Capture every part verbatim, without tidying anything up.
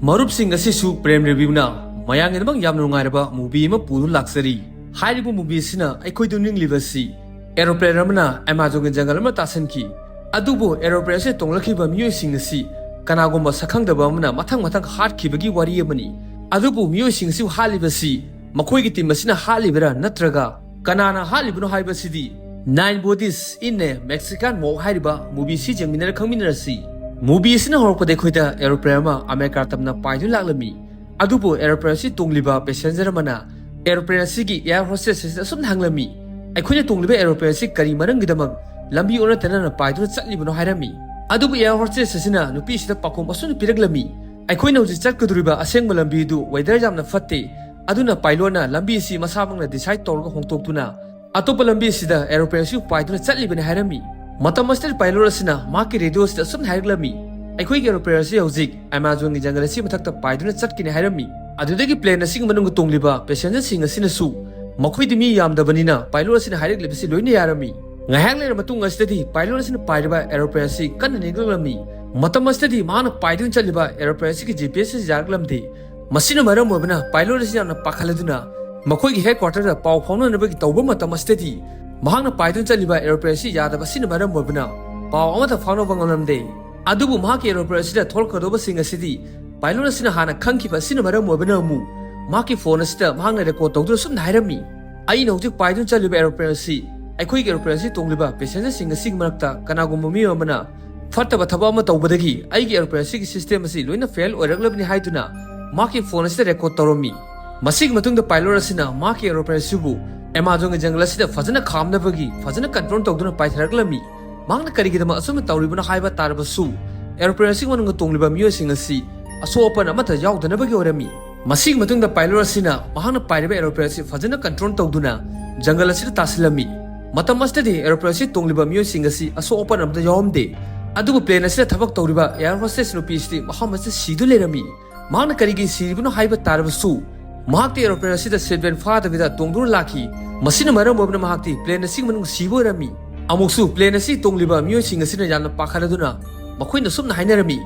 ꯃꯔꯨꯞꯁꯤꯡ, ꯑꯁꯤꯁꯨ ꯄ꯭ꯔꯦꯝ ꯔꯤꯚꯤꯌꯨꯅ ꯃꯌꯥꯝꯒꯤꯗꯃꯛ ꯌꯥꯝꯅ ꯅꯨꯡꯉꯥꯏꯔꯕ ꯃꯨꯚꯤ ꯑꯃ ꯄꯨꯗꯨꯅ ꯂꯥꯛꯆꯔꯤ꯫ ꯍꯥꯏꯔꯤꯕ ꯃꯨꯚꯤ ꯑꯁꯤꯅ ꯑꯩꯈꯣꯏꯗ ꯅꯤꯡꯂꯤꯕꯁꯤ, ꯑꯦꯔꯣꯄ꯭ꯂꯦꯟ ꯑꯃꯅ ꯑꯦꯃꯥꯖꯣꯟꯒꯤ ꯖꯪꯒꯜ ꯑꯃ ꯇꯥꯁꯤꯟꯈꯤ꯫ ꯑꯗꯨꯕꯨ ꯑꯦꯔꯣꯄ꯭ꯂꯦꯟ ꯑꯁꯤ ꯇꯣꯡꯂꯛꯈꯤꯕ ꯃꯤꯑꯣꯏꯁꯤꯡ ꯑꯁꯤ ꯀꯅꯥꯒꯨꯝꯕ ꯁꯛꯈꯪꯗꯕ ꯑꯃꯅ ꯃꯊꯪ ꯃꯊꯪ ꯍꯥꯠꯈꯤꯕꯒꯤ ꯋꯥꯔꯤ ꯑꯃꯅꯤ꯫ ꯑꯗꯨꯕꯨ ꯃꯤꯑꯣꯏꯁꯤꯡ ꯑꯁꯤꯕꯨ ꯍꯥꯠꯂꯤꯕꯁꯤ ꯃꯈꯣꯏꯒꯤ ꯇꯤꯝ ꯑꯁꯤꯅ ꯍꯥꯠꯂꯤꯕꯔꯥ ꯅꯠꯇ꯭ꯔꯒ ꯀꯅꯥꯅ ꯍꯥꯠꯂꯤꯕꯅꯣ ꯍꯥꯏꯕꯁꯤꯗꯤ Nine Bodies in a Mexican Morgue ꯍꯥꯏꯔꯤꯕ ꯃꯨꯚꯤ ꯑꯁꯤ ꯌꯦꯡꯃꯤꯟꯅꯔ ꯈꯪꯃꯤꯟꯅꯔꯁꯤ꯫ ꯃꯨꯚꯤ ꯑꯁꯤꯅ ꯍꯧꯔꯛꯄꯗ ꯑꯩꯈꯣꯏꯗ ꯑꯦꯔꯣꯄ꯭ꯂꯦꯟ ꯑꯃ ꯑꯃꯦꯔꯤꯀꯥ ꯇꯝꯅ ꯄꯥꯏꯗꯨꯅ ꯂꯥꯛꯂꯝꯃꯤ꯫ ꯑꯗꯨꯕꯨ ꯑꯦꯔꯣꯄ꯭ꯂꯦꯟ ꯑꯁꯤ ꯇꯣꯡꯂꯤꯕ ꯄꯦꯁꯦꯟꯖꯔ ꯑꯃꯅ ꯑꯦꯔꯣꯄ꯭ꯂꯦꯟ ꯑꯁꯤꯒꯤ ꯑꯦꯌꯔ ꯍꯣꯁꯇꯦꯁ ꯑꯁꯤꯗ ꯑꯁꯨꯝꯅ ꯍꯪꯂꯝꯃꯤ, "ꯑꯩꯈꯣꯏꯅ ꯇꯣꯡꯂꯤꯕ ꯑꯦꯔꯣꯄ꯭ꯂꯦꯟ ꯑꯁꯤ ꯀꯔꯤ ꯃꯔꯝꯒꯤꯗꯃꯛ ꯂꯝꯕꯤ ꯑꯣꯟꯅ ꯇꯩꯅꯅ ꯄꯥꯏꯗꯨꯅ ꯆꯠꯂꯤꯕꯅꯣ?" ꯍꯥꯏꯔꯝꯃꯤ꯫ ꯑꯗꯨꯕꯨ ꯑꯦꯌꯔ ꯍꯣꯁꯇꯦꯁ ꯑꯁꯤꯅ ꯅꯨꯄꯤ ꯑꯁꯤꯗ ꯄꯥꯎꯈꯨꯝ ꯑꯁꯨꯝꯅ ꯄꯤꯔꯛꯂꯝꯃꯤ, "ꯑꯩꯈꯣꯏꯅ ꯍꯧꯖꯤꯛ ꯆꯠꯀꯗꯧꯔꯤꯕ ꯑꯁꯦꯡꯕ ꯂꯝꯕꯤ ꯑꯗꯨ ꯋꯦꯗꯔ ꯌꯥꯝꯅ ꯐꯠꯇꯦ, ꯑꯗꯨꯅ ꯄꯥꯏꯂꯣꯠꯅ ꯂꯝꯕꯤ ꯑꯁꯤ ꯃꯁꯥꯃꯛꯅ ꯗꯤꯁꯥꯏꯗ ꯇꯧꯔꯒ ꯍꯣꯡꯗꯣꯛꯇꯨꯅ ꯑꯇꯣꯞꯄ ꯂꯝꯕꯤ ꯑꯁꯤꯗ ꯑꯦꯔꯣꯄ꯭ꯂꯦꯟ ꯑꯁꯤ ꯄꯥꯏꯗꯨꯅ ꯆꯠꯂꯤꯕꯅꯤ" ꯍꯥꯏꯔꯝꯃꯤ꯫ ꯃꯇꯝ ꯑꯁꯤꯗ ꯄꯥꯏꯂꯣꯠ ꯑꯁꯤꯅ ꯃꯍꯥꯛꯀꯤ ꯔꯦꯗꯤꯑꯣ ꯑꯁꯤꯗ ꯑꯁꯨꯝꯅ ꯍꯥꯏꯔꯛꯂꯝꯃꯤ, "ꯑꯩꯈꯣꯏꯒꯤ ꯑꯦꯔꯣꯄ꯭ꯂꯦꯟ ꯑꯁꯤ ꯍꯧꯖꯤꯛ ꯑꯦꯃꯥꯖꯣꯟꯒꯤ ꯖꯪꯒꯜ ꯑꯁꯤ ꯃꯊꯛꯇ ꯄꯥꯏꯗꯨꯅ ꯆꯠꯀꯅꯤ" ꯍꯥꯏꯔꯝꯃꯤ꯫ ꯑꯗꯨꯗꯒꯤ ꯄ꯭ꯂꯦꯟ ꯑꯁꯤꯒꯤ ꯃꯅꯨꯡꯗ ꯇꯣꯡꯂꯤꯕ ꯄꯦꯁꯦꯟꯖꯔꯁꯤꯡ ꯑꯁꯤꯅꯁꯨ ꯃꯈꯣꯏꯗꯤ ꯃꯤ ꯌꯥꯝꯗꯕꯅꯤꯅ ꯄꯥꯏꯂꯣꯠ ꯑꯁꯤꯅ ꯍꯥꯏꯔꯛꯂꯤꯕꯁꯤ ꯂꯣꯏꯅ ꯌꯥꯔꯝꯃꯤ꯫ ꯉꯥꯏꯍꯥꯛ ꯂꯩꯔ ꯃꯇꯨꯡ ꯑꯁꯤꯗꯗꯤ ꯄꯥꯏꯂꯣꯠ ꯑꯁꯤꯅ ꯄꯥꯏꯔꯤꯕ ꯑꯦꯔꯣꯄ꯭ꯂꯦꯟ ꯑꯁꯤ ꯀꯟꯅ ꯅꯦꯛꯂꯛꯂꯝꯃꯤ꯫ ꯃꯇꯝ ꯑꯁꯤꯗꯗꯤ ꯃꯍꯥꯛꯅ ꯄꯥꯏꯗꯨꯅ ꯆꯠꯂꯤꯕ ꯑꯦꯔꯣꯄ꯭ꯂꯦꯟ ꯑꯁꯤꯒꯤ ꯖꯤ ꯄꯤ ꯑꯦꯁ ꯑꯁꯤ ꯌꯥꯔꯛꯂꯝꯗꯦ꯫ ꯃꯁꯤꯅ ꯃꯔꯝ ꯑꯣꯏꯕꯅ ꯄꯥꯏꯂꯣꯠ ꯑꯁꯤ ꯌꯥꯝꯅ ꯄꯥꯈꯠꯂꯗꯨꯅ ꯃꯈꯣꯏꯒꯤ ꯍꯦꯗꯀ꯭ꯋꯥꯇꯔꯗ ꯄꯥꯎ ꯐꯥꯎꯅꯅꯕꯒꯤ ꯇꯧꯕ ꯃꯇꯝ ꯑꯁꯤꯗꯗꯤ ꯃꯍꯥꯛꯅ ꯄꯥꯏꯗꯨꯅ ꯆꯠꯂꯤꯕ ꯑꯦꯔꯣꯄ꯭ꯂꯦꯟ ꯑꯁꯤ ꯌꯥꯗꯕ ꯑꯁꯤꯅ ꯃꯔꯝ ꯑꯣꯏꯕꯅ ꯄꯥꯎ ꯑꯃꯠꯇ ꯐꯥꯎꯅꯕ ꯉꯝꯂꯝꯗꯦ꯫ ꯑꯗꯨꯕꯨ ꯃꯍꯥꯛꯀꯤ ꯑꯦꯔꯣꯄ꯭ꯂꯦꯟ ꯑꯁꯤꯗ ꯊꯣꯛꯂꯛꯀꯗꯧꯕꯁꯤꯡ ꯑꯁꯤꯗꯤ ꯄꯥꯏꯂꯣꯠ ꯑꯁꯤꯅ ꯍꯥꯟꯅ ꯈꯪꯈꯤꯕ ꯑꯁꯤꯅ ꯃꯔꯝ ꯑꯣꯏꯕꯅ ꯑꯃꯨꯛ ꯃꯍꯥꯛꯀꯤ ꯐꯣꯟ ꯑꯁꯤꯗ ꯃꯍꯥꯛꯅ ꯔꯦꯀꯣꯔꯗ ꯇꯧꯗꯨꯅ ꯁꯨꯝꯅ ꯍꯥꯏꯔꯝꯃꯤ, "ꯑꯩꯅ ꯍꯧꯖꯤꯛ ꯄꯥꯏꯗꯨꯅ ꯆꯠꯂꯤꯕ ꯑꯦꯔꯣꯄ꯭ꯂꯦꯟ ꯑꯁꯤ ꯑꯩꯈꯣꯏꯒꯤ ꯑꯦꯔꯣꯄ꯭ꯂꯦꯟ ꯑꯁꯤ ꯇꯣꯡꯂꯤꯕ ꯄꯦꯁꯦꯟꯖꯔꯁꯤꯡ ꯑꯁꯤꯒꯤ ꯃꯔꯛꯇ ꯀꯅꯥꯒꯨꯝꯕ ꯃꯤꯑꯣꯏ ꯑꯃꯅ ꯐꯠꯇꯕ ꯊꯕꯛ ꯑꯃ ꯇꯧꯕꯗꯒꯤ ꯑꯩꯒꯤ ꯑꯦꯔꯣꯄ꯭ꯂꯦꯟ ꯑꯁꯤꯒꯤ ꯁꯤꯁꯇꯦꯝ ꯑꯁꯤ ꯂꯣꯏꯅ ꯐꯦꯜ ꯑꯣꯏꯔꯛꯂꯕꯅꯤ" ꯍꯥꯏꯗꯨꯅ ꯃꯍꯥꯛꯀꯤ ꯐꯣꯟ ꯑꯁꯤꯗ ꯔꯦꯀꯣꯔꯗ ꯇꯧꯔꯝꯃꯤ꯫ ꯃꯁꯤꯒꯤ ꯃꯇꯨꯡꯗ ꯄꯥꯏꯂꯣꯠ ꯑꯁꯤꯅ ꯃꯍꯥꯛꯀꯤ ꯑꯦꯔꯣꯄ꯭ꯂꯦꯟ ꯑꯁꯤꯕꯨ ꯑꯦꯃꯥꯖꯣꯟꯒꯤ ꯖꯪꯒꯜ ꯑꯁꯤꯗ ꯐꯖꯅ ꯈꯥꯝꯅꯕꯒꯤ ꯐꯖꯅ ꯀꯟꯇ꯭ꯔꯣꯜ ꯇꯧꯗꯨꯅ ꯄꯥꯏꯊꯔꯛꯂꯝꯃꯤ꯫ ꯃꯍꯥꯛꯅ ꯀꯔꯤꯒꯤꯗꯃꯛ ꯑꯁꯨꯝꯅ ꯇꯧꯔꯤꯕꯅꯣ ꯍꯥꯏꯕ ꯇꯥꯔꯕꯁꯨ, ꯑꯦꯔꯣꯄ꯭ꯂꯦꯟ ꯑꯁꯤꯒꯤ ꯃꯅꯨꯡꯗ ꯇꯣꯡꯂꯤꯕ ꯃꯤꯑꯣꯏꯁꯤꯡ ꯑꯁꯤ ꯑꯁꯣꯛ ꯑꯄꯟ ꯑꯃꯠꯇ ꯌꯥꯎꯗꯅꯕꯒꯤ ꯑꯣꯏꯔꯝꯃꯤ꯫ ꯃꯁꯤꯒꯤ ꯃꯇꯨꯡꯗ ꯄꯥꯏꯂꯣꯠ ꯑꯁꯤꯅ ꯃꯍꯥꯛꯅ ꯄꯥꯏꯔꯤꯕ ꯑꯦꯔꯣꯄ꯭ꯂꯦꯟ ꯑꯁꯤ ꯐꯖꯅ ꯀꯟꯇ꯭ꯔꯣꯜ ꯇꯧꯗꯨꯅ ꯖꯪꯒꯜ ꯑꯁꯤꯗ ꯇꯥꯁꯤꯜꯂꯝꯃꯤ꯫ ꯃꯇꯝ ꯑꯁꯤꯗꯗꯤ ꯑꯦꯔꯣꯄ꯭ꯂꯦꯟ ꯑꯁꯤ ꯇꯣꯡꯂꯤꯕ ꯃꯤꯑꯣꯏꯁꯤꯡ ꯑꯁꯤ ꯑꯁꯣꯛ ꯑꯄꯟ ꯑꯃꯠꯇ ꯌꯥꯎꯔꯝꯗꯦ꯫ ꯑꯗꯨꯕꯨ ꯄ꯭ꯂꯦꯟ ꯑꯁꯤꯗ ꯊꯕꯛ ꯇꯧꯔꯤꯕ ꯑꯦꯌꯔ ꯍꯣꯁꯇꯦꯁ ꯅꯨꯄꯤ ꯑꯁꯤꯗꯤ ꯃꯐꯝ ꯑꯁꯤꯗ ꯁꯤꯗꯨꯅ ꯂꯩꯔꯝꯃꯤ꯫ ꯃꯍꯥꯛꯅ ꯀꯔꯤꯒꯤ ꯁꯤꯔꯤꯕꯅꯣ ꯍꯥꯏꯕ ꯇꯥꯔꯕꯁꯨ, ꯃꯍꯥꯛꯇꯤ ꯑꯦꯔꯣꯄ꯭ꯂꯦꯟ ꯑꯁꯤꯗ ꯁꯤꯠ ꯕꯦꯜꯠ ꯐꯥꯗꯕꯤꯗ ꯇꯣꯡꯗꯨꯅ ꯂꯥꯛꯈꯤ꯫ ꯃꯁꯤꯅ ꯃꯔꯝ ꯑꯣꯏꯗꯨꯅ ꯃꯍꯥꯛꯇꯤ ꯄ꯭ꯂꯦꯟ ꯑꯁꯤꯒꯤ ꯃꯅꯨꯡꯗ ꯁꯤꯕ ꯑꯣꯏꯔꯝꯃꯤ꯫ ꯑꯃꯨꯛꯁꯨ ꯄ꯭ꯂꯦꯟ ꯑꯁꯤ ꯇꯣꯡꯂꯤꯕ ꯃꯤꯑꯣꯏꯁꯤꯡ ꯑꯁꯤꯅ ꯌꯥꯝꯅ ꯄꯥꯈꯠꯂꯗꯨꯅ ꯃꯈꯣꯏꯅ ꯁꯨꯝꯅ ꯍꯥꯏꯅꯔꯝꯃꯤ,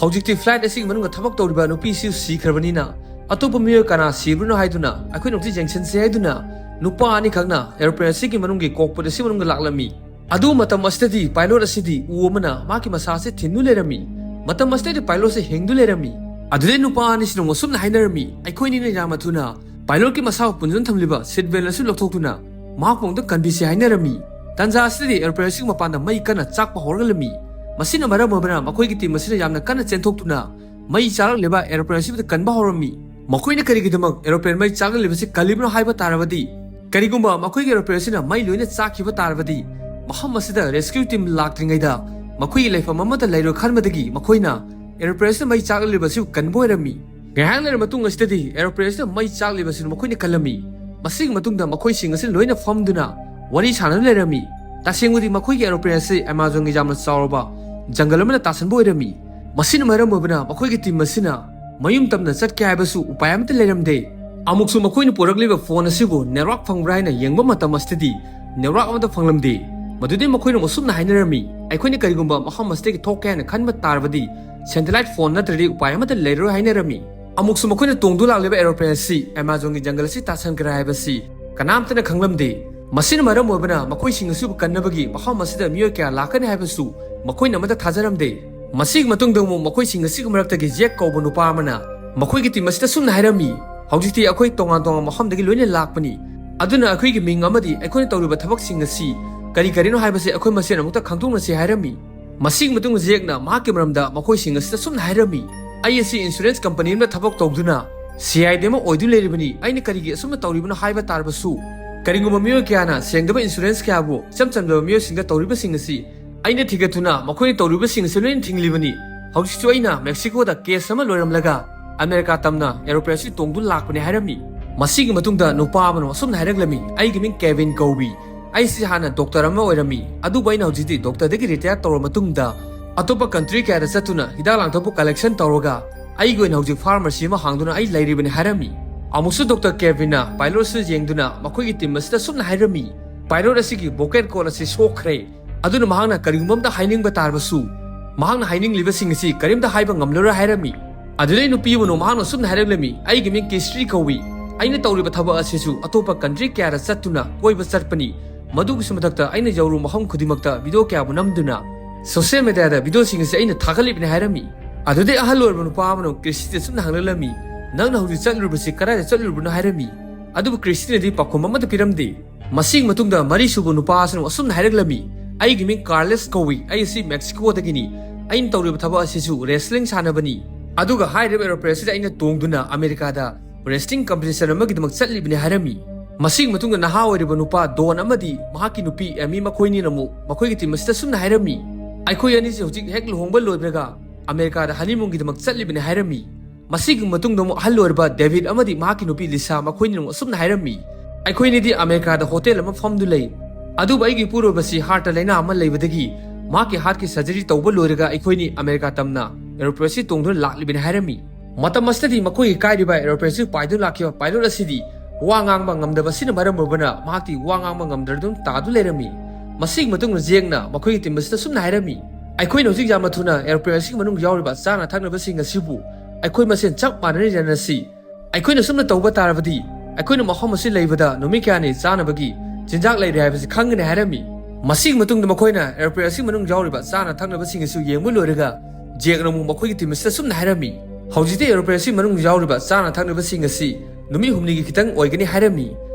ꯍꯧꯖꯤꯛꯇꯤ flight ꯑꯁꯤꯒꯤ ꯃꯅꯨꯡꯗ ꯊꯕꯛ ꯇꯧꯔꯤꯕ ꯅꯨꯄꯤꯁꯤꯁꯨ ꯁꯤꯈ꯭ꯔꯕꯅꯤꯅ, ꯑꯇꯣꯞꯄ ꯃꯤꯑꯣꯏ ꯀꯅꯥ ꯁꯤꯕꯅꯣ ꯍꯥꯏꯗꯨꯅ ꯑꯩꯈꯣꯏꯅ ꯍꯧꯖꯤꯛ ꯌꯦꯡꯁꯤꯟꯁꯤ ꯍꯥꯏꯗꯨꯅ, ꯅꯨꯄꯥ ꯑꯅꯤꯈꯛꯅ aeroplane ꯑꯁꯤꯒꯤ ꯃꯅꯨꯡꯒꯤ cockpit ꯑꯁꯤ ꯃꯅꯨꯡꯗ ꯂꯥꯛꯂꯝꯃꯤ꯫ ꯑꯗꯨ ꯃꯇꯝ ꯑꯁꯤꯗꯗꯤ pilot ꯑꯁꯤꯗꯤ ꯎ ꯑꯃꯅ ꯃꯍꯥꯛꯀꯤ ꯃꯁꯥ ꯑꯁꯤ ꯊꯤꯟꯗꯨ ꯂꯩꯔꯝꯃꯤ꯫ ꯃꯇꯝ ꯑꯁꯤꯗꯗꯤ pilot ꯑꯁꯤ ꯍꯤꯡꯗꯨ ꯂꯩꯔꯝꯃꯤ꯫ ꯑꯗꯨꯗꯩ ꯅꯨꯄꯥ ꯑꯅꯤꯁꯤꯅ ꯑꯃꯨꯛ ꯑꯁꯨꯝꯅ ꯍꯥꯏꯅꯔꯝꯃꯤ, "ꯑꯩꯈꯣꯏꯅꯤꯅ ꯌꯥꯝꯅ ꯊꯨꯅ pilotꯀꯤ ꯃꯁꯥꯕꯨ ꯄꯨꯟꯗꯨꯅ ꯊꯝꯂꯤꯕ seat belt ꯑꯁꯤ ꯂꯧꯊꯣꯛꯇꯨꯅ ꯃꯍꯥꯛꯄꯨ ꯑꯃꯨꯛꯇ ꯀꯟꯕꯤꯁꯤ" ꯍꯥꯏꯅꯔꯝꯃꯤ꯫ ꯇꯥꯟꯖꯥ ꯑꯁꯤꯗꯗꯤ aeroplane ꯑꯁꯤꯒꯤ ꯃꯄꯥꯟꯗ ꯃꯩ ꯀꯟꯅ ꯆꯥꯛꯄ ꯍꯧꯔꯛꯂꯝꯃꯤ꯫ ꯃꯁꯤꯅ ꯃꯔꯝ ꯑꯣꯏꯕꯅ ꯃꯈꯣꯏꯒꯤ team ꯑꯁꯤꯅ ꯌꯥꯝꯅ ꯀꯟꯅ ꯆꯦꯟꯊꯣꯛꯇꯨꯅ ꯃꯩ ꯆꯥꯛꯂꯛꯂꯤꯕ aeroplane ꯑꯁꯤꯕꯨ ꯀꯟꯕ ꯍꯧꯔꯝꯃꯤ꯫ ꯃꯈꯣꯏꯅ ꯀꯔꯤꯒꯤꯗꯃꯛ aeroplane ꯃꯩ ꯆꯥꯛꯂꯛꯂꯤꯕꯁꯤ ꯀꯜꯂꯤꯕꯅꯣ ꯍꯥꯏꯕ ꯇꯥꯔꯕꯗꯤ, ꯀꯔꯤꯒꯨꯝꯕ ꯃꯈꯣꯏꯒꯤ aeroplane ꯑꯁꯤꯅ ꯃꯩ ꯂꯣꯏꯅ ꯆꯥꯛꯈꯤꯕ ꯇꯥꯔꯕꯗꯤ, ꯃꯐꯝ ꯑꯁꯤꯗ rescue team ꯂꯥꯛꯇ꯭ꯔꯤꯉꯩꯗ ꯃꯈꯣꯏꯒꯤ ꯂꯩꯐꯝ ꯑꯃꯠꯇ ꯂꯩꯔꯣꯏ ꯈꯟꯕꯗꯒꯤ ꯃꯈꯣꯏꯅ aeroplane ꯑꯁꯤꯅ ꯃꯩ ꯆꯥꯛꯂꯛꯂꯤꯕ ꯑꯁꯤꯕꯨ ꯀꯟꯕ ꯑꯣꯏꯔꯝꯃꯤ꯫ ꯉꯥꯏꯍꯥꯛ ꯂꯩꯔꯕ ꯃꯇꯨꯡ ꯑꯁꯤꯗꯗꯤ aeroplane ꯑꯁꯤꯅ ꯃꯩ ꯆꯥꯛꯂꯤꯕ ꯑꯁꯤꯅ ꯃꯈꯣꯏꯅ ꯀꯜꯂꯝꯃꯤ꯫ ꯃꯁꯤꯒꯤ ꯃꯇꯨꯡꯗ ꯃꯈꯣꯏꯁꯤꯡ ꯑꯁꯤ ꯂꯣꯏꯅ ꯐꯝꯗꯨꯅ ꯋꯥꯔꯤ ꯁꯥꯟꯅꯗꯨꯅ ꯂꯩꯔꯝꯃꯤ꯫ ꯇꯁꯦꯡꯕꯗꯤ ꯃꯈꯣꯏꯒꯤ aeroplane ꯑꯁꯤ Amazonꯒꯤ ꯌꯥꯝꯅ ꯆꯥꯎꯔꯕ ꯖꯪꯒꯜ ꯑꯃꯅ ꯇꯥꯁꯟꯕ ꯑꯣꯏꯔꯝꯃꯤ꯫ ꯃꯁꯤꯅ ꯃꯔꯝ ꯑꯣꯏꯕꯅ ꯃꯈꯣꯏꯒꯤ team ꯑꯁꯤꯅ ꯃꯌꯨꯝ ꯇꯝꯅ ꯆꯠꯀꯦ ꯍꯥꯏꯕꯁꯨ ꯎꯄꯥꯏ ꯑꯃꯠꯇ ꯂꯩꯔꯝꯗꯦ꯫ ꯑꯃꯨꯛꯁꯨ ꯃꯈꯣꯏꯅ ꯄꯨꯔꯛꯂꯤꯕ phone ꯑꯁꯤꯕꯨ network ꯐꯪꯕ꯭ꯔꯥ ꯍꯥꯏꯅ ꯌꯦꯡꯕ ꯃꯇꯝ ꯑꯁꯤꯗꯗꯤ network ꯑꯃꯠꯇ ꯐꯪꯂꯝꯗꯦ꯫ ꯃꯗꯨꯗꯩ ꯃꯈꯣꯏꯅ ꯑꯃꯨꯛ ꯑꯁꯨꯝꯅ ꯍꯥꯏꯅꯔꯝꯃꯤ, "ꯑꯩꯈꯣꯏꯅ ꯀꯔꯤꯒꯨꯝꯕ ꯃꯐꯝ ꯑꯁꯤꯗꯒꯤ ꯊꯣꯛꯀꯦ ꯍꯥꯏꯅ ꯈꯟꯕ ꯇꯥꯔꯕꯗꯤ satellite phone ꯅꯠꯇ꯭ꯔꯗꯤ ꯎꯄꯥꯏ ꯑꯃꯠꯇ ꯂꯩꯔꯔꯣꯏ" ꯍꯥꯏꯅꯔꯝꯃꯤ꯫ ꯑꯃꯨꯛꯁꯨ ꯃꯈꯣꯏꯅ ꯇꯣꯡꯗꯨ ꯂꯥꯛꯂꯤꯕ aeroplane ꯑꯁꯤ Amazonꯒꯤ ꯖꯪꯒꯜ ꯑꯁꯤ ꯇꯥꯁꯟꯈ꯭ꯔꯦ ꯍꯥꯏꯕꯁꯤ ꯀꯅꯥꯝꯇꯅ ꯈꯪꯂꯝꯗꯦ꯫ ꯃꯁꯤꯅ ꯃꯔꯝ ꯑꯣꯏꯕꯅ ꯃꯈꯣꯏꯁꯤꯡ ꯑꯁꯤꯕꯨ ꯀꯟꯅꯕꯒꯤ ꯃꯐꯝ ꯑꯁꯤꯗ ꯃꯤꯑꯣꯏ ꯀꯌꯥ ꯂꯥꯛꯀꯅꯤ ꯍꯥꯏꯕꯁꯨ ꯃꯈꯣꯏꯅ ꯑꯃꯠꯇ ꯊꯥꯖꯔꯝꯗꯦ꯫ ꯃꯁꯤꯒꯤ ꯃꯇꯨꯡꯗ ꯑꯃꯨꯛ ꯃꯈꯣꯏꯁꯤꯡ ꯑꯁꯤꯒꯤ ꯃꯔꯛꯇꯒꯤ ꯖꯦꯛ ꯀꯧꯕ ꯅꯨꯄꯥ ꯑꯃꯅ ꯃꯈꯣꯏꯒꯤ team ꯑꯁꯤꯗ ꯁꯨꯝꯅ ꯍꯥꯏꯔꯝꯃꯤ, "ꯍꯧꯖꯤꯛꯇꯤ ꯑꯩꯈꯣꯏ ꯇꯣꯉꯥꯟ ꯇꯣꯉꯥꯟꯕ ꯃꯐꯝꯗꯒꯤ ꯂꯣꯏꯅ ꯂꯥꯛꯄꯅꯤ, ꯑꯗꯨꯅ ꯑꯩꯈꯣꯏꯒꯤ ꯃꯤꯡ ꯑꯃꯗꯤ ꯑꯩꯈꯣꯏꯅ ꯇꯧꯔꯤꯕ ꯊꯕꯛꯁꯤꯡ ꯑꯁꯤ ꯀꯔꯤ ꯀꯔꯤꯅꯣ ꯍꯥꯏꯕꯁꯤ ꯑꯩꯈꯣꯏ ꯃꯁꯦꯟ ꯑꯃꯨꯛꯇ ꯈꯪꯗꯣꯛꯅꯁꯤ" ꯍꯥꯏꯔꯝꯃꯤ꯫ ꯃꯁꯤꯒꯤ ꯃꯇꯨꯡꯗ ꯖꯦꯛꯅ ꯃꯍꯥꯛꯀꯤ ꯃꯔꯝꯗ ꯃꯈꯣꯏꯁꯤꯡ ꯑꯁꯤꯗ ꯁꯨꯝꯅ ꯍꯥꯏꯔꯝꯃꯤ, "ꯑꯩ ꯑꯁꯤ insurance company ꯑꯃꯗ ꯊꯕꯛ ꯇꯧꯗꯨꯅ C I D ꯑꯃ ꯑꯣꯏꯗꯨꯅ ꯂꯩꯔꯤꯕꯅꯤ, ꯑꯩꯅ ꯀꯔꯤꯒꯤ ꯑꯁꯨꯝꯅ ꯇꯧꯔꯤꯕꯅꯣ ꯍꯥꯏꯕ ꯇꯥꯔꯕꯁꯨ, ꯀꯔꯤꯒꯨꯝꯕ ꯃꯤꯑꯣꯏ ꯀꯌꯥꯅ ꯁꯦꯡꯗꯕ insurance ꯀꯌꯥꯕꯨ ꯏꯆꯝ ꯆꯝꯖꯕ ꯃꯤꯑꯣꯏꯁꯤꯡꯗ ꯇꯧꯔꯤꯕꯁꯤꯡ ꯑꯁꯤ ꯑꯩꯅ ꯊꯤꯒꯠꯇꯨꯅ ꯃꯈꯣꯏꯅ ꯇꯧꯔꯤꯕꯁꯤꯡ ꯑꯁꯤ ꯂꯣꯏꯅ ꯊꯤꯡꯂꯤꯕꯅꯤ꯫ ꯍꯧꯖꯤꯛꯁꯨ ꯑꯩꯅ Mexicoꯗ case ꯑꯃ ꯂꯣꯏꯔꯝꯂꯒ America ꯇꯝꯅ aeroplane ꯑꯁꯤ ꯇꯣꯡꯗꯨꯅ ꯂꯥꯛꯄꯅꯤ" ꯍꯥꯏꯔꯝꯃꯤ꯫ ꯃꯁꯤꯒꯤ ꯃꯇꯨꯡꯗ ꯅꯨꯄꯥ ꯑꯃꯅ ꯑꯁꯨꯝꯅ ꯍꯥꯏꯔꯛꯂꯝꯃꯤ, "ꯑꯩꯒꯤ ꯃꯤꯡ Kevin ꯀꯧꯏ꯫ ꯑꯩꯁꯤ ꯍꯥꯟꯅ doctor ꯑꯃ ꯑꯣꯏꯔꯝꯃꯤ, ꯑꯗꯨꯕꯨ ꯑꯩꯅ ꯍꯧꯖꯤꯛꯇꯤ doctorꯗꯒꯤ retire ꯇꯧꯔꯕ ꯃꯇꯨꯡꯗ ꯑꯇꯣꯞꯄ country ꯀꯌꯥꯗ ꯆꯠꯇꯨꯅ ꯍꯤꯗꯥꯛ ꯂꯥꯡꯊꯛꯄꯨ collection ꯇꯧꯔꯒ ꯑꯩꯒꯤ ꯑꯣꯏꯅ ꯍꯧꯖꯤꯛ pharmacy ꯑꯃ ꯍꯥꯡꯗꯨꯅ ꯑꯩ ꯂꯩꯔꯤꯕꯅꯤ" ꯍꯥꯏꯔꯝꯃꯤ꯫ ꯑꯃꯨꯛꯁꯨ doctor Kevinꯅ pilot ꯑꯁꯤꯗ ꯌꯦꯡꯗꯨꯅ ꯃꯈꯣꯏꯒꯤ team ꯑꯁꯤꯗ ꯁꯨꯝꯅ ꯍꯥꯏꯔꯝꯃꯤ, "Pilot ꯑꯁꯤꯒꯤ vocal cord ꯑꯁꯤ ꯁꯣꯛꯈ꯭ꯔꯦ, ꯑꯗꯨꯅ ꯃꯍꯥꯛꯅ ꯀꯔꯤꯒꯨꯝꯕ ꯑꯃꯇ ꯍꯥꯏꯅꯤꯡꯕ ꯇꯥꯔꯕꯁꯨ ꯃꯍꯥꯛꯅ ꯍꯥꯏꯅꯤꯡꯂꯤꯕꯁꯤꯡ ꯑꯁꯤ ꯀꯔꯤꯝꯇ ꯍꯥꯏꯕ ꯉꯝꯂꯔꯣꯏ ꯍꯥꯏꯔꯝꯃꯤ꯫ ꯑꯗꯨꯗꯩ ꯅꯨꯄꯤ ꯑꯃꯅ ꯃꯍꯥꯛꯅ ꯑꯁꯨꯝꯅ ꯍꯥꯏꯔꯛꯂꯝꯃꯤ, "ꯑꯩꯒꯤ ꯃꯤꯡ ꯀꯤꯁ꯭ꯔꯤ ꯀꯧꯏ꯫ ꯑꯩꯅ ꯇꯧꯔꯤꯕ ꯊꯕꯛ ꯑꯁꯤꯁꯨ ꯑꯇꯣꯞꯄ ꯀꯟꯇ꯭ꯔꯤ ꯀꯌꯥꯗ ꯆꯠꯇꯨꯅ ꯀꯣꯏꯕ ꯆꯠꯄꯅꯤ꯫ ꯃꯗꯨꯒꯤꯁꯨ ꯃꯊꯛꯇ ꯑꯩꯅ ꯌꯧꯔꯨ ꯃꯐꯝ ꯈꯨꯗꯤꯡꯃꯛꯇ ꯚꯤꯗꯤꯑꯣ ꯀꯌꯥꯕꯨ ꯅꯝꯗꯨꯅ ꯁꯣꯁꯤꯌꯦꯜ ꯃꯦꯗꯤꯌꯥꯗ ꯚꯤꯗꯤꯑꯣꯁꯤꯡ ꯑꯁꯤ ꯑꯩꯅ ꯊꯥꯒꯠꯂꯤꯕꯅꯤ" ꯍꯥꯏꯔꯝꯃꯤ꯫ ꯑꯗꯨꯗꯩ ꯑꯍꯜ ꯑꯣꯏꯔꯕ ꯅꯨꯄꯥ ꯑꯃꯅ ꯀ꯭ꯔꯤꯁꯤꯗ ꯑꯁꯨꯝꯅ ꯍꯪꯂꯛꯂꯝꯃꯤ, "ꯅꯪꯅ ꯍꯧꯖꯤꯛ ꯆꯠꯂꯨꯔꯤꯕꯁꯤ ꯀꯗꯥꯏꯗ ꯆꯠꯂꯨꯔꯤꯕꯅꯣ?" ꯍꯥꯏꯔꯝꯃꯤ꯫ ꯑꯗꯨꯕꯨ ꯀ꯭ꯔꯤꯁꯤꯅꯗꯤ ꯄꯥꯎꯈꯨꯝ ꯑꯃꯠꯇ ꯄꯤꯔꯝꯗꯦ꯫ ꯃꯁꯤꯒꯤ ꯃꯇꯨꯡꯗ ꯃꯔꯤꯁꯨꯕ ꯅꯨꯄꯥ ꯑꯁꯤꯅ ꯑꯁꯨꯝꯅ ꯍꯥꯏꯔꯛꯂꯝꯃꯤ, "ꯑꯩꯒꯤ ꯃꯤꯡ ꯀꯥꯔꯂꯦꯁ ꯀꯧꯏ꯫ ꯑꯩ ꯑꯁꯤ ꯃꯦꯛꯁꯤꯀꯣꯗꯒꯤꯅꯤ꯫ ꯑꯩꯅ ꯇꯧꯔꯤꯕ ꯊꯕꯛ ꯑꯁꯤꯁꯨ ꯔꯦꯁꯂꯤꯡ ꯁꯥꯟꯅꯕꯅꯤ꯫ ꯑꯗꯨꯒ ꯍꯥꯏꯔꯤꯕ ꯑꯦꯔꯣꯄ꯭ꯂꯦꯟ ꯑꯁꯤꯗ ꯑꯩꯅ ꯇꯣꯡꯗꯨꯅ ꯑꯃꯦꯔꯤꯀꯥꯗ ꯔꯦꯁꯂꯤꯡ ꯀꯝꯄꯤꯇꯤꯁꯟ ꯑꯃꯒꯤꯗꯃꯛ ꯆꯠꯂꯤꯕꯅꯤ" ꯍꯥꯏꯔꯝꯃꯤ꯫ ꯃꯁꯤꯒꯤ ꯃꯇꯨꯡꯗ ꯅꯍꯥ ꯑꯣꯏꯔꯤꯕ ꯅꯨꯄꯥ ꯗꯣꯟ ꯑꯃꯗꯤ ꯃꯍꯥꯛꯀꯤ ꯅꯨꯄꯤ ꯑꯦꯃꯤ ꯃꯈꯣꯏꯅꯤꯅ ꯑꯃꯨꯛ ꯃꯈꯣꯏꯒꯤ ꯇꯤꯝ ꯑꯁꯤꯗ ꯑꯁꯨꯝꯅ ꯍꯥꯏꯔꯝꯃꯤ, "ꯑꯩꯈꯣꯏ ꯑꯅꯤꯁꯤ ꯍꯧꯖꯤꯛ ꯍꯦꯛ ꯂꯨꯍꯣꯡꯕ ꯂꯣꯏꯕꯒ ꯑꯃꯦꯔꯤꯀꯥꯗ ꯍꯅꯤꯃꯨꯟꯒꯤꯗꯃꯛ ꯆꯠꯂꯤꯕꯅꯤ" ꯍꯥꯏꯔꯝꯃꯤ꯫ ꯃꯁꯤꯒꯤ ꯃꯇꯨꯡꯗ ꯑꯃꯨꯛ ꯑꯍꯜ ꯑꯣꯏꯔꯕ ꯗꯦꯕꯤꯠ ꯑꯃꯗꯤ ꯃꯍꯥꯛꯀꯤ ꯅꯨꯄꯤ ꯂꯤꯁꯥ ꯃꯈꯣꯏꯅ ꯑꯃꯨꯛ ꯑꯁꯨꯝꯅ ꯍꯥꯏꯔꯝꯃꯤ, "ꯑꯩꯈꯣꯏꯅꯤꯗꯤ ꯑꯃꯦꯔꯤꯀꯥꯗ ꯍꯣꯇꯦꯜ ꯑꯃ ꯐꯝꯗꯨ ꯂꯩ, ꯑꯗꯨꯕꯨ ꯑꯩꯒꯤ ꯏꯄꯨꯔꯣꯏꯕꯁꯤ ꯍꯥꯔꯠꯇ ꯂꯥꯏꯅꯥ ꯑꯃ ꯂꯩꯕꯗꯒꯤ ꯃꯍꯥꯛꯀꯤ ꯍꯥꯔꯠꯀꯤ ꯁꯔꯖꯔꯤ ꯇꯧꯕ ꯂꯣꯏꯔꯒ ꯑꯩꯈꯣꯏꯅꯤ ꯑꯃꯦꯔꯤꯀꯥ ꯇꯝꯅ ꯑꯦꯔꯣꯄ꯭ꯂꯦꯟ ꯑꯁꯤ ꯇꯣꯡꯗꯨꯅ ꯂꯥꯛꯂꯤꯕꯅꯤ" ꯍꯥꯏꯔꯝꯃꯤ꯫ ꯃꯇꯝ ꯑꯁꯤꯗꯗꯤ ꯃꯈꯣꯏꯒꯤ ꯀꯥꯏꯔꯤꯕ ꯑꯦꯔꯣꯄ꯭ꯂꯦꯟ ꯑꯁꯤ ꯄꯥꯏꯗꯨꯅ ꯂꯥꯛꯈꯤꯕ ꯄꯥꯏꯂꯣꯠ ꯑꯁꯤꯗꯤ ꯋꯥ ꯉꯥꯡꯕ ꯉꯝꯗꯕ ꯑꯁꯤꯅ ꯃꯔꯝ ꯑꯣꯏꯕꯅ ꯃꯍꯥꯛꯇꯤ ꯋꯥ ꯉꯥꯡꯕ ꯉꯝꯗꯅ ꯑꯗꯨꯝ ꯇꯥꯗꯨ ꯂꯩꯔꯝꯃꯤ꯫ ꯃꯁꯤꯒꯤ ꯃꯇꯨꯡꯗ ꯖꯦꯛꯅ ꯃꯈꯣꯏꯒꯤ ꯇꯤꯝ ꯑꯁꯤꯗ ꯑꯁꯨꯝꯅ ꯍꯥꯏꯔꯝꯃꯤ, "ꯑꯩꯈꯣꯏꯅ ꯍꯧꯖꯤꯛ ꯌꯥꯝꯅ ꯊꯨꯅ ꯑꯦꯔꯣꯄ꯭ꯂꯦꯟ ꯑꯁꯤꯒꯤ ꯃꯅꯨꯡꯗ ꯌꯥꯎꯔꯤꯕ ꯆꯥꯅ ꯊꯛꯅꯕꯁꯤꯡ ꯑꯁꯤꯕꯨ ꯑꯩꯈꯣꯏ ꯃꯁꯦꯟ ꯆꯞ ꯃꯥꯟꯅꯅ ꯌꯥꯅꯁꯤ꯫ ꯑꯩꯈꯣꯏꯅ ꯑꯁꯨꯝꯅ ꯇꯧꯕ ꯇꯥꯔꯕꯗꯤ ꯑꯩꯈꯣꯏꯅ ꯃꯐꯝ ꯑꯁꯤ ꯂꯩꯕꯗ ꯅꯨꯃꯤꯠ ꯀꯌꯥꯅꯤ ꯆꯥꯅꯕꯒꯤ ꯆꯤꯟꯖꯥꯛ ꯂꯩꯔꯦ ꯍꯥꯏꯕꯁꯤ ꯈꯪꯒꯅꯤ" ꯍꯥꯏꯔꯝꯃꯤ꯫ ꯃꯁꯤꯒꯤ ꯃꯇꯨꯡꯗ ꯃꯈꯣꯏꯅ ꯑꯦꯔꯣꯄ꯭ꯂꯦꯟ ꯑꯁꯤꯒꯤ ꯃꯅꯨꯡꯗ ꯌꯥꯎꯔꯤꯕ ꯆꯥꯅ ꯊꯛꯅꯕꯁꯤꯡ ꯑꯁꯤ ꯌꯦꯡꯕ ꯂꯣꯏꯔꯒ ꯖꯦꯛꯅ ꯑꯃꯨꯛ ꯃꯈꯣꯏꯒꯤ ꯇꯤꯝ ꯑꯁꯤꯗ ꯑꯁꯨꯝꯅ ꯍꯥꯏꯔꯝꯃꯤ, "ꯍꯧꯖꯤꯛꯇꯤ ꯑꯦꯔꯣꯄ꯭ꯂꯦꯟ ꯑꯁꯤꯒꯤ ꯃꯅꯨꯡꯗ ꯌꯥꯎꯔꯤꯕ ꯆꯥꯅ ꯊꯛꯅꯕꯁꯤꯡ ꯑꯁꯤ ꯅꯨꯃꯤꯠ ꯍꯨꯝꯅꯤꯒꯤ ꯈꯤꯇꯪ ꯑꯣꯏꯒꯅꯤ" ꯍꯥꯏꯔꯝꯃꯤ꯫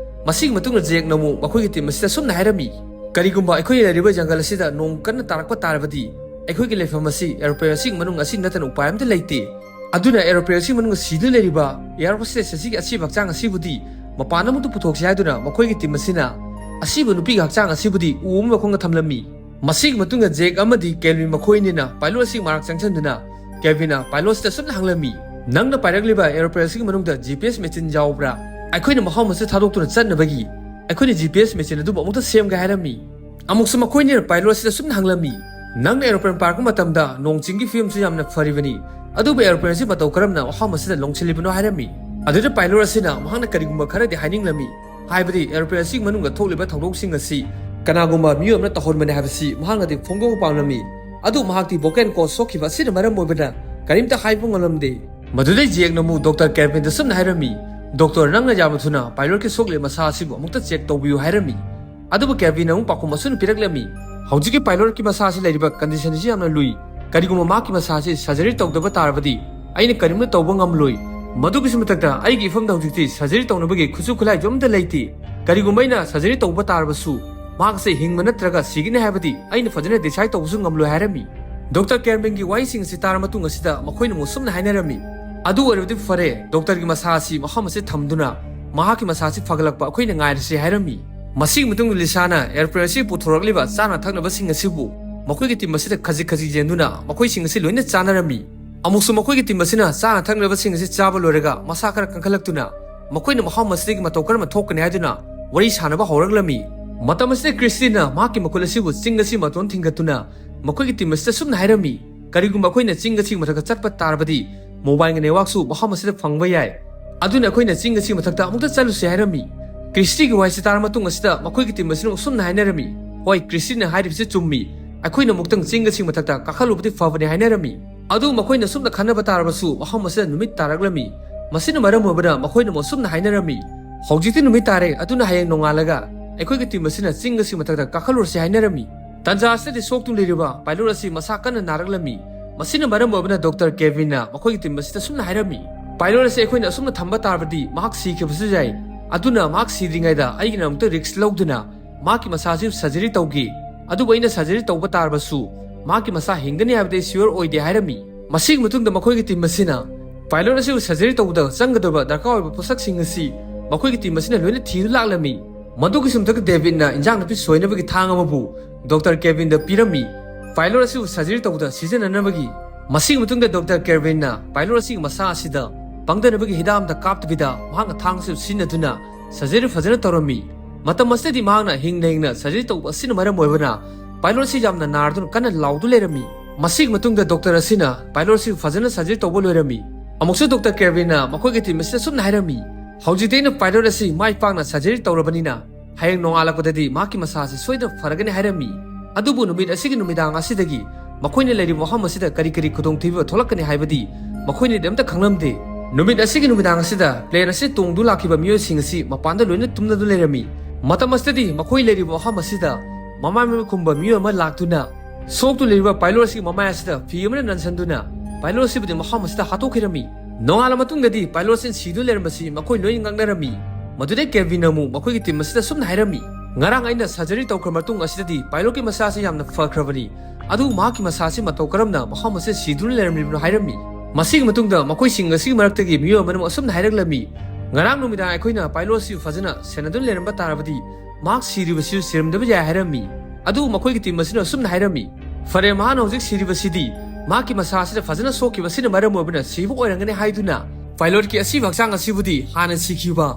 ꯃꯁꯤꯒꯤ ꯃꯇꯨꯡꯗ ꯖꯦꯛꯅ ꯑꯃꯨꯛ ꯃꯈꯣꯏꯒꯤ ꯇꯤꯝ ꯑꯁꯤꯗ ꯑꯁꯨꯝꯅ ꯍꯥꯏꯔꯝꯃꯤ, "ꯀꯔꯤꯒꯨꯝꯕ ꯑꯩꯈꯣꯏꯅ ꯂꯩꯔꯤꯕ ꯖꯪꯒꯜ ꯑꯁꯤꯗ ꯅꯣꯡ ꯀꯟꯅ ꯇꯥꯔꯛꯄ ꯇꯥꯔꯕꯗꯤ ꯑꯩꯈꯣꯏꯒꯤ ꯂꯩꯐꯝ ꯑꯁꯤ ꯑꯦꯔꯣꯄ꯭ꯂꯦꯟ ꯑꯁꯤꯒꯤ ꯃꯅꯨꯡ ꯑꯁꯤ ꯅꯠꯇꯅ ꯎꯄꯥꯏ ꯑꯃꯠꯇ ꯂꯩꯇꯦ꯫ ꯑꯗꯨꯅ ꯑꯦꯔꯣꯄ꯭ꯂꯦꯟ ꯑꯁꯤꯒꯤ ꯃꯅꯨꯡꯗ ꯁꯤꯗꯨꯅ ꯂꯩꯔꯤꯕ ꯑꯦꯌꯥꯔ ꯍꯣꯁꯇꯦꯁ ꯑꯁꯤꯒꯤ ꯑꯁꯤꯕ ꯍꯛꯆꯥꯡ ꯑꯁꯤꯕꯨꯗꯤ ꯃꯄꯥꯟ ꯑꯃꯗ ꯄꯨꯊꯣꯛꯁꯤ" ꯍꯥꯏꯗꯨꯅ ꯃꯈꯣꯏꯒꯤ ꯇꯤꯝ ꯑꯁꯤꯅ ꯑꯁꯤꯕ ꯅꯨꯄꯤꯒꯤ ꯍꯛꯆꯥꯡ ꯑꯁꯤꯕꯨꯗꯤ ꯎ ꯑꯃꯒꯤ ꯃꯈꯣꯡꯗ ꯊꯝꯂꯝꯃꯤ꯫ ꯃꯁꯤꯒꯤ ꯃꯇꯨꯡꯗ ꯖꯦꯛ ꯑꯃꯗꯤ ꯀꯦꯜꯚꯤꯟ ꯃꯈꯣꯏꯅꯤꯅ ꯄꯥꯏꯂꯣꯠ ꯑꯁꯤꯒꯤ ꯃꯅꯥꯛ ꯆꯪꯁꯤꯟꯗꯨꯅ ꯀꯦꯜꯚꯤꯟꯅ ꯄꯥꯏꯂꯣꯠꯁꯤꯗ ꯑꯁꯨꯝꯅ ꯍꯪꯂꯝꯃꯤ, "ꯅꯪꯅ ꯄꯥꯏꯔꯛꯂꯤꯕ ꯑꯦꯔꯣꯄ꯭ꯂꯦꯟ ꯑꯁꯤꯒꯤ ꯃꯅꯨꯡꯗ ꯖꯤ ꯄꯤ ꯑꯦꯁ ꯃꯦꯆꯤꯟ ꯌꯥꯎꯕ꯭ꯔꯥ? ꯑꯩꯈꯣꯏꯅ ꯃꯐꯝ ꯑꯁꯤꯗ ꯊꯥꯗꯣꯛꯇꯨꯅ ꯆꯠꯅꯕꯒꯤ ꯑꯩꯈꯣꯏꯅ ꯖꯤ ꯄꯤ ꯑꯦꯁ ꯃꯦꯆꯤꯟ ꯑꯗꯨꯕꯨ ꯑꯃꯨꯛꯇ ꯁꯦꯝꯒꯦ" ꯍꯥꯏꯔꯝꯃꯤ꯫ ꯑꯃꯨꯛꯁꯨ ꯃꯈꯣꯏꯅꯤꯅ ꯄꯥꯏꯂꯣꯠ ꯑꯁꯤꯗ ꯑꯁꯨꯝꯅ ꯍꯪꯂꯝꯃꯤ, "ꯅꯪꯅ ꯑꯦꯔꯣꯄ꯭ꯂꯦꯟ ꯄꯥꯏꯔꯛꯄ ꯃꯇꯝꯗ ꯅꯣꯡ ꯆꯤꯡꯒꯤ ꯐꯤꯕꯝꯁꯨ ꯌꯥꯝꯅ ꯐꯔꯤꯕꯅꯤ, ꯑꯗꯨꯕꯨ ꯑꯦꯔꯣꯄ꯭ꯂꯦꯟ ꯑꯁꯤ ꯃꯇꯧ ꯀꯔꯝꯅ ꯃꯐꯝ ꯑꯁꯤꯗ ꯂꯣꯡꯁꯤꯜꯂꯤꯕꯅꯣ?" ꯍꯥꯏꯔꯝꯃꯤ꯫ ꯑꯗꯨꯗ ꯄꯥꯏꯂꯣꯠ ꯑꯁꯤꯅ ꯃꯍꯥꯛꯅ ꯀꯔꯤꯒꯨꯝꯕ ꯈꯔꯗꯤ ꯍꯥꯏꯅꯤꯡꯂꯝꯃꯤ, ꯍꯥꯏꯕꯗꯤ ꯑꯦꯔꯣꯄ꯭ꯂꯦꯟ ꯑꯁꯤꯒꯤ ꯃꯅꯨꯡꯗ ꯊꯣꯛꯂꯤꯕ ꯊꯧꯗꯣꯛꯁꯤꯡ ꯑꯁꯤ ꯀꯅꯥꯒꯨꯝꯕ ꯃꯤꯑꯣꯏ ꯑꯃꯅ ꯇꯧꯍꯟꯕꯅꯤ ꯍꯥꯏꯕꯁꯤ ꯃꯍꯥꯛꯅꯗꯤ ꯐꯣꯡꯗꯣꯛꯄ ꯄꯥꯝꯂꯝꯃꯤ꯫ ꯑꯗꯨ ꯃꯍꯥꯛꯇꯤ vocal cord ꯁꯣꯛꯈꯤꯕ ꯑꯁꯤꯅ ꯃꯔꯝ ꯑꯣꯏꯕꯅ ꯀꯔꯤꯝꯇ ꯍꯥꯏꯕ ꯉꯝꯂꯝꯗꯦ꯫ ꯃꯗꯨꯗꯩ ꯖꯦꯛꯅ ꯑꯃꯨꯛ ꯗꯣꯛꯇꯔ ꯀꯦꯜꯚꯤꯟꯗ ꯁꯨꯝꯅ ꯍꯥꯏꯔꯝꯃꯤ, "ꯗꯣꯛꯇꯔ, ꯅꯪꯅ ꯌꯥꯝꯅ ꯊꯨꯅ ꯄꯥꯏꯂꯣꯠꯀꯤ ꯁꯣꯛꯂꯤꯕ ꯃꯁꯥ ꯑꯁꯤꯕꯨ ꯑꯃꯨꯛꯇ ꯆꯦꯛ ꯇꯧꯕꯤꯌꯨ" ꯍꯥꯏꯔꯝꯃꯤ꯫ ꯑꯗꯨꯕꯨ ꯀꯦꯜꯚꯤꯟꯅ ꯑꯃꯨꯛ ꯄꯥꯎꯈꯨꯝ ꯑꯁꯨꯝꯅ ꯄꯤꯔꯛꯂꯝꯃꯤ, "ꯍꯧꯖꯤꯛꯀꯤ ꯄꯥꯏꯂꯣꯠꯀꯤ ꯃꯁꯥ ꯑꯁꯤ ꯂꯩꯔꯤꯕ condition ꯑꯁꯤ ꯌꯥꯝꯅ ꯂꯨꯏ꯫ ꯀꯔꯤꯒꯨꯝꯕ ꯃꯍꯥꯛꯀꯤ ꯃꯁꯥ ꯑꯁꯤ surgery ꯇꯧꯗꯕ ꯇꯥꯔꯕꯗꯤ ꯑꯩꯅ ꯀꯔꯤꯝꯇ ꯇꯧꯕ ꯉꯝꯂꯣꯏ꯫ ꯃꯗꯨꯒꯤꯁꯨ ꯃꯊꯛꯇ ꯑꯩꯒꯤ ꯏꯐꯝꯗ ꯍꯧꯖꯤꯛꯇꯤ surgery ꯇꯧꯅꯕꯒꯤ ꯈꯨꯠꯁꯨ ꯈꯨꯠꯂꯥꯏꯁꯨ ꯑꯃꯠꯇ ꯂꯩꯇꯦ꯫ ꯀꯔꯤꯒꯨꯝꯕ ꯑꯩꯅ surgery ꯇꯧꯕ ꯇꯥꯔꯕꯁꯨ ꯃꯍꯥꯛꯁꯦ ꯍꯤꯡꯕ ꯅꯠꯇ꯭ꯔꯒ ꯁꯤꯒꯅꯤ ꯍꯥꯏꯕꯗꯤ ꯑꯩꯅ ꯐꯖꯅ decide ꯇꯧꯕꯁꯨ ꯉꯝꯂꯣꯏ" ꯍꯥꯏꯔꯝꯃꯤ꯫ ꯗꯣꯛꯇꯔ ꯀꯦꯜꯚꯤꯟꯒꯤ ꯋꯥꯍꯩꯁꯤꯡ ꯑꯁꯤ ꯇꯥꯔ ꯃꯇꯨꯡ ꯑꯁꯤꯗ ꯃꯈꯣꯏꯅ ꯑꯃꯨꯛ ꯁꯨꯝꯅ ꯍꯥꯏꯅꯔꯝꯃꯤ, "ꯑꯗꯨ ꯑꯣꯏꯔꯕꯗꯤ ꯐꯔꯦ, ꯗꯣꯛꯇꯔꯒꯤ ꯃꯁꯥ ꯑꯁꯤ ꯃꯐꯝ ꯑꯁꯤꯗ ꯊꯝꯗꯨꯅ ꯃꯍꯥꯛꯀꯤ ꯃꯁꯥ ꯑꯁꯤ ꯐꯒꯠꯂꯛꯄ ꯑꯩꯈꯣꯏꯅ ꯉꯥꯏꯔꯁꯤ" ꯍꯥꯏꯔꯝꯃꯤ꯫ ꯃꯁꯤꯒꯤ ꯃꯇꯨꯡꯗ ꯂꯤꯁꯥꯅ airplane ꯑꯁꯤ ꯄꯨꯊꯣꯔꯛꯂꯤꯕ ꯆꯥꯅ ꯊꯛꯅꯕꯁꯤꯡ ꯑꯁꯤꯕꯨ ꯃꯈꯣꯏꯒꯤ team ꯑꯁꯤꯗ ꯈꯖꯤꯛ ꯈꯖꯤꯛ ꯌꯦꯟꯗꯨꯅ ꯃꯈꯣꯏꯁꯤꯡ ꯑꯁꯤ ꯂꯣꯏꯅ ꯆꯥꯅꯔꯝꯃꯤ꯫ ꯑꯃꯨꯛꯁꯨ ꯃꯈꯣꯏꯒꯤ team ꯑꯁꯤꯅ ꯆꯥꯅ ꯊꯛꯅꯕꯁꯤꯡ ꯑꯁꯤ ꯆꯥꯕ ꯂꯣꯏꯔꯒ ꯃꯁꯥ ꯈꯔ ꯀꯟꯈꯠꯂꯛꯇꯨꯅ ꯃꯈꯣꯏꯅ ꯃꯐꯝ ꯑꯁꯤꯗꯒꯤ ꯃꯇꯧ ꯀꯔꯝꯅ ꯊꯣꯛꯀꯅꯤ ꯍꯥꯏꯗꯨꯅ ꯋꯥꯔꯤ ꯁꯥꯅꯕ ꯍꯧꯔꯛꯂꯝꯃꯤ꯫ ꯃꯇꯝ ꯑꯁꯤꯗ ꯀ꯭ꯔꯤꯁꯇꯤꯅ ꯃꯍꯥꯛꯀꯤ ꯃꯈꯨꯠ ꯑꯁꯤꯕꯨ ꯆꯤꯡ ꯑꯁꯤ ꯃꯇꯣꯟ ꯊꯤꯡꯒꯠꯇꯨꯅ ꯃꯈꯣꯏꯒꯤ team ꯑꯁꯤꯗ ꯁꯨꯝꯅ ꯍꯥꯏꯔꯝꯃꯤ, "ꯀꯔꯤꯒꯨꯝꯕ ꯑꯩꯈꯣꯏꯅ ꯆꯤꯡ ꯑꯁꯤꯒꯤ ꯃꯊꯛꯇ ꯆꯠꯄ ꯇꯥꯔꯕꯗꯤ mobile ꯒꯤ network ꯁꯨ ꯃꯐꯝ ꯑꯁꯤꯗ ꯐꯪꯕ ꯌꯥꯏ꯫ ꯑꯗꯨꯅ ꯑꯩꯈꯣꯏꯅ ꯆꯤꯡ ꯑꯁꯤꯒꯤ ꯃꯊꯛꯇ ꯑꯃꯨꯛꯇ ꯆꯠꯂꯨꯁꯤ" ꯍꯥꯏꯔꯝꯃꯤ꯫ ꯀ꯭ꯔꯤꯁꯇꯤꯒꯤ ꯋꯥꯍꯩꯁꯤ ꯇꯥꯔ ꯃꯇꯨꯡ ꯑꯁꯤꯗ ꯃꯈꯣꯏꯒꯤ team ꯑꯁꯤꯅ ꯑꯁꯨꯝꯅ ꯍꯥꯏꯅꯔꯝꯃꯤ, "ꯍꯣꯏ, ꯀ꯭ꯔꯤꯁꯇꯤꯅ ꯍꯥꯏꯔꯤꯕꯁꯤ ꯆꯨꯝꯃꯤ꯫ ꯑꯩꯈꯣꯏꯅ ꯑꯃꯨꯛꯇꯪ ꯆꯤꯡ ꯑꯁꯤꯒꯤ ꯃꯊꯛꯇ ꯀꯥꯈꯠꯂꯨꯕꯗꯤ ꯐꯕꯅꯤ" ꯍꯥꯏꯅꯔꯝꯃꯤ꯫ ꯑꯗꯨ ꯃꯈꯣꯏꯅ ꯑꯁꯨꯝꯅ ꯈꯟꯅꯕ ꯇꯥꯔꯕꯁꯨ ꯃꯐꯝ ꯑꯁꯤꯗ ꯅꯨꯃꯤꯠ ꯇꯥꯔꯛꯂꯝꯃꯤ꯫ ꯃꯁꯤꯅ ꯃꯔꯝ ꯑꯣꯏꯕꯅ ꯃꯈꯣꯏꯅ ꯑꯃꯨꯛ ꯑꯁꯨꯝꯅ ꯍꯥꯏꯅꯔꯝꯃꯤ, "ꯍꯧꯖꯤꯛꯇꯤ ꯅꯨꯃꯤꯠ ꯇꯥꯔꯦ, ꯑꯗꯨꯅ ꯍꯌꯦꯡ ꯅꯣꯡꯉꯥꯜꯂꯒ ꯑꯩꯈꯣꯏꯒꯤ team ꯑꯁꯤꯅ ꯆꯤꯡ ꯑꯁꯤꯒꯤ ꯃꯊꯛꯇ ꯀꯥꯈꯠꯂꯨꯔꯁꯤ" ꯍꯥꯏꯅꯔꯝꯃꯤ꯫ ꯇꯥꯟꯖꯥ ꯑꯁꯤꯗꯗꯤ ꯁꯣꯛꯇꯨꯅ ꯂꯩꯔꯤꯕ ꯄꯥꯏꯂꯣꯠ ꯑꯁꯤ ꯃꯁꯥ ꯀꯟꯅ ꯅꯥꯔꯛꯂꯝꯃꯤ꯫ ꯃꯁꯤꯅ ꯃꯔꯝ ꯑꯣꯏꯕꯅ ꯗꯣꯛꯇꯔ ꯀꯦꯜꯚꯤꯟꯅ ꯃꯈꯣꯏꯒꯤ team ꯑꯁꯤꯗ ꯑꯁꯨꯝꯅ ꯍꯥꯏꯔꯝꯃꯤ, "ꯄꯥꯏꯂꯣꯠ ꯑꯁꯤ ꯑꯩꯈꯣꯏꯅ ꯑꯁꯨꯝꯅ ꯊꯝꯕ ꯇꯥꯔꯕꯗꯤ ꯃꯍꯥꯛ ꯁꯤꯈꯤꯕꯁꯨ ꯌꯥꯏ꯫ ꯑꯗꯨꯅ ꯃꯍꯥꯛ ꯁꯤꯗ꯭ꯔꯤꯉꯩꯗ ꯑꯩꯒꯤꯅ ꯑꯃꯨꯛꯇ risk ꯂꯧꯗꯨꯅ ꯃꯍꯥꯛꯀꯤ ꯃꯁꯥ ꯑꯁꯤ surgery ꯇꯧꯒꯦ꯫ ꯑꯗꯨꯕꯨ ꯑꯩꯅ surgery ꯇꯧꯕ ꯇꯥꯔꯕꯁꯨ ꯃꯍꯥꯛꯀꯤ ꯃꯁꯥ ꯍꯤꯡꯒꯅꯤ ꯍꯥꯏꯕꯗꯤ sure ꯑꯣꯏꯗꯦ" ꯍꯥꯏꯔꯝꯃꯤ꯫ ꯃꯁꯤꯒꯤ ꯃꯇꯨꯡꯗ ꯃꯈꯣꯏꯒꯤ team ꯑꯁꯤꯅ ꯄꯥꯏꯂꯣꯠ ꯑꯁꯤꯕꯨ surgery ꯇꯧꯕꯗ ꯆꯪꯒꯗꯕ ꯗꯔꯀꯥꯔ ꯑꯣꯏꯕ ꯄꯣꯠꯁꯛꯁꯤꯡ ꯑꯁꯤ ꯃꯈꯣꯏꯒꯤ team ꯑꯁꯤꯅ ꯂꯣꯏꯅ ꯊꯤꯗꯨꯅ ꯂꯥꯛꯂꯝꯃꯤ꯫ ꯃꯗꯨꯒꯤꯁꯨ ꯃꯊꯛꯇ ꯗꯦꯕꯤꯠꯅ ꯏꯟꯖꯥꯡ ꯅꯥꯄꯤ ꯁꯣꯏꯅꯕꯒꯤ ꯊꯥꯡ ꯑꯃꯕꯨ ꯗꯣꯛꯇꯔ ꯀꯦꯜꯚꯤꯟꯗ ꯄꯤꯔꯝꯃꯤ꯫ ꯄꯥꯏꯂꯣꯠ ꯑꯁꯤꯕꯨ surgery ꯇꯧꯕꯗ ꯁꯤꯖꯤꯟꯅꯅꯕꯒꯤ꯫ ꯃꯁꯤꯒꯤ ꯃꯇꯨꯡꯗ ꯗꯣꯛꯇꯔ ꯀꯦꯜꯚꯤꯟꯅ ꯄꯥꯏꯂꯣꯠ ꯑꯁꯤꯒꯤ ꯃꯁꯥ ꯑꯁꯤꯗ ꯄꯪꯊꯅꯕꯒꯤ ꯍꯤꯗꯥꯛ ꯑꯃꯠꯇ ꯀꯥꯞꯇꯕꯤꯗ ꯃꯍꯥꯛꯅ ꯊꯥꯡ ꯑꯁꯤ ꯁꯤꯖꯤꯟꯅꯗꯨꯅ surgery ꯐꯖꯅ ꯇꯧꯔꯝꯃꯤ꯫ ꯃꯇꯝ ꯑꯁꯤꯗꯗꯤ ꯃꯍꯥꯛꯅ ꯍꯤꯡꯅ ꯍꯤꯡꯅ surgery ꯇꯧꯕ ꯑꯁꯤꯅ ꯃꯔꯝ ꯑꯣꯏꯕꯅ ꯄꯥꯏꯂꯣꯠ ꯑꯁꯤ ꯌꯥꯝꯅ ꯅꯥꯔꯗꯨꯅ ꯀꯟꯅ ꯂꯥꯎꯗꯨꯅ ꯂꯩꯔꯝꯃꯤ꯫ ꯃꯁꯤꯒꯤ ꯃꯇꯨꯡꯗ ꯗꯣꯛꯇꯔ ꯑꯁꯤꯅ ꯄꯥꯏꯂꯣꯠ ꯑꯁꯤꯕꯨ ꯐꯖꯅ surgery ꯇꯧꯕ ꯂꯣꯏꯔꯝꯃꯤ꯫ ꯑꯃꯨꯛꯁꯨ ꯗꯣꯛꯇꯔ ꯀꯦꯜꯚꯤꯟꯅ ꯃꯈꯣꯏꯒꯤ team ꯑꯁꯤꯗ ꯁꯨꯝꯅ ꯍꯥꯏꯔꯝꯃꯤ, "ꯍꯧꯖꯤꯛꯇꯤ ꯑꯩꯅ ꯄꯥꯏꯂꯣꯠ ꯑꯁꯤ ꯃꯥꯏ ꯄꯥꯛꯅ surgery ꯇꯧꯔꯕꯅꯤꯅ ꯍꯌꯦꯡ ꯅꯣꯡꯉꯥꯜꯂꯛꯄꯗꯗꯤ ꯃꯍꯥꯛꯀꯤ ꯃꯁꯥ ꯑꯁꯤ ꯁꯣꯏꯗꯅ ꯐꯔꯒꯅꯤ" ꯍꯥꯏꯔꯝꯃꯤ꯫ ꯑꯗꯨꯕꯨ ꯅꯨꯃꯤꯠ ꯑꯁꯤꯒꯤ ꯅꯨꯃꯤꯗꯥꯡ ꯑꯁꯤꯗꯒꯤ ꯃꯈꯣꯏꯅ ꯂꯩꯔꯤꯕ ꯃꯐꯝ ꯑꯁꯤꯗ ꯀꯔꯤ ꯀꯔꯤ ꯈꯨꯗꯣꯡꯊꯤꯕ ꯊꯣꯛꯂꯛꯀꯅꯤ ꯍꯥꯏꯕꯗꯤ ꯃꯈꯣꯏꯅꯗꯤ ꯑꯝꯇ ꯈꯪꯂꯝꯗꯦ꯫ ꯅꯨꯃꯤꯠ ꯑꯁꯤꯒꯤ ꯅꯨꯃꯤꯗꯥꯡ ꯑꯁꯤꯗ plane ꯑꯁꯤ ꯇꯣꯡꯗꯨ ꯂꯥꯛꯈꯤꯕ ꯃꯤꯑꯣꯏꯁꯤꯡ ꯑꯁꯤ ꯃꯄꯥꯟꯗ ꯂꯣꯏꯅ ꯇꯨꯝꯅꯗꯨꯅ ꯂꯩꯔꯝꯃꯤ꯫ ꯃꯇꯝ ꯑꯁꯤꯗꯗꯤ ꯃꯈꯣꯏ ꯂꯩꯔꯤꯕ ꯃꯐꯝ ꯑꯁꯤꯗ ꯃꯃꯥꯏ ꯃꯃꯤꯠ ꯈꯨꯝꯕ ꯃꯤꯑꯣꯏ ꯑꯃ ꯂꯥꯛꯇꯨꯅ ꯁꯣꯛꯇꯨ ꯂꯩꯔꯤꯕ pilot ꯑꯁꯤꯒꯤ ꯃꯃꯥꯏ ꯑꯁꯤꯗ ꯐꯤ ꯑꯃꯅ ꯅꯟꯁꯤꯟꯗꯨꯅ pilot ꯑꯁꯤꯕꯨꯗꯤ ꯃꯐꯝ ꯑꯁꯤꯗ ꯍꯥꯠꯇꯣꯛꯈꯤꯔꯝꯃꯤ꯫ ꯅꯣꯡꯉꯥꯜꯂ ꯃꯇꯨꯡꯗꯗꯤ pilot ꯑꯁꯤ ꯁꯤꯗꯨꯅ ꯂꯩꯔꯝꯕꯁꯤ ꯃꯈꯣꯏ ꯂꯣꯏꯅ ꯉꯛꯅꯔꯝꯃꯤ꯫ ꯃꯗꯨꯗꯩ ꯀꯦꯜꯚꯤꯟꯅ ꯑꯃꯨꯛ ꯃꯈꯣꯏꯒꯤ team ꯑꯁꯤꯗ ꯑꯁꯨꯝꯅ ꯍꯥꯏꯔꯝꯃꯤ, "ꯉꯔꯥꯡ ꯑꯩꯅ surgery ꯇꯧꯈ꯭ꯔ ꯃꯇꯨꯡ ꯑꯁꯤꯗꯗꯤ pilotꯀꯤ ꯃꯁꯥꯁꯤ ꯌꯥꯝꯅ ꯐꯈ꯭ꯔꯕꯅꯤ, ꯑꯗꯨꯕꯨ ꯃꯍꯥꯛꯀꯤ ꯃꯁꯥꯁꯤ ꯃꯇꯧ ꯀꯔꯝꯅ ꯃꯐꯝ ꯑꯁꯤꯗ ꯁꯤꯗꯨꯅ ꯂꯩꯔꯝꯂꯤꯕꯅꯣ?" ꯍꯥꯏꯔꯝꯃꯤ꯫ ꯃꯁꯤꯒꯤ ꯃꯇꯨꯡꯗ ꯃꯈꯣꯏꯁꯤꯡ ꯑꯁꯤꯒꯤ ꯃꯔꯛꯇꯒꯤ ꯃꯤꯑꯣꯏ ꯑꯃꯅ ꯑꯃꯨꯛ ꯑꯁꯨꯝꯅ ꯍꯥꯏꯔꯛꯂꯝꯃꯤ, "ꯉꯔꯥꯡ ꯅꯨꯃꯤꯗꯥꯡ ꯑꯩꯈꯣꯏꯅ pilot ꯑꯁꯤꯕꯨ ꯐꯖꯅ ꯁꯦꯟꯅꯗꯨꯅ ꯂꯩꯔꯝꯕ ꯇꯥꯔꯕꯗꯤ ꯃꯍꯥꯛ ꯁꯤꯔꯤꯕꯁꯤꯁꯨ ꯁꯤꯔꯝꯗꯕ ꯌꯥꯏ" ꯍꯥꯏꯔꯝꯃꯤ꯫ ꯑꯗꯨꯕꯨ ꯃꯈꯣꯏꯒꯤ team ꯑꯁꯤꯅ ꯑꯁꯨꯝꯅ ꯍꯥꯏꯔꯝꯃꯤ, "ꯐꯔꯦ, ꯃꯍꯥꯛꯅ ꯍꯧꯖꯤꯛ ꯁꯤꯔꯤꯕꯁꯤꯗꯤ ꯃꯍꯥꯛꯀꯤ ꯃꯁꯥ ꯑꯁꯤꯗ ꯐꯖꯅ ꯁꯣꯛꯈꯤꯕ ꯑꯁꯤꯅ ꯃꯔꯝ ꯑꯣꯏꯕꯅ ꯁꯤꯕ ꯑꯣꯏꯔꯝꯒꯅꯤ" ꯍꯥꯏꯗꯨꯅ pilotꯀꯤ ꯑꯁꯤꯕ ꯍꯛꯆꯥꯡ ꯑꯁꯤꯕꯨꯗꯤ ꯍꯥꯟꯅ ꯁꯤꯈꯤꯕ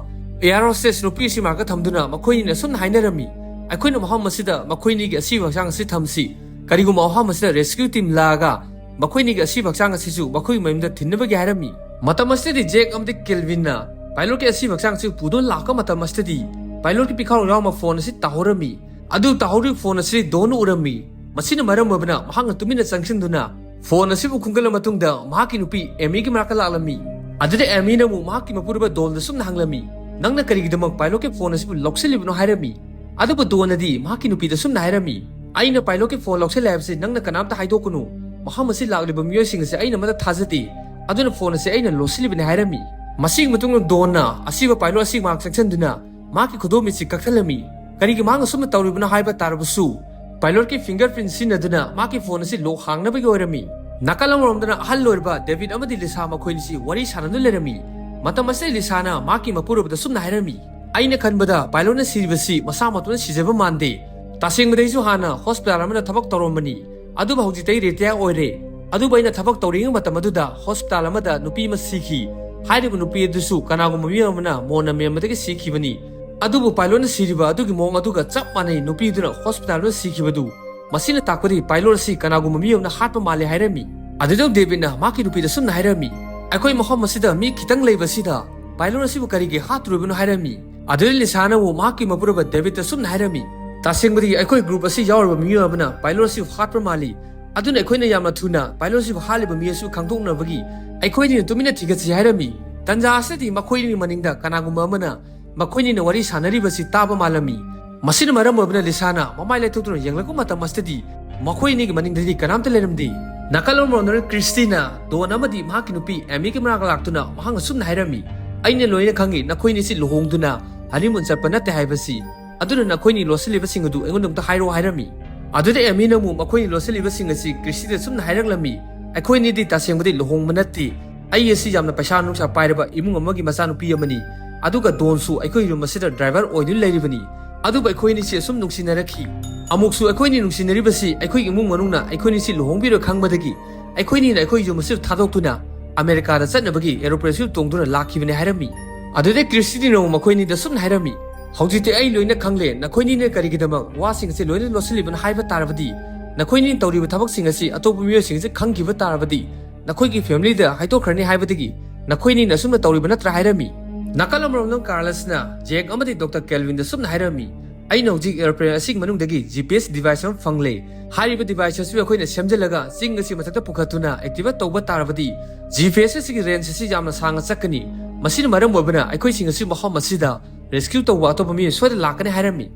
air hostess ꯅꯨꯄꯤ ꯑꯁꯤ ꯃꯅꯥꯛꯇ ꯊꯝꯗꯨꯅ ꯃꯈꯣꯏꯅꯤꯅ ꯑꯁꯨꯝꯅ ꯍꯥꯏꯅꯔꯝꯃꯤ, "ꯑꯩꯈꯣꯏꯅ ꯃꯐꯝ ꯑꯁꯤꯗ ꯃꯈꯣꯏꯅꯤꯒꯤ ꯑꯁꯤꯕ ꯍꯛꯆꯥꯡ ꯑꯁꯤ ꯊꯝꯁꯤ, ꯀꯔꯤꯒꯨꯝꯕ ꯃꯐꯝ ꯑꯁꯤꯗ rescue team ꯂꯥꯛꯑꯒ ꯃꯈꯣꯏꯅꯤꯒꯤ ꯑꯁꯤꯕ ꯍꯛꯆꯥꯡ ꯑꯁꯤꯁꯨ ꯃꯈꯣꯏꯒꯤ ꯃꯌꯨꯝꯗ ꯊꯤꯟꯅꯕꯒꯤ" ꯍꯥꯏꯔꯝꯃꯤ꯫ ꯃꯇꯝ ꯑꯁꯤꯗꯗꯤ ꯖꯦꯛ ꯑꯃꯗꯤ ꯀꯦꯜꯚꯤꯟꯅ pilotꯀꯤ ꯑꯁꯤꯕ ꯍꯛꯆꯥꯡ ꯑꯁꯤ ꯄꯨꯗꯨꯅ ꯂꯥꯛꯄ ꯃꯇꯝ ꯑꯁꯤꯗꯗꯤ pilotꯀꯤ ꯄꯤꯈꯥꯎ ꯌꯥꯎꯔꯝꯕ phone ꯑꯁꯤ ꯇꯥꯍꯧꯔꯝꯃꯤ꯫ ꯑꯗꯨ ꯇꯥꯍꯧꯔꯤꯕ phone ꯑꯁꯤ ꯗꯣꯟꯅ ꯎꯔꯝꯃꯤ꯫ ꯃꯁꯤꯅ ꯃꯔꯝ ꯑꯣꯏꯕꯅ ꯃꯍꯥꯛꯅ ꯇꯨꯃꯤꯟꯅ ꯆꯪꯁꯤꯟꯗꯨꯅ phone ꯑꯁꯤꯕꯨ ꯈꯨꯟꯒꯠꯂ ꯃꯇꯨꯡꯗ ꯃꯍꯥꯛꯀꯤ ꯅꯨꯄꯤ ꯑꯦꯃꯤꯒꯤ ꯃꯅꯥꯛꯇ ꯂꯥꯛꯂꯝꯃꯤ꯫ ꯑꯗꯨꯗ ꯑꯦꯃꯤꯅ ꯑꯃꯨꯛ ꯃꯍꯥꯛꯀꯤ ꯃꯄꯨꯔꯣꯏꯕ ꯗꯣꯟꯗ ꯁꯨꯝꯅ ꯍꯪꯂꯝꯃꯤ, "ꯅꯪꯅ ꯀꯔꯤꯒꯤꯗꯃꯛ pilotꯀꯤ phone ꯑꯁꯤꯕꯨ ꯂꯧꯁꯤꯜꯂꯤꯕꯅꯣ?" ꯍꯥꯏꯔꯝꯃꯤ꯫ ꯑꯗꯨꯕꯨ ꯗꯣꯟꯅꯗꯤ ꯃꯍꯥꯛꯀꯤ ꯅꯨꯄꯤꯗ ꯁꯨꯝꯅ ꯍꯥꯏꯔꯝꯃꯤ, "ꯑꯩꯅ pilotꯀꯤ phone ꯂꯧꯁꯤꯜꯂꯦ ꯍꯥꯏꯕꯁꯤ ꯅꯪꯅ ꯀꯅꯥꯝꯇ ꯍꯥꯏꯗꯣꯛꯀꯅꯨ꯫ ꯃꯐꯝ ꯑꯁꯤ ꯂꯥꯛꯂꯤꯕ ꯃꯤꯑꯣꯏꯁꯤꯡ ꯑꯁꯤ ꯑꯩꯅ ꯑꯃꯠꯇ ꯊꯥꯖꯗꯦ꯫ ꯑꯗꯨꯅ phone ꯑꯁꯤ ꯑꯩꯅ ꯂꯧꯁꯤꯜꯂꯤꯕꯅꯤ" ꯍꯥꯏꯔꯝꯃꯤ꯫ ꯃꯁꯤꯒꯤ ꯃꯇꯨꯡꯗ ꯗꯣꯟꯅ ꯑꯁꯤꯕ pilot ꯑꯁꯤ ꯃꯍꯥꯛ ꯆꯪꯁꯤꯟꯗꯨꯅ ꯃꯍꯥꯛꯀꯤ ꯈꯨꯗꯣꯝꯕꯤꯁꯤ ꯀꯛꯊꯠꯂꯝꯃꯤ꯫ ꯀꯔꯤꯒꯤ ꯃꯍꯥꯛꯅ ꯑꯁꯨꯝꯅ ꯇꯧꯔꯤꯕꯅꯣ ꯍꯥꯏꯕ ꯇꯥꯔꯕꯁꯨ, pilotꯀꯤ fingerprint ꯁꯤꯖꯤꯟꯅꯗꯨꯅ ꯃꯍꯥꯛꯀꯤ phone ꯑꯁꯤ lock ꯍꯥꯡꯅꯕꯒꯤ ꯑꯣꯏꯔꯝꯃꯤ꯫ ꯅꯥꯀꯜ ꯑꯃꯔꯣꯝꯗꯅ ꯑꯍꯜ ꯑꯣꯏꯔꯕ ꯗꯦꯕꯤꯠ ꯑꯃꯗꯤ ꯂꯤꯁꯥ ꯃꯈꯣꯏꯅꯤꯁꯤ ꯋꯥꯔꯤ ꯁꯥꯟꯅꯗꯨꯅ ꯂꯩꯔꯝꯃꯤ꯫ ꯃꯇꯝ ꯑꯁꯤꯗ ꯂꯤꯁꯥꯅ ꯃꯍꯥꯛꯀꯤ ꯃꯄꯨꯔꯣꯏꯕꯗ ꯁꯨꯝꯅ ꯍꯥꯏꯔꯝꯃꯤ, "ꯑꯩꯅ ꯈꯟꯕꯗ pilotꯅ ꯁꯤꯔꯤꯕꯁꯤ ꯃꯁꯥ ꯃꯇꯣꯟꯅ ꯁꯤꯖꯕ ꯃꯥꯟꯗꯦ꯫ ꯇꯁꯦꯡꯕꯗ ꯑꯩꯁꯨ ꯍꯥꯟꯅ hospital ꯑꯃꯗ ꯊꯕꯛ ꯇꯧꯔꯝꯕꯅꯤ, ꯑꯗꯨꯕꯨ ꯍꯧꯖꯤꯛꯇꯤ ꯑꯩ retire ꯑꯣꯏꯔꯦ꯫ ꯑꯗꯨꯕꯨ ꯑꯩꯅ ꯊꯕꯛ ꯇꯧꯔꯤꯉꯩ ꯃꯇꯝ ꯑꯗꯨꯗ hospital ꯑꯃꯗ ꯅꯨꯄꯤ ꯑꯃ ꯁꯤꯈꯤ꯫ ꯍꯥꯏꯔꯤꯕ ꯅꯨꯄꯤ ꯑꯗꯨꯁꯨ ꯀꯅꯥꯒꯨꯝꯕ ꯃꯤꯑꯣꯏ ꯑꯃꯅ ꯃꯣꯟꯅ ꯃꯦꯟꯕꯗꯒꯤ ꯁꯤꯈꯤꯕꯅꯤ꯫ ꯑꯗꯨꯕꯨ pilotꯅ ꯁꯤꯔꯤꯕ ꯑꯗꯨꯒꯤ ꯃꯑꯣꯡ ꯑꯗꯨꯒ ꯆꯞ ꯃꯥꯟꯅꯩ, ꯅꯨꯄꯤꯗꯨꯅ hospitalꯗ ꯁꯤꯈꯤꯕꯗꯨ꯫ ꯃꯁꯤꯅ ꯇꯥꯛꯄꯗꯤ pilot ꯑꯁꯤ ꯀꯅꯥꯒꯨꯝꯕ ꯃꯤꯑꯣꯏ ꯑꯃꯅ ꯍꯥꯠꯄ ꯃꯥꯜꯂꯦ" ꯍꯥꯏꯔꯝꯃꯤ꯫ ꯑꯗꯨꯗ ꯗꯦꯕꯤꯠꯅ ꯃꯍꯥꯛꯀꯤ ꯅꯨꯄꯤꯗ ꯁꯨꯝꯅ ꯍꯥꯏꯔꯝꯃꯤ, "ꯑꯩꯈꯣꯏ ꯃꯐꯝ ꯑꯁꯤꯗ ꯃꯤ ꯈꯤꯇꯪ ꯂꯩꯕꯁꯤꯗ pilot ꯑꯁꯤꯕꯨ ꯀꯔꯤꯒꯤ ꯍꯥꯠꯇꯣꯔꯤꯕꯅꯣ?" ꯍꯥꯏꯔꯝꯃꯤ꯫ ꯑꯗꯨꯗ ꯂꯤꯁꯥꯅ ꯑꯃꯨꯛ ꯃꯍꯥꯛꯀꯤ ꯃꯄꯨꯔꯣꯏꯕ ꯗꯦꯕꯤꯠꯇ ꯁꯨꯝꯅ ꯍꯥꯏꯔꯝꯃꯤ, "ꯇꯁꯦꯡꯕꯗꯤ ꯑꯩꯈꯣꯏ group ꯑꯁꯤ ꯌꯥꯎꯔꯤꯕ ꯃꯤꯑꯣꯏ ꯑꯃꯅ pilot ꯑꯁꯤꯕꯨ ꯍꯥꯠꯄ ꯃꯥꯜꯂꯤ꯫ ꯑꯗꯨꯅ ꯑꯩꯈꯣꯏꯅ ꯌꯥꯝꯅ ꯊꯨꯅ ꯄꯥꯏꯂꯣꯠꯁꯤꯕꯨ ꯍꯥꯠꯂꯤꯕ ꯃꯤ ꯑꯁꯤ ꯈꯪꯗꯣꯛꯅꯕꯒꯤ ꯑꯩꯈꯣꯏꯅꯤꯅ ꯇꯨꯃꯤꯟꯅ ꯊꯤꯒꯠꯁꯤ ꯍꯥꯏꯔꯝꯃꯤ꯫ ꯇꯟꯖꯥ ꯑꯁꯤꯗꯗꯤ ꯃꯈꯣꯏꯅꯤ ꯃꯅꯤꯡꯗ ꯀꯅꯥꯒꯨꯝꯕ ꯑꯃꯅ ꯃꯈꯣꯏꯅꯤꯅ ꯋꯥꯔꯤ ꯁꯥꯟꯅꯔꯤꯕꯁꯤ ꯇꯥꯕ ꯃꯥꯜꯂꯝꯃꯤ꯫ ꯃꯁꯤꯅ ꯃꯔꯝ ꯑꯣꯏꯕꯅ ꯂꯤꯁꯥꯅ ꯃꯃꯥꯏ ꯂꯩꯊꯣꯛꯇꯨꯅ ꯌꯦꯡꯂꯛꯄ ꯃꯇꯝ ꯑꯁꯤꯗꯗꯤ ꯃꯈꯣꯏꯅꯤꯒꯤ ꯃꯅꯤꯡꯗꯗꯤ ꯀꯅꯥꯝꯇ ꯂꯩꯔꯝꯗꯦ꯫ ꯅꯥꯀꯜ ꯑꯃꯔꯣꯝꯗꯅ ꯀ꯭ꯔꯤꯁꯇꯤꯅ ꯗꯣꯟ ꯑꯃꯗꯤ ꯃꯍꯥꯛꯀꯤ ꯅꯨꯄꯤ ꯑꯦꯃꯤꯒꯤ ꯃꯅꯥꯛꯇ ꯂꯥꯛꯇꯨꯅ ꯃꯍꯥꯛꯅ ꯁꯨꯝꯅ ꯍꯥꯏꯔꯝꯃꯤ, "ꯑꯩꯅ ꯂꯣꯏꯅ ꯈꯪꯏ, ꯅꯈꯣꯏꯅꯤꯁꯤ ꯂꯨꯍꯣꯡꯗꯨꯅ ꯍꯅꯤꯃꯨꯟ ꯆꯠꯄ ꯅꯠꯇꯦ ꯍꯥꯏꯕꯁꯤ꯫ ꯑꯗꯨꯅ ꯅꯈꯣꯏꯅꯤ ꯂꯣꯠꯁꯤꯜꯂꯤꯕꯁꯤꯡ ꯑꯗꯨ ꯑꯩꯉꯣꯟꯗ ꯑꯃꯨꯛꯇ ꯍꯥꯏꯔꯛꯑꯣ" ꯍꯥꯏꯔꯝꯃꯤ꯫ ꯑꯗꯨꯗ ꯑꯦꯃꯤꯅ ꯑꯃꯨꯛ ꯃꯈꯣꯏꯅꯤ ꯂꯣꯠꯁꯤꯜꯂꯤꯕꯁꯤꯡ ꯑꯁꯤ ꯀ꯭ꯔꯤꯁꯇꯤꯗ ꯁꯨꯝꯅ ꯍꯥꯏꯔꯛꯂꯝꯃꯤ, "ꯑꯩꯈꯣꯏꯅꯤꯗꯤ ꯇꯁꯦꯡꯕꯗꯤ ꯂꯨꯍꯣꯡꯕ ꯅꯠꯇꯦ꯫ ꯑꯩ ꯑꯁꯤ ꯌꯥꯝꯅ ꯄꯩꯁꯥ ꯅꯨꯡꯁꯥ ꯄꯥꯏꯔꯕ ꯏꯃꯨꯡ ꯑꯃꯒꯤ ꯃꯆꯥꯅꯨꯄꯤ ꯑꯃꯅꯤ꯫ ꯑꯗꯨꯒ ꯗꯣꯟꯁꯨ ꯑꯩꯈꯣꯏ ꯌꯨꯝ ꯑꯁꯤꯗ ꯗ꯭ꯔꯥꯏꯚꯔ ꯑꯣꯏꯗꯨꯅ ꯂꯩꯔꯤꯕꯅꯤ꯫ ꯑꯗꯨꯕꯨ ꯑꯩꯈꯣꯏꯅꯤꯁꯤ ꯑꯁꯨꯝ ꯅꯨꯡꯁꯤꯅꯔꯛꯈꯤ꯫ ꯑꯃꯨꯛꯁꯨ ꯑꯩꯈꯣꯏꯅꯤ ꯅꯨꯡꯁꯤꯅꯔꯤꯕꯁꯤ ꯑꯩꯈꯣꯏ ꯏꯃꯨꯡ ꯃꯅꯨꯡꯅ ꯑꯩꯈꯣꯏꯅꯤꯁꯤ ꯂꯨꯍꯣꯡꯕꯤꯔꯣꯏ ꯈꯪꯕꯗꯒꯤ ꯑꯩꯈꯣꯏꯅꯤꯅ ꯑꯩꯈꯣꯏ ꯌꯨꯝ ꯑꯁꯤ ꯊꯥꯗꯣꯛꯇꯨꯅ ꯑꯃꯦꯔꯤꯀꯥꯗ ꯆꯠꯅꯕꯒꯤ ꯑꯦꯔꯣꯄ꯭ꯂꯦꯟꯁꯨ ꯇꯣꯡꯗꯨꯅ ꯂꯥꯛꯈꯤꯕꯅꯤ" ꯍꯥꯏꯔꯝꯃꯤ꯫ ꯑꯗꯨꯗꯩ ꯀ꯭ꯔꯤꯁꯇꯤꯅ ꯑꯃꯨꯛ ꯃꯈꯣꯏꯅꯤꯗ ꯁꯨꯝꯅ ꯍꯥꯏꯔꯝꯃꯤ, "ꯍꯧꯖꯤꯛꯇꯤ ꯑꯩ ꯂꯣꯏꯅ ꯈꯪꯂꯦ, ꯅꯈꯣꯏꯅꯤꯅ ꯀꯔꯤꯒꯤꯗꯃꯛ ꯋꯥꯁꯤꯡ ꯑꯁꯤ ꯂꯣꯏꯅ ꯂꯣꯠꯁꯤꯜꯂꯤꯕꯅꯣ ꯍꯥꯏꯕ ꯇꯥꯔꯕꯗꯤ, ꯅꯈꯣꯏꯅꯤꯅ ꯇꯧꯔꯤꯕ ꯊꯕꯛꯁꯤꯡ ꯑꯁꯤ ꯑꯇꯣꯞꯄ ꯃꯤꯑꯣꯏꯁꯤꯡꯁꯤ ꯈꯪꯈꯤꯕ ꯇꯥꯔꯕꯗꯤ ꯅꯈꯣꯏꯒꯤ ꯐꯦꯃꯤꯂꯤꯗ ꯍꯥꯏꯗꯣꯛꯈ꯭ꯔꯅꯤ ꯍꯥꯏꯕꯗꯒꯤ ꯅꯈꯣꯏꯅꯤꯅ ꯑꯁꯨꯝꯅ ꯇꯧꯔꯤꯕ ꯅꯠꯇ꯭ꯔꯥ?" ꯍꯥꯏꯔꯝꯃꯤ꯫ ꯅꯥꯀꯜ ꯑꯃꯔꯣꯝꯗ ꯀꯥꯔꯂꯁꯅ ꯖꯦꯛ ꯑꯃꯗꯤ ꯗꯣꯛꯇꯔ ꯀꯦꯜꯚꯤꯟꯗ ꯁꯨꯝꯅ ꯍꯥꯏꯔꯝꯃꯤ, "ꯑꯩꯅ ꯍꯧꯖꯤꯛ ꯑꯦꯔꯣꯄ꯭ꯂꯦꯟ ꯑꯁꯤꯒꯤ ꯃꯅꯨꯡꯗꯒꯤ ꯖꯤ ꯄꯤ ꯑꯦꯁ ꯗꯤꯚꯥꯏꯁ ꯑꯃ ꯐꯪꯂꯦ꯫ ꯍꯥꯏꯔꯤꯕ ꯗꯤꯚꯥꯏꯁ ꯑꯁꯤ ꯑꯩꯈꯣꯏꯅ ꯁꯦꯝꯖꯤꯜꯂꯒ ꯆꯤꯡ ꯑꯁꯤ ꯃꯊꯛꯇ ꯄꯨꯈꯠꯇꯨꯅ ꯑꯦꯛꯇꯤꯚꯦꯠ ꯇꯧꯕ ꯇꯥꯔꯕꯗꯤ ꯖꯤ ꯄꯤ ꯑꯦꯁ ꯑꯁꯤꯒꯤ ꯔꯦꯟꯖ ꯑꯁꯤ ꯌꯥꯝꯅ ꯁꯥꯡꯅ ꯆꯠꯀꯅꯤ꯫ ꯃꯁꯤꯅ ꯃꯔꯝ ꯑꯣꯏꯕꯅ ꯑꯩꯈꯣꯏꯁꯤꯡ ꯑꯁꯤ ꯃꯐꯝ ꯑꯁꯤꯗ ꯔꯦꯁꯀ꯭ꯌꯨ ꯇꯧꯕ ꯑꯇꯣꯞꯄ ꯃꯤꯑꯣꯏ ꯁꯣꯏꯗꯅ ꯂꯥꯛꯀꯅꯤ" ꯍꯥꯏꯔꯝꯃꯤ꯫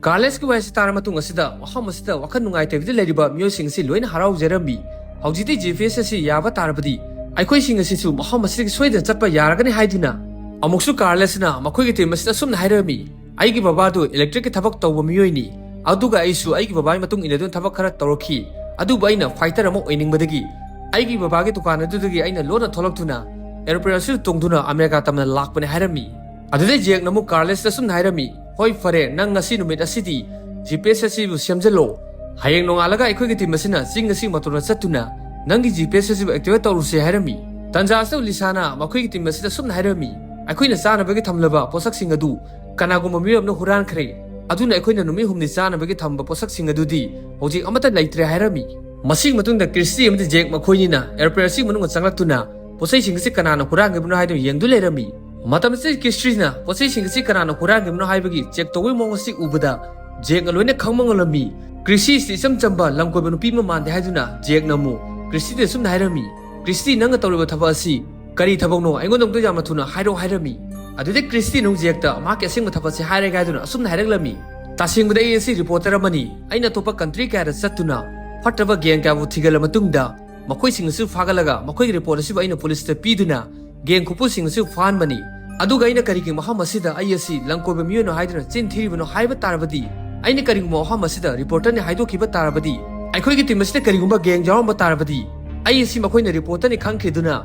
ꯀꯥꯔꯂꯦꯁꯀꯤ ꯋꯥꯍꯩꯁꯤ ꯇꯥꯔꯕ ꯃꯇꯨꯡ ꯑꯁꯤꯗ ꯃꯐꯝ ꯑꯁꯤꯗ ꯋꯥꯈꯜ ꯅꯨꯡꯉꯥꯏꯇꯕꯤꯗ ꯂꯩꯔꯤꯕ ꯃꯤꯑꯣꯏꯁꯤꯡ ꯑꯁꯤ ꯂꯣꯏꯅ ꯍꯔꯥꯎꯖꯔꯝꯃꯤ꯫ ꯍꯧꯖꯤꯛꯇꯤ ꯖꯤ ꯄꯤ ꯑꯦꯁ ꯑꯁꯤ ꯌꯥꯕ ꯇꯥꯔꯕꯗꯤ ꯑꯩꯈꯣꯏꯁꯤꯡ ꯑꯁꯤꯁꯨ ꯃꯐꯝ ꯑꯁꯤꯗꯒꯤ ꯁꯣꯏꯗꯅ ꯆꯠꯄ ꯌꯥꯔꯒꯅꯤ ꯍꯥꯏꯗꯨꯅ ꯑꯃꯨꯛꯁꯨ ꯀꯥꯔꯂꯦꯁꯅ ꯃꯈꯣꯏꯒꯤ ꯇꯤꯝ ꯑꯁꯤꯗ ꯑꯁꯨꯝꯅ ꯍꯥꯏꯔꯝꯃꯤ, "ꯑꯩꯒꯤ ꯕꯕꯥꯗꯨ ꯏꯂꯦꯛꯇ꯭ꯔꯤꯛꯀꯤ ꯊꯕꯛ ꯇꯧꯕ ꯃꯤꯑꯣꯏꯅꯤ꯫ ꯑꯗꯨꯒ ꯑꯩꯁꯨ ꯑꯩꯒꯤ ꯕꯕꯥꯒꯤ ꯃꯇꯨꯡ ꯏꯟꯅꯗꯨꯅ ꯊꯕꯛ ꯈꯔ ꯇꯧꯔꯛꯈꯤ꯫ ꯑꯗꯨꯕꯨ ꯑꯩꯅ ꯐꯥꯏꯇꯔ ꯑꯃ ꯑꯣꯏꯅꯤꯡꯕꯗꯒꯤ ꯑꯩꯒꯤ ꯕꯕꯥꯒꯤ ꯗꯨꯀꯥꯟ ꯑꯗꯨꯗꯒꯤ ꯑꯩꯅ ꯂꯣꯟꯅ ꯊꯣꯛꯂꯛꯇꯨꯅ ꯑꯦꯔꯣꯄ꯭ꯂꯦꯟ ꯑꯁꯤꯗ ꯇꯣꯡꯗꯨꯅ ꯑꯃꯦꯔꯤꯀꯥ ꯇꯝꯅ ꯂꯥꯛꯄꯅꯤ" ꯍꯥꯏꯔꯝꯃꯤ꯫ ꯑꯗꯨꯗꯩ ꯖꯦꯛꯅ ꯑꯃꯨꯛ ꯀꯥꯔꯂꯦꯁꯇ ꯑꯁꯨꯝꯅ ꯍꯥꯏꯔꯝꯃꯤ, "ꯍꯣꯏ, ꯐꯔꯦ, ꯅꯪ ꯉꯁꯤ ꯅꯨꯃꯤꯠ ꯑꯁꯤꯗꯤ ꯖꯤ ꯄꯤ ꯑꯦꯁ ꯑꯁꯤꯕꯨ ꯁꯦꯝꯖꯤꯜꯂꯣ꯫ ꯍꯌꯦꯡ ꯅꯣꯡꯉꯥꯜꯂꯒ ꯑꯩꯈꯣꯏꯒꯤ ꯇꯤꯝ ꯑꯁꯤꯅ ꯆꯤꯡ ꯑꯁꯤ ꯃꯇꯣꯟꯗ ꯆꯠꯇꯨꯅ ꯅꯪꯒꯤ ꯖꯤ ꯄꯤ ꯑꯦꯁ ꯑꯁꯤꯕꯨ ꯑꯦꯛꯇꯤꯚꯦꯠ ꯇꯧꯔꯨꯁꯦ" ꯍꯥꯏꯔꯝꯃꯤ꯫ ꯇꯟꯖꯥ ꯑꯁꯤꯗ ꯂꯤꯁꯥꯅ ꯃꯈꯣꯏꯒꯤ ꯇꯤꯝ ꯑꯁꯤꯗ ꯑꯁꯨꯝꯅ ꯍꯥꯏꯔꯝꯃꯤ, "ꯑꯩꯈꯣꯏꯅ ꯆꯥꯅꯕꯒꯤ ꯊꯝꯂꯕ ꯄꯣꯠꯁꯛꯁꯤꯡ ꯑꯗꯨ ꯀꯅꯥꯒꯨꯝꯕ ꯃꯤꯑꯣꯏ ꯑꯃꯅ ꯍꯨꯔꯥꯟꯈ꯭ꯔꯦ꯫ ꯑꯗꯨꯅ ꯑꯩꯈꯣꯏꯅ ꯅꯨꯃꯤꯠ ꯍꯨꯝꯅꯤ ꯆꯥꯅꯕꯒꯤ ꯊꯝꯕ ꯄꯣꯠꯁꯛꯁꯤꯡ ꯑꯗꯨꯗꯤ ꯍꯧꯖꯤꯛ ꯑꯃꯠꯇ ꯂꯩꯇ꯭ꯔꯦ" ꯍꯥꯏꯔꯝꯃꯤ꯫ ꯃꯁꯤꯒꯤ ꯃꯇꯨꯡꯗ ꯀ꯭ꯔꯤꯁꯇꯤ ꯑꯃꯗꯤ ꯖꯦꯛ ꯃꯈꯣꯏꯅꯤꯅ ꯑꯦꯔꯣꯄ꯭ꯂꯦꯟ ꯑꯁꯤꯒꯤ ꯃꯅꯨꯡꯗ ꯆꯪꯂꯛꯇꯨꯅ ꯄꯣꯠꯆꯩꯁꯤꯡ ꯑꯁꯤ ꯀꯅꯥꯅ ꯍꯨꯔꯥꯟꯈꯤꯕꯅꯣ ꯍꯥꯏꯗꯨꯅ ꯌꯦꯡꯗꯨꯅ ꯂꯩꯔꯝꯃꯤ꯫ ꯃꯇꯝ ꯑꯁꯤꯗ ꯀ꯭ꯔꯤꯁꯇꯤꯅ ꯄꯣꯠꯆꯩꯁꯤꯡ ꯑꯁꯤ ꯀꯅꯥꯅ ꯍꯨꯔꯥꯟꯈꯤꯕꯅꯣ ꯍꯥꯏꯕꯒꯤ ꯆꯦꯛ ꯇꯧꯕꯒꯤ ꯃꯑꯣꯡ ꯑꯁꯤ ꯎꯕꯗ ꯖꯦꯛꯅ ꯂꯣꯏꯅ ꯈꯪꯕ ꯉꯝꯂꯝꯃꯤ꯫ ꯀ꯭ꯔꯤꯁꯇꯤꯁꯤ ꯏꯆꯝ ꯆꯝꯕ ꯂꯝꯀꯣꯏꯕ ꯅꯨꯄꯤ ꯑꯃ ꯃꯥꯟꯗꯦ ꯍꯥꯏꯗꯨꯅ ꯖꯦꯛꯅ ꯑꯃꯨꯛ ꯀ꯭ꯔꯤꯁꯇꯤꯗ ꯑꯁꯨꯝꯅ ꯍꯥꯏꯔꯝꯃꯤ, "ꯀ꯭ꯔꯤꯁꯇꯤ, ꯅꯪꯅ ꯇꯧꯔꯤꯕ ꯊꯕꯛ ꯑꯁꯤ ꯀꯔꯤ ꯊꯕꯛꯅꯣ? ꯑꯩꯉꯣꯟꯗ ꯑꯃꯨꯛꯇ ꯌꯥꯝꯅ ꯊꯨꯅ ꯍꯥꯏꯔꯛꯑꯣ" ꯍꯥꯏꯔꯝꯃꯤ꯫ ꯑꯗꯨꯗꯩ ꯀ꯭ꯔꯤꯁꯇꯤꯅ ꯑꯃꯨꯛ ꯖꯦꯛꯇ ꯃꯍꯥꯛꯀꯤ ꯑꯁꯦꯡꯕ ꯊꯕꯛꯁꯤ ꯍꯥꯏꯔꯒꯦ ꯍꯥꯏꯗꯨꯅ ꯑꯁꯨꯝꯅ ꯍꯥꯏꯔꯛꯂꯝꯃꯤ, "ꯇꯁꯦꯡꯕꯗ ꯑꯩ ꯑꯁꯤ ꯔꯤꯄꯣꯔꯇꯔ ꯑꯃꯅꯤ꯫ ꯑꯩꯅ ꯑꯇꯣꯞꯄ ꯀꯟꯇ꯭ꯔꯤ ꯀꯌꯥꯗ ꯆꯠꯇꯨꯅ ꯐꯠꯇꯕ ꯒꯦꯡ ꯀꯌꯥꯕꯨ ꯊꯤꯒꯠꯂ ꯃꯇꯨꯡꯗ ꯃꯈꯣꯏꯁꯤꯡ ꯑꯁꯤ ꯐꯥꯒꯠꯂꯒ ꯃꯈꯣꯏꯒꯤ ꯔꯤꯄꯣꯔꯠ ꯑꯁꯤꯕꯨ ꯑꯩꯅ ꯄꯨꯂꯤꯁꯇ ꯄꯤꯗꯨꯅ ꯒꯦꯡ ꯈꯨꯄꯨꯁꯤꯡ ꯑꯁꯤ ꯐꯥꯍꯟꯕꯅꯤ꯫ ꯑꯗꯨꯒ ꯑꯩꯅ ꯀꯔꯤꯒꯤ ꯃꯐꯝ ꯑꯁꯤꯗ ꯑꯩ ꯑꯁꯤ ꯂꯝꯀꯣꯏꯕ ꯃꯤꯑꯣꯏꯅꯣ ꯍꯥꯏꯗꯨꯅ ꯆꯤꯟ ꯊꯤꯔꯤꯕꯅꯣ ꯍꯥꯏꯕ ꯇꯥꯔꯕꯗꯤ, ꯑꯩꯅ ꯀꯔꯤꯒꯨꯝꯕ ꯃꯐꯝ ꯑꯁꯤꯗ ꯔꯤꯄꯣꯔꯇꯔꯅꯤ ꯍꯥꯏꯗꯣꯛꯈꯤꯕ ꯇꯥꯔꯕꯗꯤ, ꯑꯩꯈꯣꯏꯒꯤ ꯇꯤꯝ ꯑꯁꯤꯗ ꯀꯔꯤꯒꯨꯝꯕ ꯒꯦꯡ ꯌꯥꯎꯔꯝꯕ ꯇꯥꯔꯕꯗꯤ, ꯑꯩ ꯑꯁꯤ ꯃꯈꯣꯏꯅ ꯔꯤꯄꯣꯔꯇꯔꯅꯤ ꯈꯪꯈꯤꯗꯨꯅ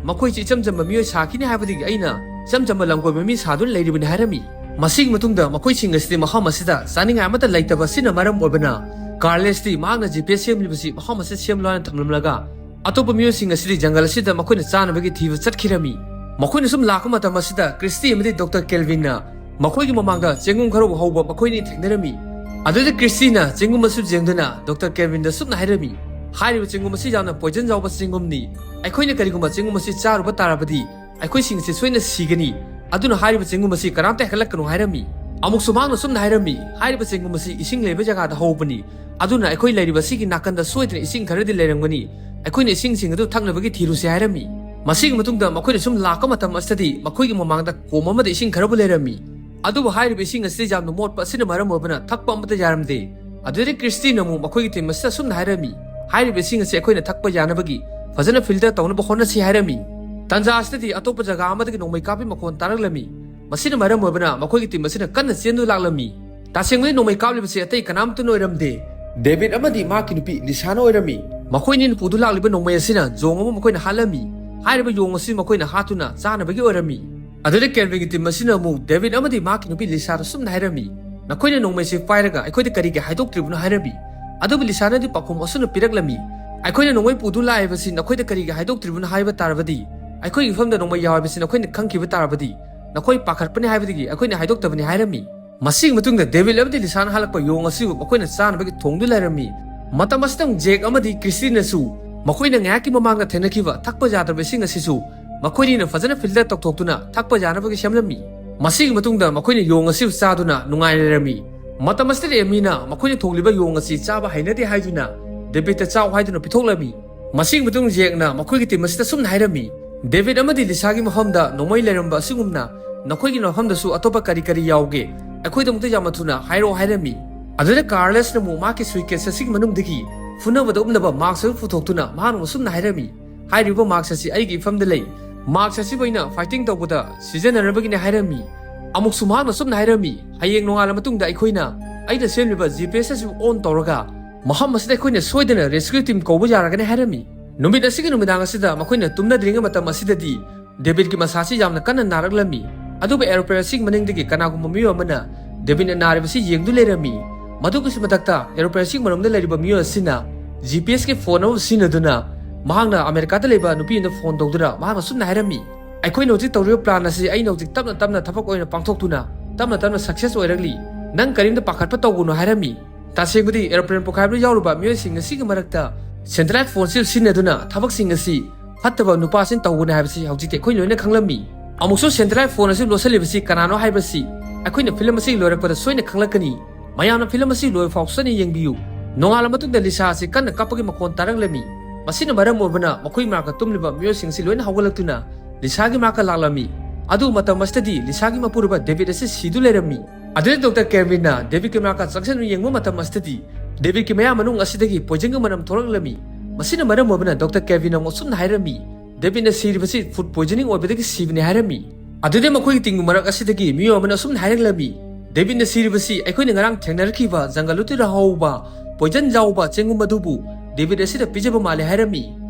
ꯃꯈꯣꯏꯁꯤ ꯏꯆꯝ ꯆꯝꯕ ꯃꯤꯑꯣꯏ ꯁꯥꯈꯤꯅꯤ ꯍꯥꯏꯕꯗꯒꯤ ꯑꯩꯅ ꯏꯆꯝ ꯆꯝꯕ ꯂꯝꯀꯣꯏꯕ ꯃꯤ ꯁꯥꯗꯨꯅ ꯂꯩꯔꯤꯕꯅꯤ" ꯍꯥꯏꯔꯝꯃꯤ꯫ ꯃꯁꯤꯒꯤ ꯃꯇꯨꯡꯗ ꯃꯈꯣꯏꯁꯤꯡ ꯑꯁꯤꯗꯤ ꯃꯐꯝ ꯑꯁꯤꯗ ꯆꯥꯅꯤꯡꯉꯥꯏ ꯑꯃꯠꯇ ꯂꯩꯇꯕ ꯑꯁꯤꯅ ꯃꯔꯝ ꯑꯣꯏꯕꯅ ꯀꯥꯔꯂꯦꯁꯇꯤ ꯃꯍꯥꯛꯅ ꯖꯤ ꯄꯤ ꯑꯦꯁ ꯁꯦꯝꯂꯤꯕꯁꯤ ꯃꯐꯝ ꯑꯁꯤꯗ ꯁꯦꯝꯂꯣ ꯍꯥꯏꯅ ꯊꯝꯂꯝꯂꯒ ꯑꯇꯣꯞꯄ ꯃꯤꯑꯣꯏꯁꯤꯡ ꯑꯁꯤꯗꯤ ꯖꯪꯒꯜ ꯑꯁꯤꯗ ꯃꯈꯣꯏꯅ ꯆꯥꯅꯕꯒꯤ ꯊꯤꯕ ꯆꯠꯈꯤꯔꯝꯃꯤ꯫ ꯃꯈꯣꯏꯅ ꯁꯨꯝ ꯂꯥꯛꯄ ꯃꯇꯝ ꯑꯁꯤꯗ ꯀ꯭ꯔꯤꯁꯇꯤ ꯑꯃꯗꯤ ꯗꯣꯛꯇꯔ ꯀꯦꯜꯚꯤꯟꯅ ꯃꯈꯣꯏꯒꯤ ꯃꯃꯥꯡꯗ ꯆꯦꯡꯒꯨꯝ ꯈꯔ ꯍꯧꯕ ꯃꯈꯣꯏꯅꯤ ꯊꯦꯡꯅꯔꯝꯃꯤ꯫ ꯑꯗꯨꯗ ꯀ꯭ꯔꯤꯁꯇꯤꯅ ꯆꯦꯡꯒꯨꯝ ꯑꯁꯤ ꯌꯦꯡꯗꯨꯅ ꯗꯣꯛꯇꯔ ꯀꯦꯜꯚꯤꯟꯗ ꯁꯨꯝꯅ ꯍꯥꯏꯔꯝꯃꯤ, "ꯍꯥꯏꯔꯤꯕ ꯆꯦꯡꯒꯨꯝ ꯑꯁꯤ ꯌꯥꯝꯅ ꯄꯣꯏꯖꯟ ꯌꯥꯎꯕ ꯆꯦꯡꯒꯨꯝꯅꯤ꯫ ꯑꯩꯈꯣꯏꯅ ꯀꯔꯤꯒꯨꯝꯕ ꯆꯦꯡꯒꯨꯝ ꯑꯁꯤ ꯆꯥꯔꯨꯕ ꯇꯥꯔꯕꯗꯤ ꯑꯩꯈꯣꯏꯁꯤꯡꯁꯤ ꯁꯣꯏꯅ ꯁꯤꯒꯅꯤ꯫ ꯑꯗꯨꯅ ꯍꯥꯏꯔꯤꯕ ꯆꯦꯡꯒꯨꯝ ꯑꯁꯤ ꯀꯅꯥꯝꯇ ꯍꯦꯛꯂꯛꯀꯅꯨ" ꯍꯥꯏꯔꯝꯃꯤ꯫ ꯑꯃꯨꯛꯁꯨ ꯃꯍꯥꯛꯅ ꯁꯨꯝꯅ ꯍꯥꯏꯔꯝꯃꯤ, "ꯍꯥꯏꯔꯤꯕ ꯆꯦꯡꯒꯨꯝ ꯑꯁꯤ ꯏꯁꯤꯡ ꯂꯩꯕ ꯖꯒꯥꯗ ꯍꯧꯕꯅꯤ꯫ ꯑꯗꯨꯅ ꯑꯩꯈꯣꯏ ꯂꯩꯔꯤꯕ ꯑꯁꯤꯒꯤ ꯅꯥꯀꯟꯗ ꯁꯣꯏꯗꯅ ꯏꯁꯤꯡ ꯈꯔꯗꯤ ꯂꯩꯔꯝꯒꯅꯤ꯫ ꯑꯩꯈꯣꯏꯅ ꯏꯁꯤꯡꯁꯤꯡ ꯑꯗꯨ ꯊꯛꯅꯕꯒꯤ ꯊꯤꯔꯨꯁꯤ" ꯍꯥꯏꯔꯝꯃꯤ꯫ ꯃꯁꯤꯒꯤ ꯃꯇꯨꯡꯗ ꯃꯈꯣꯏꯅ ꯁꯨꯝ ꯂꯥꯛꯄ ꯃꯇꯝ ꯑꯁꯤꯗꯗꯤ ꯃꯈꯣꯏꯒꯤ ꯃꯃꯥꯡꯗ ꯀꯣꯝ ꯑꯃꯗ ꯏꯁꯤꯡ ꯈꯔꯕꯨ ꯂꯩꯔꯝꯃꯤ꯫ ꯑꯗꯨꯕꯨ ꯍꯥꯏꯔꯤꯕ ꯏꯁꯤꯡ ꯑꯁꯤꯗ ꯌꯥꯝꯅ ꯃꯣꯠꯄ ꯑꯁꯤꯅ ꯃꯔꯝ ꯑꯣꯏꯕꯅ ꯊꯛꯄ ꯑꯃꯠꯇ ꯌꯥꯔꯝꯗꯦ꯫ ꯑꯗꯨꯗꯒꯤ ꯀ꯭ꯔꯤꯁꯇꯤꯅ ꯑꯃꯨꯛ ꯃꯈꯣꯏꯒꯤ ꯇꯤꯝ ꯑꯁꯤꯗ ꯑꯁꯨꯝꯅ ꯍꯥꯏꯔꯝꯃꯤ, "ꯍꯥꯏꯔꯤꯕ ꯏꯁꯤꯡ ꯑꯁꯤ ꯑꯩꯈꯣꯏꯅ ꯊꯛꯄ ꯌꯥꯅꯕꯒꯤ ꯐꯖꯅ ꯐꯤꯜꯇꯔ ꯇꯧꯅꯕ ꯍꯣꯠꯅꯁꯤ" ꯍꯥꯏꯔꯝꯃꯤ꯫ ꯇꯥꯟꯖꯥ ꯑꯁꯤꯗꯗꯤ ꯑꯇꯣꯞꯄ ꯖꯒꯥ ꯑꯃꯗꯒꯤ ꯅꯣꯡꯃꯩ ꯀꯥꯞꯄꯤ ꯃꯈꯣꯟ ꯇꯥꯔꯛꯂꯝꯃꯤ꯫ ꯃꯁꯤꯅ ꯃꯔꯝ ꯑꯣꯏꯕꯅ ꯃꯈꯣꯏꯒꯤ ꯇꯤꯝ ꯑꯁꯤꯅ ꯀꯟꯅ ꯆꯦꯟꯗꯨꯅ ꯂꯥꯛꯂꯝꯃꯤ꯫ ꯇꯁꯦꯡꯕꯗꯤ ꯅꯣꯡꯃꯩ ꯀꯥꯞꯂꯤꯕꯁꯤ ꯑꯇꯩ ꯀꯅꯥꯝꯇꯅ ꯑꯣꯏꯔꯝꯗꯦ, ꯗꯦꯕꯤꯠ ꯑꯃꯗꯤ ꯃꯍꯥꯛꯀꯤ ꯅꯨꯄꯤ ꯂꯤꯁꯥꯅ ꯑꯣꯏꯔꯝꯃꯤ꯫ ꯃꯈꯣꯏꯅꯤꯅ ꯄꯨꯗꯨꯅ ꯂꯥꯛꯂꯤꯕ ꯅꯣꯡꯃꯩ ꯑꯁꯤꯅ ꯌꯣꯡ ꯑꯃ ꯃꯈꯣꯏꯅ ꯍꯥꯠꯂꯝꯃꯤ꯫ ꯍꯥꯏꯔꯤꯕ ꯌꯣꯡ ꯑꯁꯤ ꯃꯈꯣꯏꯅ ꯍꯥꯠꯇꯨꯅ ꯆꯥꯅꯕꯒꯤ ꯑꯣꯏꯔꯝꯃꯤ꯫ ꯑꯗꯨꯗ ꯀꯦꯜꯚꯤꯟꯒꯤ ꯇꯤꯝ ꯑꯁꯤꯅ ꯑꯃꯨꯛ ꯗꯦꯕꯤꯠ ꯑꯃꯗꯤ ꯃꯍꯥꯛꯀꯤ ꯅꯨꯄꯤ ꯂꯤꯁꯥꯗ ꯁꯨꯝꯅ ꯍꯥꯏꯔꯝꯃꯤ, "ꯅꯈꯣꯏꯅ ꯅꯣꯡꯃꯩꯁꯤ ꯄꯥꯏꯔꯒ ꯑꯩꯈꯣꯏꯗ ꯀꯔꯤꯒꯤ ꯍꯥꯏꯗꯣꯛꯇ꯭ꯔꯤꯕꯅꯣ?" ꯍꯥꯏꯔꯝꯃꯤ꯫ ꯑꯗꯨꯕꯨ ꯂꯤꯁꯥꯅꯗꯤ ꯄꯥꯎꯈꯨꯝ ꯑꯁꯨꯝꯅ ꯄꯤꯔꯛꯂꯝꯃꯤ, "ꯑꯩꯈꯣꯏꯅ ꯅꯣꯡꯃꯩ ꯄꯨꯗꯨꯅ ꯂꯥꯛꯂꯤꯕꯁꯤ ꯅꯈꯣꯏꯗ ꯀꯔꯤꯒꯤ ꯍꯥꯏꯗꯣꯛꯇ꯭ꯔꯤꯕꯅꯣ ꯍꯥꯏꯕ ꯇꯥꯔꯕꯗꯤ, ꯑꯩꯈꯣꯏꯒꯤ ꯃꯐꯝꯗ ꯅꯣꯡꯃꯩ ꯌꯥꯎꯔꯤꯕꯁꯤ ꯅꯈꯣꯏꯅ ꯈꯪꯈꯤꯕ ꯇꯥꯔꯕꯗꯤ ꯅꯈꯣꯏ ꯄꯥꯈꯠꯄꯅꯤ ꯍꯥꯏꯕꯗꯒꯤ ꯑꯩꯈꯣꯏꯅ ꯍꯥꯏꯗꯣꯛꯇꯕꯅꯤ" ꯍꯥꯏꯔꯝꯃꯤ꯫ ꯃꯁꯤꯒꯤ ꯃꯇꯨꯡꯗ ꯗꯦꯕꯤꯠ ꯑꯃꯗꯤ ꯂꯤꯁꯥꯅ ꯍꯜꯂꯛꯄ ꯌꯣꯡ ꯑꯁꯤꯕꯨ ꯃꯈꯣꯏꯅ ꯆꯥꯅꯕꯒꯤ ꯊꯣꯡꯗꯨ ꯂꯩꯔꯝꯃꯤ꯫ ꯃꯇꯝ ꯑꯁꯤꯗ ꯖꯦꯛ ꯑꯃꯗꯤ ꯀ꯭ꯔꯤꯁꯇꯤꯅꯁꯨ ꯃꯈꯣꯏꯅ ꯉꯥꯏꯍꯥꯛꯀꯤ ꯃꯃꯥꯡꯗ ꯊꯦꯡꯅꯈꯤꯕ ꯊꯛꯄ ꯌꯥꯗ꯭ꯔꯕ ꯏꯁꯤꯡ ꯑꯁꯤꯁꯨ ꯃꯈꯣꯏꯅꯤꯅ ꯐꯖꯅ ꯐꯤꯜꯇꯔ ꯇꯧꯊꯣꯛꯇꯨꯅ ꯊꯛꯄ ꯌꯥꯅꯕꯒꯤ ꯁꯦꯝꯂꯝꯃꯤ꯫ ꯃꯁꯤꯒꯤ ꯃꯇꯨꯡꯗ ꯃꯈꯣꯏꯅ ꯌꯣꯡ ꯑꯁꯤꯕꯨ ꯆꯥꯗꯨꯅ ꯅꯨꯡꯉꯥꯏꯅ ꯂꯩꯔꯝꯃꯤ꯫ ꯃꯇꯝ ꯑꯁꯤꯗ ꯑꯦꯃꯤꯅ ꯃꯈꯣꯏꯅ ꯊꯣꯡꯂꯤꯕ ꯌꯣꯡ ꯑꯁꯤ ꯆꯥꯕ ꯍꯩꯅꯗꯦ ꯍꯥꯏꯗꯨꯅ ꯗꯦꯕꯤꯗꯇ ꯆꯥꯎ ꯍꯥꯏꯗꯨꯅ ꯄꯤꯊꯣꯛꯂꯝꯃꯤ꯫ ꯃꯁꯤꯒꯤ ꯃꯇꯨꯡ ꯖꯦꯛꯅ ꯃꯈꯣꯏꯒꯤ ꯇꯤꯝ ꯑꯁꯤꯗ ꯁꯨꯝꯅ ꯍꯥꯏꯔꯝꯃꯤ, "ꯗꯦꯕꯤꯠ ꯑꯃꯗꯤ ꯂꯤꯁꯥꯒꯤ ꯃꯐꯝꯗ ꯅꯣꯡꯃꯩ ꯂꯩꯔꯝꯕ ꯑꯁꯤꯒꯨꯝꯅ ꯅꯈꯣꯏꯒꯤ ꯃꯐꯝꯗꯁꯨ ꯑꯇꯣꯞꯄ ꯀꯔꯤ ꯀꯔꯤ ꯌꯥꯎꯒꯦ? ꯑꯩꯈꯣꯏꯗꯃꯛꯇ ꯌꯥꯝꯅ ꯊꯨꯅ ꯍꯥꯏꯔꯛꯑꯣ" ꯍꯥꯏꯔꯝꯃꯤ꯫ ꯑꯗꯨꯗ ꯀꯥꯔꯂꯁꯅ ꯑꯃꯨꯛ ꯃꯍꯥꯛꯀꯤ ꯁꯨꯏꯠꯀꯦꯁ ꯑꯁꯤꯒꯤ ꯃꯅꯨꯡꯗꯒꯤ ꯐꯨꯅꯕꯗ ꯎꯞꯅꯕ ꯃꯥꯛꯁ ꯑꯗꯨ ꯄꯨꯊꯣꯛꯇꯨꯅ ꯃꯍꯥꯛꯅ ꯑꯁꯨꯝꯅ ꯍꯥꯏꯔꯝꯃꯤ, "ꯍꯥꯏꯔꯤꯕ ꯃꯥꯛꯁ ꯑꯁꯤ ꯑꯩꯒꯤ ꯏꯐꯝꯗ ꯂꯩ꯫ ꯃꯥꯛꯁ ꯑꯁꯤꯕꯨ ꯑꯩꯅ ꯐꯥꯏꯇꯤꯡ ꯇꯧꯕꯗ ꯁꯤꯖꯤꯟꯅꯅꯕꯒꯤꯅꯦ" ꯍꯥꯏꯔꯝꯃꯤ꯫ ꯑꯃꯨꯛꯁꯨ ꯃꯍꯥꯛꯅ ꯑꯁꯨꯝꯅ ꯍꯥꯏꯔꯝꯃꯤ, "ꯍꯌꯦꯡ ꯅꯣꯡꯉꯥꯜꯂ ꯃꯇꯨꯡꯗ ꯑꯩꯈꯣꯏꯅ ꯑꯩꯅ ꯁꯦꯝꯂꯤꯕ ꯖꯤ ꯄꯤ ꯑꯦꯁ ꯑꯁꯤꯕꯨ ꯑꯣꯟ ꯇꯧꯔꯒ ꯃꯐꯝ ꯑꯁꯤꯗ ꯑꯩꯈꯣꯏꯅ ꯁꯣꯏꯗꯅ ꯔꯦꯁꯀ꯭ꯌꯨ ꯇꯤꯝ ꯀꯧꯕ ꯌꯥꯔꯒꯅꯤ" ꯍꯥꯏꯔꯝꯃꯤ꯫ ꯅꯨꯃꯤꯠ ꯑꯁꯤꯒꯤ ꯅꯨꯃꯤꯗꯥꯡ ꯑꯁꯤꯗ ꯃꯈꯣꯏꯅ ꯇꯨꯝꯅꯗ꯭ꯔꯤꯉꯩ ꯃꯇꯝ ꯑꯁꯤꯗꯗꯤ ꯗꯦꯕꯤꯠꯀꯤ ꯃꯁꯥꯁꯤ ꯌꯥꯝꯅ ꯀꯟꯅ ꯅꯥꯔꯛꯂꯝꯃꯤ꯫ ꯑꯗꯨꯕꯨ ꯑꯦꯔꯣꯄ꯭ꯂꯦꯟ ꯑꯁꯤꯒꯤ ꯃꯅꯤꯡꯗꯒꯤ ꯀꯅꯥꯒꯨꯝꯕ ꯃꯤꯑꯣꯏ ꯑꯃꯅ ꯗꯦꯕꯤꯠꯅ ꯅꯥꯔꯤꯕꯁꯤ ꯌꯦꯡꯗꯨ ꯂꯩꯔꯝꯃꯤ꯫ ꯃꯗꯨꯒꯤꯁꯨ ꯃꯊꯛꯇ ꯑꯦꯔꯣꯄ꯭ꯂꯦꯟ ꯑꯁꯤꯒꯤ ꯃꯅꯨꯡꯗ ꯂꯩꯔꯤꯕ ꯃꯤꯑꯣꯏ ꯑꯁꯤꯅ ꯖꯤ ꯄꯤ ꯑꯦꯁꯀꯤ ꯐꯣꯟ ꯑꯃ ꯁꯤꯖꯤꯟꯅꯗꯨꯅ ꯃꯍꯥꯛꯅ ꯑꯃꯦꯔꯤꯀꯥꯗ ꯂꯩꯕ ꯅꯨꯄꯤ ꯑꯃꯗ ꯐꯣꯟ ꯇꯧꯗꯨꯅ ꯃꯍꯥꯛꯅ ꯑꯁꯨꯝꯅ ꯍꯥꯏꯔꯝꯃꯤ, "ꯑꯩꯈꯣꯏꯅ ꯍꯧꯖꯤꯛ ꯇꯧꯔꯤꯕ ꯄ꯭ꯂꯥꯟ ꯑꯁꯤ ꯑꯩꯅ ꯍꯧꯖꯤꯛ ꯇꯞꯅ ꯇꯞꯅ ꯊꯕꯛ ꯑꯣꯏꯅ ꯄꯥꯡꯊꯣꯛꯇꯨꯅ ꯇꯞꯅ ꯇꯞꯅ ꯁꯛꯁꯦꯁ ꯑꯣꯏꯔꯛꯂꯤ꯫ ꯅꯪ ꯀꯔꯤꯝꯇ ꯄꯥꯈꯠꯄ ꯇꯧꯒꯅꯨ" ꯍꯥꯏꯔꯝꯃꯤ꯫ ꯇꯁꯦꯡꯕꯗꯤ ꯑꯦꯔꯣꯄ꯭ꯂꯦꯟ ꯄꯣꯈꯥꯏꯕꯗ ꯌꯥꯎꯔꯨꯕ ꯃꯤꯑꯣꯏꯁꯤꯡ ꯑꯁꯤꯒꯤ ꯃꯔꯛꯇ ꯁꯦꯇꯦꯂꯥꯏꯠ ꯐꯣꯟꯁꯤꯡ ꯁꯤꯖꯤꯟꯅꯗꯨꯅ ꯊꯕꯛꯁꯤꯡ ꯑꯁꯤ ꯐꯠꯇꯕ ꯅꯨꯄꯥꯁꯤꯡ ꯇꯧꯕꯅꯤ ꯍꯥꯏꯕꯁꯤ ꯍꯧꯖꯤꯛꯇꯤ ꯑꯩꯈꯣꯏ ꯂꯣꯏꯅ ꯈꯪꯂꯝꯃꯤ꯫ ꯑꯃꯨꯛꯁꯨ ꯁꯦꯇꯦꯂꯥꯏꯠ ꯐꯣꯟ ꯑꯁꯤ ꯂꯣꯠꯁꯤꯜꯂꯤꯕꯁꯤ ꯀꯅꯥꯅꯣ ꯍꯥꯏꯕꯁꯤ ꯑꯩꯈꯣꯏꯅ ꯐꯤꯂꯝ ꯑꯁꯤ ꯂꯣꯏꯔꯛꯄꯗ ꯁꯣꯏꯅ ꯈꯪꯂꯛꯀꯅꯤ꯫ ꯃꯌꯥꯝꯅ ꯐꯤꯂꯝ ꯑꯁꯤ ꯂꯣꯏꯕ ꯐꯥꯎ ꯁꯣꯏꯅ ꯌꯦꯡꯕꯤꯌꯨ꯫ ꯅꯣꯡꯉꯥꯜꯂ ꯃꯇꯨꯡꯗ ꯂꯤꯁꯥ ꯑꯁꯤ ꯀꯟꯅ ꯀꯞꯄꯒꯤ ꯃꯈꯣꯟ ꯇꯥꯔꯛꯂꯝꯃꯤ꯫ ꯃꯁꯤꯅ ꯃꯔꯝ ꯑꯣꯏꯕꯅ ꯃꯈꯣꯏ ꯃꯅꯥꯛꯇ ꯇꯨꯝꯂꯤꯕ ꯃꯤꯑꯣꯏꯁꯤꯡ ꯑꯁꯤ ꯂꯣꯏꯅ ꯍꯧꯒꯠꯂꯛꯇꯨꯅ ꯂꯤꯁꯥꯒꯤ ꯃꯅꯥꯛꯇ ꯂꯥꯛꯂꯝꯃꯤ꯫ ꯑꯗꯨ ꯃꯇꯝ ꯑꯁꯤꯗꯗꯤ ꯂꯤꯁꯥꯒꯤ ꯃꯄꯨꯔꯣꯏꯕ ꯗꯦꯕꯤꯠ ꯑꯁꯤ ꯁꯤꯗꯨ ꯂꯩꯔꯝꯃꯤ꯫ ꯑꯗꯨꯗ ꯗꯣꯛꯇꯔ ꯀꯦꯜꯚꯤꯟꯅ ꯗꯦꯕꯤꯠꯀꯤ ꯃꯅꯥꯛꯇ ꯆꯪꯁꯤꯟꯗꯨꯅ ꯌꯦꯡꯕ ꯃꯇꯝ ꯑꯁꯤꯗꯗꯤ ꯗꯦꯕꯤꯠꯀꯤ ꯃꯌꯥ ꯃꯅꯨꯡ ꯑꯁꯤꯗꯒꯤ ꯄꯣꯏꯖꯟꯒꯤ ꯃꯅꯝ ꯊꯣꯛꯂꯛꯂꯝꯃꯤ꯫ ꯃꯁꯤꯅ ꯃꯔꯝ ꯑꯣꯏꯕꯅ ꯗꯣꯛꯇꯔ ꯀꯦꯜꯚꯤꯟꯅ ꯑꯃꯨꯛ ꯑꯁꯨꯝꯅ ꯍꯥꯏꯔꯝꯃꯤ, "ꯗꯦꯕꯤꯠꯅ ꯁꯤꯔꯤꯕꯁꯤ ꯐꯨꯗ ꯄꯣꯏꯖꯅꯤꯡ ꯑꯣꯏꯕꯗꯒꯤ ꯁꯤꯕꯅꯤ" ꯍꯥꯏꯔꯝꯃꯤ꯫ ꯑꯗꯨꯗꯩ ꯃꯈꯣꯏꯒꯤ ꯇꯤꯝꯒꯤ ꯃꯔꯛ ꯑꯁꯤꯗꯒꯤ ꯃꯤꯑꯣꯏ ꯑꯃꯅ ꯑꯁꯨꯝꯅ ꯍꯥꯏꯔꯛꯂꯝꯃꯤ, "ꯗꯦꯕꯤꯠꯅ ꯁꯤꯔꯤꯕꯁꯤ ꯑꯩꯈꯣꯏꯅ ꯉꯔꯥꯡ ꯊꯦꯡꯅꯔꯛꯈꯤꯕ ꯖꯪꯒꯜ ꯑꯗꯨꯗ ꯍꯧꯕ ꯄꯣꯏꯖꯟ ꯌꯥꯎꯕ ꯆꯦꯡꯒꯨꯝ ꯑꯗꯨꯕꯨ ꯗꯦꯕꯤꯠ ꯑꯁꯤꯗ ꯄꯤꯖꯕ ꯃꯥꯜꯂꯦ" ꯍꯥꯏꯔꯝꯃꯤ꯫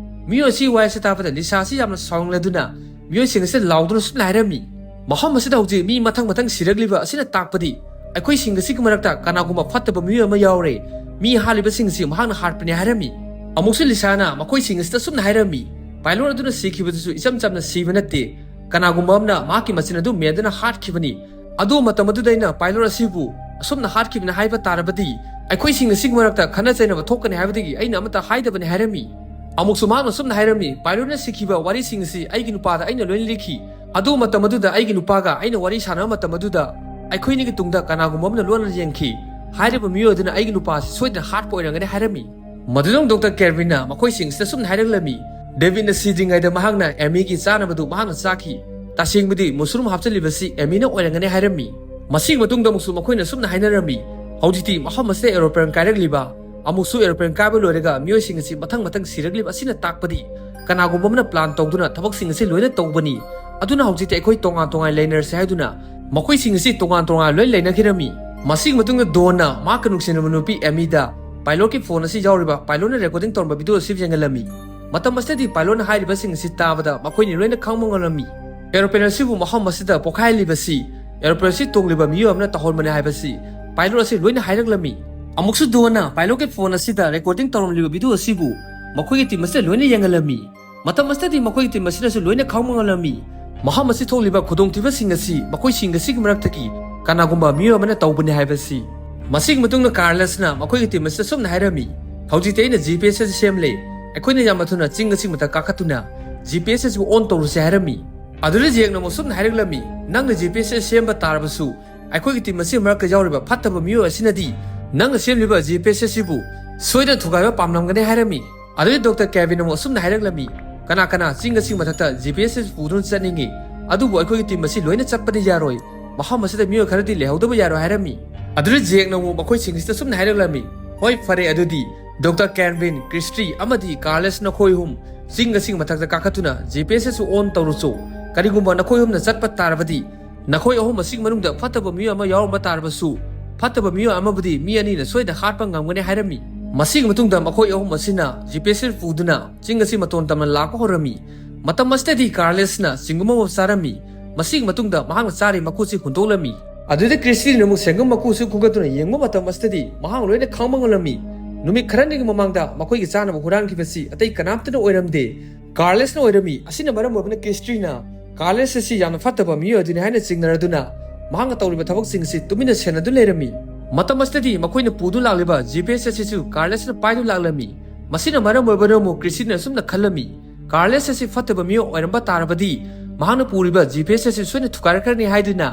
ꯃꯤꯑꯣꯏ ꯑꯁꯤ ꯋꯥ ꯑꯁꯤ ꯇꯥꯕꯗ ꯂꯤꯁꯥ ꯑꯁꯤ ꯌꯥꯝꯅ ꯁꯥꯎꯅꯤꯡꯂꯗꯨꯅ ꯃꯤꯑꯣꯏꯁꯤꯡ ꯑꯁꯤꯗ ꯂꯥꯎꯗꯨꯅ ꯑꯁꯨꯝꯅ ꯍꯥꯏꯔꯝꯃꯤ, "ꯃꯐꯝ ꯑꯁꯤꯗ ꯍꯧꯖꯤꯛ ꯃꯤ ꯃꯊꯪ ꯃꯊꯪ ꯁꯤꯔꯛꯂꯤꯕ ꯑꯁꯤꯅ ꯇꯥꯛꯄꯗꯤ ꯑꯩꯈꯣꯏꯁꯤꯡ ꯑꯁꯤꯒꯤ ꯃꯔꯛꯇ ꯀꯅꯥꯒꯨꯝꯕ ꯐꯠꯇꯕ ꯃꯤꯑꯣꯏ ꯑꯃ ꯌꯥꯎꯔꯦ꯫ ꯃꯤ ꯍꯥꯠꯂꯤꯕꯁꯤꯡ ꯑꯁꯤ ꯃꯍꯥꯛꯅ ꯍꯥꯠꯄꯅꯤ" ꯍꯥꯏꯔꯝꯃꯤ꯫ ꯑꯃꯨꯛꯁꯨ ꯂꯤꯁꯥꯅ ꯃꯈꯣꯏꯁꯤꯡ ꯑꯁꯤꯗ ꯑꯁꯨꯝꯅ ꯍꯥꯏꯔꯝꯃꯤ, "ꯄꯥꯏꯂꯣꯠ ꯑꯗꯨꯅ ꯁꯤꯈꯤꯕꯗꯨꯁꯨ ꯏꯆꯝ ꯆꯝꯅ ꯁꯤꯕ ꯅꯠꯇꯦ꯫ ꯀꯅꯥꯒꯨꯝꯕ ꯑꯃꯅ ꯃꯍꯥꯛꯀꯤ ꯃꯆꯤꯟ ꯑꯗꯨ ꯃꯦꯟꯗꯨꯅ ꯍꯥꯠꯈꯤꯕꯅꯤ꯫ ꯑꯗꯨ ꯃꯇꯝ ꯑꯗꯨꯗ ꯑꯩꯅ ꯄꯥꯏꯂꯣꯠ ꯑꯁꯤꯕꯨ ꯑꯁꯨꯝꯅ ꯍꯥꯠꯈꯤꯕꯅꯤ ꯍꯥꯏꯕ ꯇꯥꯔꯕꯗꯤ ꯑꯩꯈꯣꯏꯁꯤꯡ ꯑꯁꯤꯒꯤ ꯃꯔꯛꯇ ꯈꯠꯅ ꯆꯩꯅꯕ ꯊꯣꯛꯀꯅꯤ ꯍꯥꯏꯕꯗꯒꯤ ꯑꯩꯅ ꯑꯃꯠꯇ ꯍꯥꯏꯗꯕꯅꯤ" ꯍꯥꯏꯔꯝꯃꯤ꯫ ꯑꯃꯨꯛꯁꯨ ꯃꯍꯥꯛꯅ ꯑꯁꯨꯝꯅ ꯍꯥꯏꯔꯝꯃꯤ, "ꯄꯥꯏꯂꯣꯠꯅ ꯁꯤꯈꯤꯕ ꯋꯥꯔꯤꯁꯤꯡ ꯑꯁꯤ ꯑꯩꯒꯤ ꯅꯨꯄꯥꯗ ꯑꯩꯅ ꯂꯣꯏꯅ ꯂꯤꯈꯤ꯫ ꯑꯗꯨ ꯃꯇꯝ ꯑꯗꯨꯗ ꯑꯩꯒꯤ ꯅꯨꯄꯥꯒ ꯑꯩꯅ ꯋꯥꯔꯤ ꯁꯥꯟꯅꯕ ꯃꯇꯝ ꯑꯗꯨꯗ ꯑꯩꯈꯣꯏꯅꯤꯒꯤ ꯇꯨꯡꯗ ꯀꯅꯥꯒꯨꯝꯕ ꯑꯃꯅ ꯂꯣꯟꯅ ꯌꯦꯡꯈꯤ꯫ ꯍꯥꯏꯔꯤꯕ ꯃꯤꯑꯣꯏ ꯑꯗꯨꯅ ꯑꯩꯒꯤ ꯅꯨꯄꯥ ꯑꯁꯤ ꯁꯣꯏꯗꯅ ꯍꯥꯠꯄ ꯑꯣꯏꯔꯝꯒꯅꯤ ꯍꯥꯏꯔꯝꯃꯤ꯫ ꯃꯗꯨꯗ ꯗꯣꯛꯇꯔ ꯀꯦꯜꯚꯤꯟꯅ ꯃꯈꯣꯏꯁꯤꯡ ꯑꯁꯤꯗ ꯁꯨꯝꯅ ꯍꯥꯏꯔꯛꯂꯝꯃꯤ, ꯗꯦꯕꯤꯗꯅ ꯁꯤꯗ꯭ꯔꯤꯉꯩꯗ ꯃꯍꯥꯛꯅ ꯑꯦꯃꯤꯒꯤ ꯆꯥꯅꯕꯗꯨ ꯃꯍꯥꯛꯅ ꯆꯥꯈꯤ꯫ ꯇꯁꯦꯡꯕꯗꯤ ꯃꯨꯁꯔꯨꯝ ꯍꯥꯞꯆꯤꯜꯂꯤꯕꯁꯤ ꯑꯦꯃꯤꯅ ꯑꯣꯏꯔꯝꯒꯅꯤ ꯍꯥꯏꯔꯝꯃꯤ꯫ ꯃꯁꯤꯒꯤ ꯃꯇꯨꯡꯗ ꯑꯃꯨꯛꯁꯨ ꯃꯈꯣꯏꯅ ꯁꯨꯝꯅ ꯍꯥꯏꯅꯔꯝꯃꯤ, ꯍꯧꯖꯤꯛꯇꯤ ꯃꯐꯝ ꯑꯁꯤꯗ ꯑꯦꯔꯣꯄ꯭ꯂꯦꯟ ꯀꯥꯏꯔꯛꯂꯤꯕ, ꯑꯃꯨꯛꯁꯨ ꯑꯦꯔꯣꯄ꯭ꯂꯦꯟ ꯀꯥꯏꯕ ꯂꯣꯏꯔꯒ ꯃꯤꯑꯣꯏꯁꯤꯡ ꯑꯁꯤ ꯃꯊꯪ ꯃꯊꯪ ꯁꯤꯔꯛꯂꯤꯕ ꯑꯁꯤꯅ ꯇꯥꯛꯄꯗꯤ ꯀꯅꯥꯒꯨꯝꯕ ꯑꯃꯅ ꯄ꯭ꯂꯥꯟ ꯇꯧꯗꯨꯅ ꯊꯕꯛꯁꯤꯡ ꯑꯁꯤ ꯂꯣꯏꯅ ꯇꯧꯕꯅꯤ꯫ ꯑꯗꯨꯅ ꯍꯧꯖꯤꯛꯇꯤ ꯑꯩꯈꯣꯏ ꯇꯣꯉꯥꯟ ꯇꯣꯉꯥꯟ ꯂꯩꯅꯔꯁꯦ ꯍꯥꯏꯗꯨꯅ ꯃꯈꯣꯏꯁꯤꯡ ꯑꯁꯤ ꯇꯣꯉꯥꯟ ꯇꯣꯉꯥꯟ ꯂꯣꯏ ꯂꯩꯅꯈꯤꯔꯝꯃꯤ꯫ ꯃꯁꯤꯒꯤ ꯃꯇꯨꯡꯗ ꯗꯣꯟꯅ ꯃꯍꯥꯛꯀ ꯅꯨꯡꯁꯤꯅꯕ ꯅꯨꯄꯤ ꯑꯦꯃꯤꯗ ꯄꯥꯏꯂꯣꯠꯀꯤ ꯐꯣꯟ ꯑꯁꯤ ꯌꯥꯎꯔꯤꯕ ꯄꯥꯏꯂꯣꯠꯅ ꯔꯦꯀꯣꯔꯗꯤꯡ ꯇꯧꯔꯝꯕ ꯚꯤꯗꯤꯑꯣ ꯑꯁꯤ ꯌꯦꯡꯍꯜꯂꯝꯃꯤ꯫ ꯃꯇꯝ ꯑꯁꯤꯗꯗꯤ ꯄꯥꯏꯂꯣꯠꯅ ꯍꯥꯏꯔꯤꯕꯁꯤꯡ ꯑꯁꯤ ꯇꯥꯕꯗ ꯃꯈꯣꯏꯅ ꯂꯣꯏꯅ ꯈꯪꯕ ꯉꯝꯂꯝꯃꯤ꯫ ꯑꯦꯔꯣꯄ꯭ꯂꯦꯟ ꯑꯁꯤꯕꯨ ꯃꯐꯝ ꯑꯁꯤꯗ ꯄꯣꯈꯥꯏꯍꯜꯂꯤꯕꯁꯤ ꯑꯦꯔꯣꯄ꯭ꯂꯦꯟ ꯑꯁꯤ ꯇꯣꯡꯂꯤꯕ ꯃꯤꯑꯣꯏ ꯑꯃꯅ ꯇꯧꯍꯟꯕꯅꯤ ꯍꯥꯏꯕꯁꯤ ꯄꯥꯏꯂꯣꯠ ꯑꯁꯤ ꯂꯣꯏꯅ ꯍꯥꯏꯔꯛꯂꯝꯃꯤ꯫ ꯑꯃꯨꯛꯁꯨ ꯗꯣꯟꯅ ꯄꯥꯏꯂꯣꯠꯀꯤ ꯐꯣꯟ ꯑꯁꯤꯗ ꯔꯦꯀꯣꯔꯗꯤꯡ ꯇꯧꯔꯝꯂꯤꯕ ꯚꯤꯗꯤꯑꯣ ꯑꯁꯤꯕꯨ ꯃꯈꯣꯏꯒꯤ ꯇꯤꯝ ꯑꯁꯤꯗ ꯂꯣꯏꯅ ꯌꯦꯡꯍꯜꯂꯝꯃꯤ꯫ ꯃꯇꯝ ꯑꯁꯤꯗꯗꯤ ꯃꯈꯣꯏꯒꯤ ꯇꯤꯝ ꯑꯁꯤꯅꯁꯨ ꯂꯣꯏꯅ ꯈꯪꯕ ꯉꯝꯂꯝꯃꯤ꯫ ꯃꯐꯝ ꯑꯁꯤ ꯊꯣꯛꯂꯤꯕ ꯈꯨꯗꯣꯡꯊꯤꯕꯁꯤꯡ ꯑꯁꯤ ꯃꯈꯣꯏꯁꯤꯡ ꯑꯁꯤꯒꯤ ꯃꯔꯛꯇꯒꯤ ꯀꯅꯥꯒꯨꯝꯕ ꯃꯤꯑꯣꯏ ꯑꯃꯅ ꯇꯧꯕꯅꯤ ꯍꯥꯏꯕꯁꯤ꯫ ꯃꯁꯤꯒꯤ ꯃꯇꯨꯡꯗ ꯀꯥꯔꯂꯁꯅ ꯃꯈꯣꯏꯒꯤ ꯇꯤꯝ ꯑꯁꯤꯗ ꯁꯨꯝꯅ ꯍꯥꯏꯔꯝꯃꯤ, ꯍꯧꯖꯤꯛꯇꯤ ꯑꯩꯅ ꯖꯤ ꯄꯤ ꯑꯦꯁ ꯑꯁꯤ ꯁꯦꯝꯂꯦ꯫ ꯑꯩꯈꯣꯏꯅ ꯌꯥꯝꯅ ꯊꯨꯅ ꯆꯤꯡ ꯑꯁꯤ ꯃꯊꯛ ꯀꯥꯈꯠꯇꯨꯅ ꯖꯤ ꯄꯤ ꯑꯦꯁ ꯑꯁꯤꯕꯨ ꯑꯣꯟ ꯇꯧꯔꯨꯁꯦ ꯍꯥꯏꯔꯝꯃꯤ꯫ ꯑꯗꯨꯗ ꯖꯦꯛꯅ ꯑꯃꯨꯛ ꯁꯨꯝꯅ ꯍꯥꯏꯔꯛꯂꯝꯃꯤ, ꯅꯪꯅ ꯖꯤ ꯄꯤ ꯑꯦꯁ ꯑꯁꯤ ꯁꯦꯝꯕ ꯇꯥꯔꯕꯁꯨ ꯑꯩꯈꯣꯏꯒꯤ ꯇꯤꯝ ꯑꯁꯤꯒꯤ ꯃꯔꯛꯇ ꯌꯥꯎꯔꯤꯕ ꯐꯠꯇꯕ ꯃꯤꯑꯣꯏ ꯑꯁꯤꯅꯗꯤ ꯅꯪꯅ ꯁꯦꯝꯂꯤꯕ ꯖꯤ ꯄꯤ ꯑꯦꯁ ꯑꯁꯤꯕꯨ ꯁꯣꯏꯗꯅ ꯊꯨꯒꯥꯏꯕ ꯄꯥꯝꯂꯝꯒꯅꯤ ꯍꯥꯏꯔꯝꯃꯤ꯫ ꯑꯗꯨꯗꯤ ꯗꯣꯛꯇꯔ ꯀꯦꯚꯤꯟ ꯑꯃꯨꯛ ꯑꯁꯨꯝꯅ ꯍꯥꯏꯔꯛꯂꯝꯃꯤ, ꯀꯅꯥ ꯀꯅꯥ ꯆꯤꯡ ꯑꯁꯤ ꯃꯊꯛꯇ ꯖꯤ ꯄꯤ ꯑꯦꯁ ꯑꯁꯤ ꯄꯨꯗꯨꯅ ꯆꯠꯅꯤꯡꯏ, ꯑꯗꯨꯕꯨ ꯑꯩꯈꯣꯏꯒꯤ ꯇꯤꯝ ꯑꯁꯤ ꯂꯣꯏꯅ ꯆꯠꯄꯗꯤ ꯌꯥꯔꯣꯏ꯫ ꯃꯐꯝ ꯑꯁꯤꯗ ꯃꯤꯑꯣꯏ ꯈꯔꯗꯤ ꯂꯩꯍꯧꯗꯕ ꯌꯥꯔꯣꯏ ꯍꯥꯏꯔꯝꯃꯤ꯫ ꯑꯗꯨꯗ ꯖꯦꯛꯅ ꯑꯃꯨꯛ ꯃꯈꯣꯏꯁꯤꯡ ꯑꯁꯤꯗ ꯁꯨꯝꯅ ꯍꯥꯏꯔꯛꯂꯝꯃꯤ, ꯍꯣꯏ ꯐꯔꯦ, ꯑꯗꯨꯗꯤ ꯗꯣꯛꯇꯔ ꯀꯦꯟꯚꯤꯟ, ꯀ꯭ꯔꯤꯁꯇꯤ ꯑꯃꯗꯤ ꯀꯥꯔꯂꯁ ꯅꯈꯣꯏ ꯑꯍꯨꯝ ꯆꯤꯡ ꯑꯁꯤꯒꯤ ꯃꯊꯛꯇ ꯀꯥꯈꯠꯇꯨꯅ ꯖꯤ ꯄꯤ ꯑꯦꯁ ꯑꯁꯤ ꯑꯣꯟ ꯇꯧꯔꯨꯆꯣ꯫ ꯀꯔꯤꯒꯨꯝꯕ ꯅꯈꯣꯏ ꯑꯍꯨꯝꯅ ꯆꯠꯄ ꯇꯥꯔꯕꯗꯤ ꯅꯈꯣꯏ ꯑꯍꯨꯝ ꯑꯁꯤꯒꯤ ꯃꯅꯨꯡꯗ ꯐꯠꯇꯕ ꯃꯤꯑꯣꯏ ꯑꯃ ꯌꯥꯎꯔꯝꯕ ꯇꯥꯔꯕꯁꯨ, ꯐꯠꯇꯕ ꯃꯤꯑꯣꯏ ꯑꯃꯕꯨꯗꯤ ꯃꯤ ꯑꯅꯤꯅ ꯁꯣꯏꯗꯅ ꯍꯥꯠꯄ ꯉꯝꯒꯅꯤ ꯍꯥꯏꯔꯝꯃꯤ꯫ ꯃꯁꯤꯒꯤ ꯃꯇꯨꯡꯗ ꯃꯈꯣꯏ ꯑꯍꯨꯝ ꯑꯁꯤꯅ ꯖꯤ ꯄꯤ ꯑꯦꯁ ꯄꯨꯗꯨꯅ ꯆꯤꯡ ꯑꯁꯤ ꯃꯇꯣꯟ ꯇꯝꯅ ꯂꯥꯛꯄ ꯍꯧꯔꯝꯃꯤ꯫ ꯃꯇꯝ ꯑꯁꯤꯗꯗꯤ ꯀꯥꯔꯂꯦꯁꯅ ꯆꯤꯡꯒꯨꯝ ꯑꯃ ꯆꯥꯔꯝꯃꯤ꯫ ꯃꯁꯤꯒꯤ ꯃꯇꯨꯡꯗ ꯃꯍꯥꯛꯅ ꯆꯥꯔꯤ ꯃꯀꯨ ꯑꯁꯤ ꯍꯨꯟꯗꯣꯛꯂꯝꯃꯤ꯫ ꯑꯗꯨꯗ ꯀ꯭ꯔꯤꯁꯇꯤꯅ ꯑꯃꯨꯛ ꯁꯦꯡꯒꯨꯝ ꯃꯀꯨ ꯑꯁꯤ ꯈꯨꯟꯒꯠꯇꯨꯅ ꯌꯦꯡꯕ ꯃꯇꯝ ꯑꯁꯤꯗꯗꯤ ꯃꯍꯥꯛ ꯂꯣꯏꯅ ꯈꯪꯕ ꯉꯝꯂꯝꯃꯤ꯫ ꯅꯨꯃꯤꯠ ꯈꯔꯅꯤꯒꯤ ꯃꯃꯥꯡꯗ ꯃꯈꯣꯏꯒꯤ ꯆꯥꯅꯕ ꯍꯨꯔꯥꯟꯈꯤꯕꯁꯤ ꯑꯇꯩ ꯀꯅꯥꯝꯇꯅ ꯑꯣꯏꯔꯝꯗꯦ, ꯀꯥꯔꯂꯦꯁꯅ ꯑꯣꯏꯔꯝꯃꯤ꯫ ꯑꯁꯤꯅ ꯃꯔꯝ ꯑꯣꯏꯕꯅ ꯀ꯭ꯔꯤꯁꯇꯤꯅ ꯀꯥꯔꯂꯦꯁ ꯑꯁꯤ ꯌꯥꯝꯅ ꯐꯠꯇꯕ ꯃꯤꯑꯣꯏ ꯑꯗꯨꯅꯤ ꯍꯥꯏꯅ ꯆꯤꯡꯅꯔꯗꯨꯅ ꯃꯍꯥꯛꯅ ꯇꯧꯔꯤꯕ ꯊꯕꯛꯁꯤꯡ ꯑꯁꯤ ꯇꯨꯃꯤꯟꯅ ꯁꯦꯟꯅꯗꯨꯅ ꯂꯩꯔꯝꯃꯤ꯫ ꯃꯇꯝ ꯑꯁꯤꯗꯗꯤ ꯃꯈꯣꯏꯅ ꯄꯨꯗꯨꯅ ꯂꯥꯛꯂꯤꯕ ꯖꯤ ꯄꯤ ꯑꯦꯁ ꯑꯁꯤꯁꯨ ꯀꯥꯔꯂꯦꯁꯅ ꯄꯥꯏꯗꯨꯅ ꯂꯥꯛꯂꯝꯃꯤ꯫ ꯃꯁꯤꯅ ꯃꯔꯝ ꯑꯣꯏꯕꯅ ꯑꯃꯨꯛ ꯀ꯭ꯔꯤꯁꯇꯤꯅ ꯑꯁꯨꯝꯅ ꯈꯜꯂꯝꯃꯤ, ꯀꯥꯔꯂꯦꯁ ꯑꯁꯤ ꯐꯠꯇꯕ ꯃꯤꯑꯣꯏ ꯑꯣꯏꯔꯝꯕ ꯇꯥꯔꯕꯗꯤ ꯃꯍꯥꯛꯅ ꯄꯨꯔꯤꯕ ꯖꯤ ꯄꯤ ꯑꯦꯁ ꯑꯁꯤ ꯁꯣꯏꯅ ꯊꯨꯒꯥꯏꯔꯛꯈ꯭ꯔꯅꯤ ꯍꯥꯏꯗꯨꯅ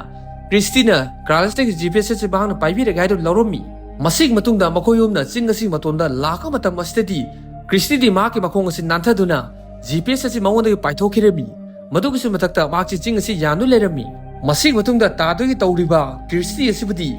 ꯀ꯭ꯔꯤꯁꯇꯤꯅ ꯀꯥꯔꯂꯁꯇꯒꯤ ꯖꯤ ꯄꯤ ꯑꯦꯁ ꯑꯁꯤ ꯃꯍꯥꯛꯅ ꯄꯥꯏꯕꯤꯔꯒꯦ ꯍꯥꯏꯗꯨꯅ ꯂꯧꯔꯝꯃꯤ꯫ ꯃꯁꯤꯒꯤ ꯃꯇꯨꯡꯗ ꯃꯈꯣꯏ ꯑꯍꯨꯝꯅ ꯆꯤꯡ ꯑꯁꯤꯒꯤ ꯃꯇꯣꯟꯗ ꯂꯥꯛꯄ ꯃꯇꯝ ꯑꯁꯤꯗꯗꯤ ꯀ꯭ꯔꯤꯁꯇꯤꯗꯤ ꯃꯍꯥꯛꯀꯤ ꯃꯈꯣꯡ ꯑꯁꯤ ꯅꯥꯟꯊꯗꯨꯅ ꯖꯤ ꯄꯤ ꯑꯦꯁ ꯑꯁꯤ ꯃꯉꯣꯟꯗꯒꯤ ꯄꯥꯏꯊꯣꯛꯈꯤꯔꯝꯃꯤ꯫ ꯃꯗꯨꯒꯤꯁꯨ ꯃꯊꯛꯇ ꯃꯍꯥꯛꯁꯤ ꯆꯤꯡ ꯑꯁꯤ ꯌꯥꯟꯗꯨꯅ ꯂꯩꯔꯝꯃꯤ꯫ ꯃꯁꯤꯒꯤ ꯃꯇꯨꯡꯗ ꯇꯥꯗꯨꯒꯤ ꯇꯧꯔꯤꯕ ꯀ꯭ꯔꯤꯁꯇꯤ ꯑꯁꯤꯕꯨꯗꯤ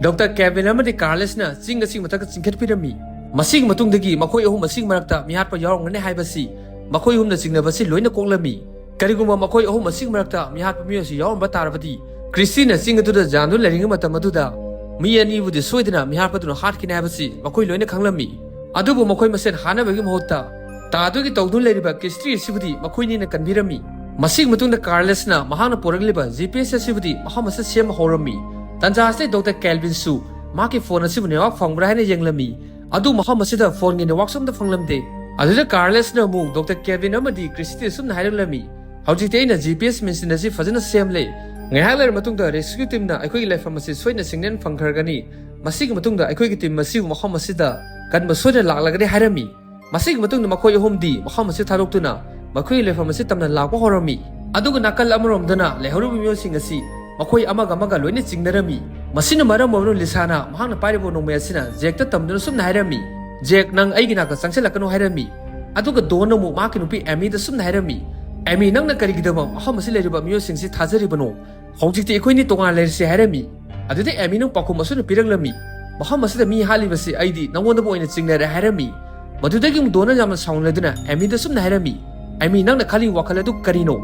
ꯗꯣꯛꯇꯔ ꯀꯦꯚꯤꯟ ꯑꯃꯗꯤ ꯀꯥꯔꯂꯁꯅ ꯆꯤꯡ ꯑꯁꯤꯒꯤ ꯃꯊꯛꯇ ꯆꯤꯡꯈꯠꯄꯤꯔꯝꯃꯤ꯫ ꯃꯁꯤꯒꯤ ꯃꯇꯨꯡꯗꯒꯤ ꯃꯈꯣꯏ ꯑꯍꯨꯝ ꯑꯁꯤꯒꯤ ꯃꯔꯛꯇ ꯃꯤꯍꯥꯠꯄ ꯌꯥꯎꯔꯝꯒꯅꯤ ꯍꯥꯏꯕꯁꯤ ꯃꯈꯣꯏ ꯑꯍꯨꯝꯅ ꯆꯤꯡꯅꯕꯁꯤ ꯂꯣꯏꯅ ꯀꯣꯛꯂꯝꯃꯤ꯫ ꯀꯔꯤꯒꯨꯝꯕ ꯃꯈꯣꯏ ꯑꯍꯨꯝ ꯑꯁꯤꯒꯤ ꯃꯔꯛꯇ ꯃꯤꯍꯥꯠꯄ ꯃꯤꯑꯣꯏ ꯑꯁꯤ ꯌꯥꯎꯔꯝꯕ ꯇꯥꯔꯕꯗꯤ, ꯀ꯭ꯔꯤꯁꯇꯤꯅ ꯆꯤꯡ ꯑꯗꯨꯗ ꯌꯥꯟꯗꯨꯅ ꯂꯩꯔꯤꯉꯩ ꯃꯇꯝ ꯑꯗꯨꯗ ꯃꯤ ꯑꯅꯤꯕꯨꯗꯤ ꯁꯣꯏꯗꯅ ꯃꯤꯍꯥꯠꯄꯗꯨꯅ ꯍꯥꯠꯈꯤꯅꯤ ꯍꯥꯏꯕꯁꯤ ꯃꯈꯣꯏ ꯂꯣꯏꯅ ꯈꯪꯂꯝꯃꯤ꯫ ꯑꯗꯨꯕꯨ ꯃꯈꯣꯏ ꯃꯁꯦꯟ ꯍꯥꯠꯅꯕꯒꯤ ꯃꯍꯨꯠꯇ ꯇꯥꯗꯨꯒꯤ ꯇꯧꯗꯨꯅ ꯂꯩꯔꯤꯕ ꯀ꯭ꯔꯤꯁꯇꯤ ꯑꯁꯤꯕꯨꯗꯤ ꯃꯈꯣꯏꯅꯤꯅ ꯀꯟꯕꯤꯔꯝꯃꯤ꯫ ꯃꯁꯤꯒꯤ ꯃꯇꯨꯡꯗ ꯀꯥꯔꯂꯁꯅ ꯃꯍꯥꯛꯅ ꯄꯨꯔꯛꯂꯤꯕ ꯖꯤ ꯄꯤ ꯑꯦꯁ ꯑꯁꯤꯕꯨꯗꯤ ꯃꯐꯝ ꯑꯁꯤꯗ ꯁꯦꯝꯕ ꯍꯧꯔꯝꯃꯤ꯫ ꯇꯟꯖꯥ ꯑꯁꯤꯗ ꯗꯣꯛꯇꯔ ꯀꯦꯜꯚꯤꯟꯁꯨ ꯃꯍꯥꯛꯀꯤ ꯐꯣꯟ ꯑꯁꯤꯕꯨ ꯅꯦꯠꯋꯥꯛ ꯐꯪꯕ꯭ꯔꯥ ꯍꯥꯏꯅ ꯌꯦꯡꯂꯝꯃꯤ꯫ ꯑꯗꯨ ꯃꯐꯝ ꯑꯁꯤꯗ ꯐꯣꯟꯒꯤ ꯅꯦꯠꯋꯥꯛꯁꯨ ꯑꯃꯠꯇ ꯐꯪꯂꯝꯗꯦ꯫ ꯑꯗꯨꯗ ꯀꯥꯔꯂꯁꯅ ꯑꯃꯨꯛ ꯗꯣꯛꯇꯔ ꯀꯦꯜꯚꯤꯟ ꯑꯃꯗꯤ ꯀ꯭ꯔꯤꯁꯇꯤꯗ ꯑꯁꯨꯝꯅ ꯍꯥꯏꯔꯛꯂꯝꯃꯤ, "ꯍꯧꯖꯤꯛꯇꯤ ꯑꯩꯅ ꯖꯤ ꯄꯤ ꯑꯦꯁ ꯃꯦꯆꯤꯟ ꯑꯁꯤ ꯐꯖꯅ ꯁꯦꯝꯂꯦ꯫ ꯉꯥꯏꯍꯥꯛ ꯂꯩꯔ ꯃꯇꯨꯡꯗ ꯔꯦꯁꯀ꯭ꯌꯨ ꯇꯤꯝꯅ ꯑꯩꯈꯣꯏꯒꯤ ꯂꯩꯐꯝ ꯑꯁꯤ ꯁꯣꯏꯗꯅ ꯁꯤꯒꯅꯦꯜ ꯐꯪꯈ꯭ꯔꯒꯅꯤ꯫ ꯃꯁꯤꯒꯤ ꯃꯇꯨꯡꯗ ꯑꯩꯈꯣꯏꯒꯤ ꯇꯤꯝ ꯑꯁꯤꯕꯨ ꯃꯐꯝ ꯑꯁꯤꯗ ꯀꯟꯕ ꯁꯣꯏꯗꯅ ꯂꯥꯛꯂꯒꯅꯤ" ꯍꯥꯏꯔꯝꯃꯤ꯫ ꯃꯁꯤꯒꯤ ꯃꯇꯨꯡꯗ ꯃꯈꯣꯏ ꯑꯍꯨꯝꯗꯤ ꯃꯐꯝ ꯑꯁꯤ ꯊꯥꯗꯣꯛꯇꯨꯅ ꯃꯈꯣꯏꯒꯤ ꯂꯩꯐꯝ ꯑꯁꯤ ꯇꯝꯅ ꯂꯥꯛꯄ ꯍꯧꯔꯝꯃꯤ꯫ ꯑꯗꯨꯒ ꯅꯥꯀꯜ ꯑꯃꯔꯣꯝꯗꯅ ꯂꯩꯍꯧꯔꯤꯕ ꯃꯤꯑꯣꯏꯁꯤꯡ ꯑꯁꯤ ꯃꯈꯣꯏ ꯑꯃꯒ ꯑꯃꯒ ꯂꯣꯏꯅ ꯆꯤꯡꯅꯔꯝꯃꯤ꯫ ꯃꯁꯤꯅ ꯃꯔꯝ ꯑꯣꯏꯗꯨꯅ ꯂꯤꯁꯥꯅ ꯃꯍꯥꯛꯅ ꯄꯥꯏꯔꯤꯕ ꯅꯣꯡꯃꯩ ꯑꯁꯤꯅ ꯖꯦꯛꯇ ꯇꯝꯗꯨꯅ ꯁꯨꯝꯅ ꯍꯥꯏꯔꯝꯃꯤ, "ꯖꯦꯛ, ꯅꯪ ꯑꯩꯒꯤ ꯅꯥꯛꯇ ꯆꯪꯁꯤꯜꯂꯛꯀꯅꯨ" ꯍꯥꯏꯔꯝꯃꯤ꯫ ꯑꯗꯨꯒ ꯗꯣꯟꯅ ꯑꯃꯨꯛ ꯃꯍꯥꯛꯀꯤ ꯅꯨꯄꯤ ꯑꯦꯃꯤꯗ ꯁꯨꯝꯅ ꯍꯥꯏꯔꯝꯃꯤ, "ꯑꯦꯃꯤ, ꯅꯪꯅ ꯀꯔꯤꯒꯤꯗꯃꯛ ꯃꯐꯝ ꯑꯁꯤ ꯂꯩꯔꯤꯕ ꯃꯤꯑꯣꯏꯁꯤꯡꯁꯤ ꯊꯥꯖꯔꯤꯕꯅꯣ? ꯍꯧꯖꯤꯛꯇꯤ ꯑꯩꯈꯣꯏꯅꯤ ꯇꯣꯉꯥꯟꯅ ꯂꯩꯔꯁꯤ" ꯍꯥꯏꯔꯝꯃꯤ꯫ ꯑꯗꯨꯗ ꯑꯦꯃꯤꯅ ꯄꯥꯎꯈꯨꯝ ꯑꯁꯨꯝꯅ ꯄꯤꯔꯛꯂꯝꯃꯤ, "ꯃꯐꯝ ꯑꯁꯤꯗ ꯃꯤ ꯍꯥꯠꯂꯤꯕꯁꯤ ꯑꯩꯗꯤ ꯅꯉꯣꯟꯗꯕꯨ ꯑꯣꯏꯅ ꯆꯤꯡꯅꯔꯦ" ꯍꯥꯏꯔꯝꯃꯤ꯫ ꯃꯗꯨꯗꯒꯤ ꯑꯃꯨꯛ ꯗꯣꯟꯅ ꯌꯥꯝꯅ ꯁꯥꯎꯅꯤꯡꯂꯗꯨꯅ ꯑꯦꯃꯤꯗ ꯁꯨꯝꯅ ꯍꯥꯏꯔꯝꯃꯤ, "ꯑꯦꯃꯤ, ꯅꯪꯅ ꯈꯜꯂꯤ ꯋꯥꯈꯜ ꯑꯗꯨ ꯀꯔꯤꯅꯣ?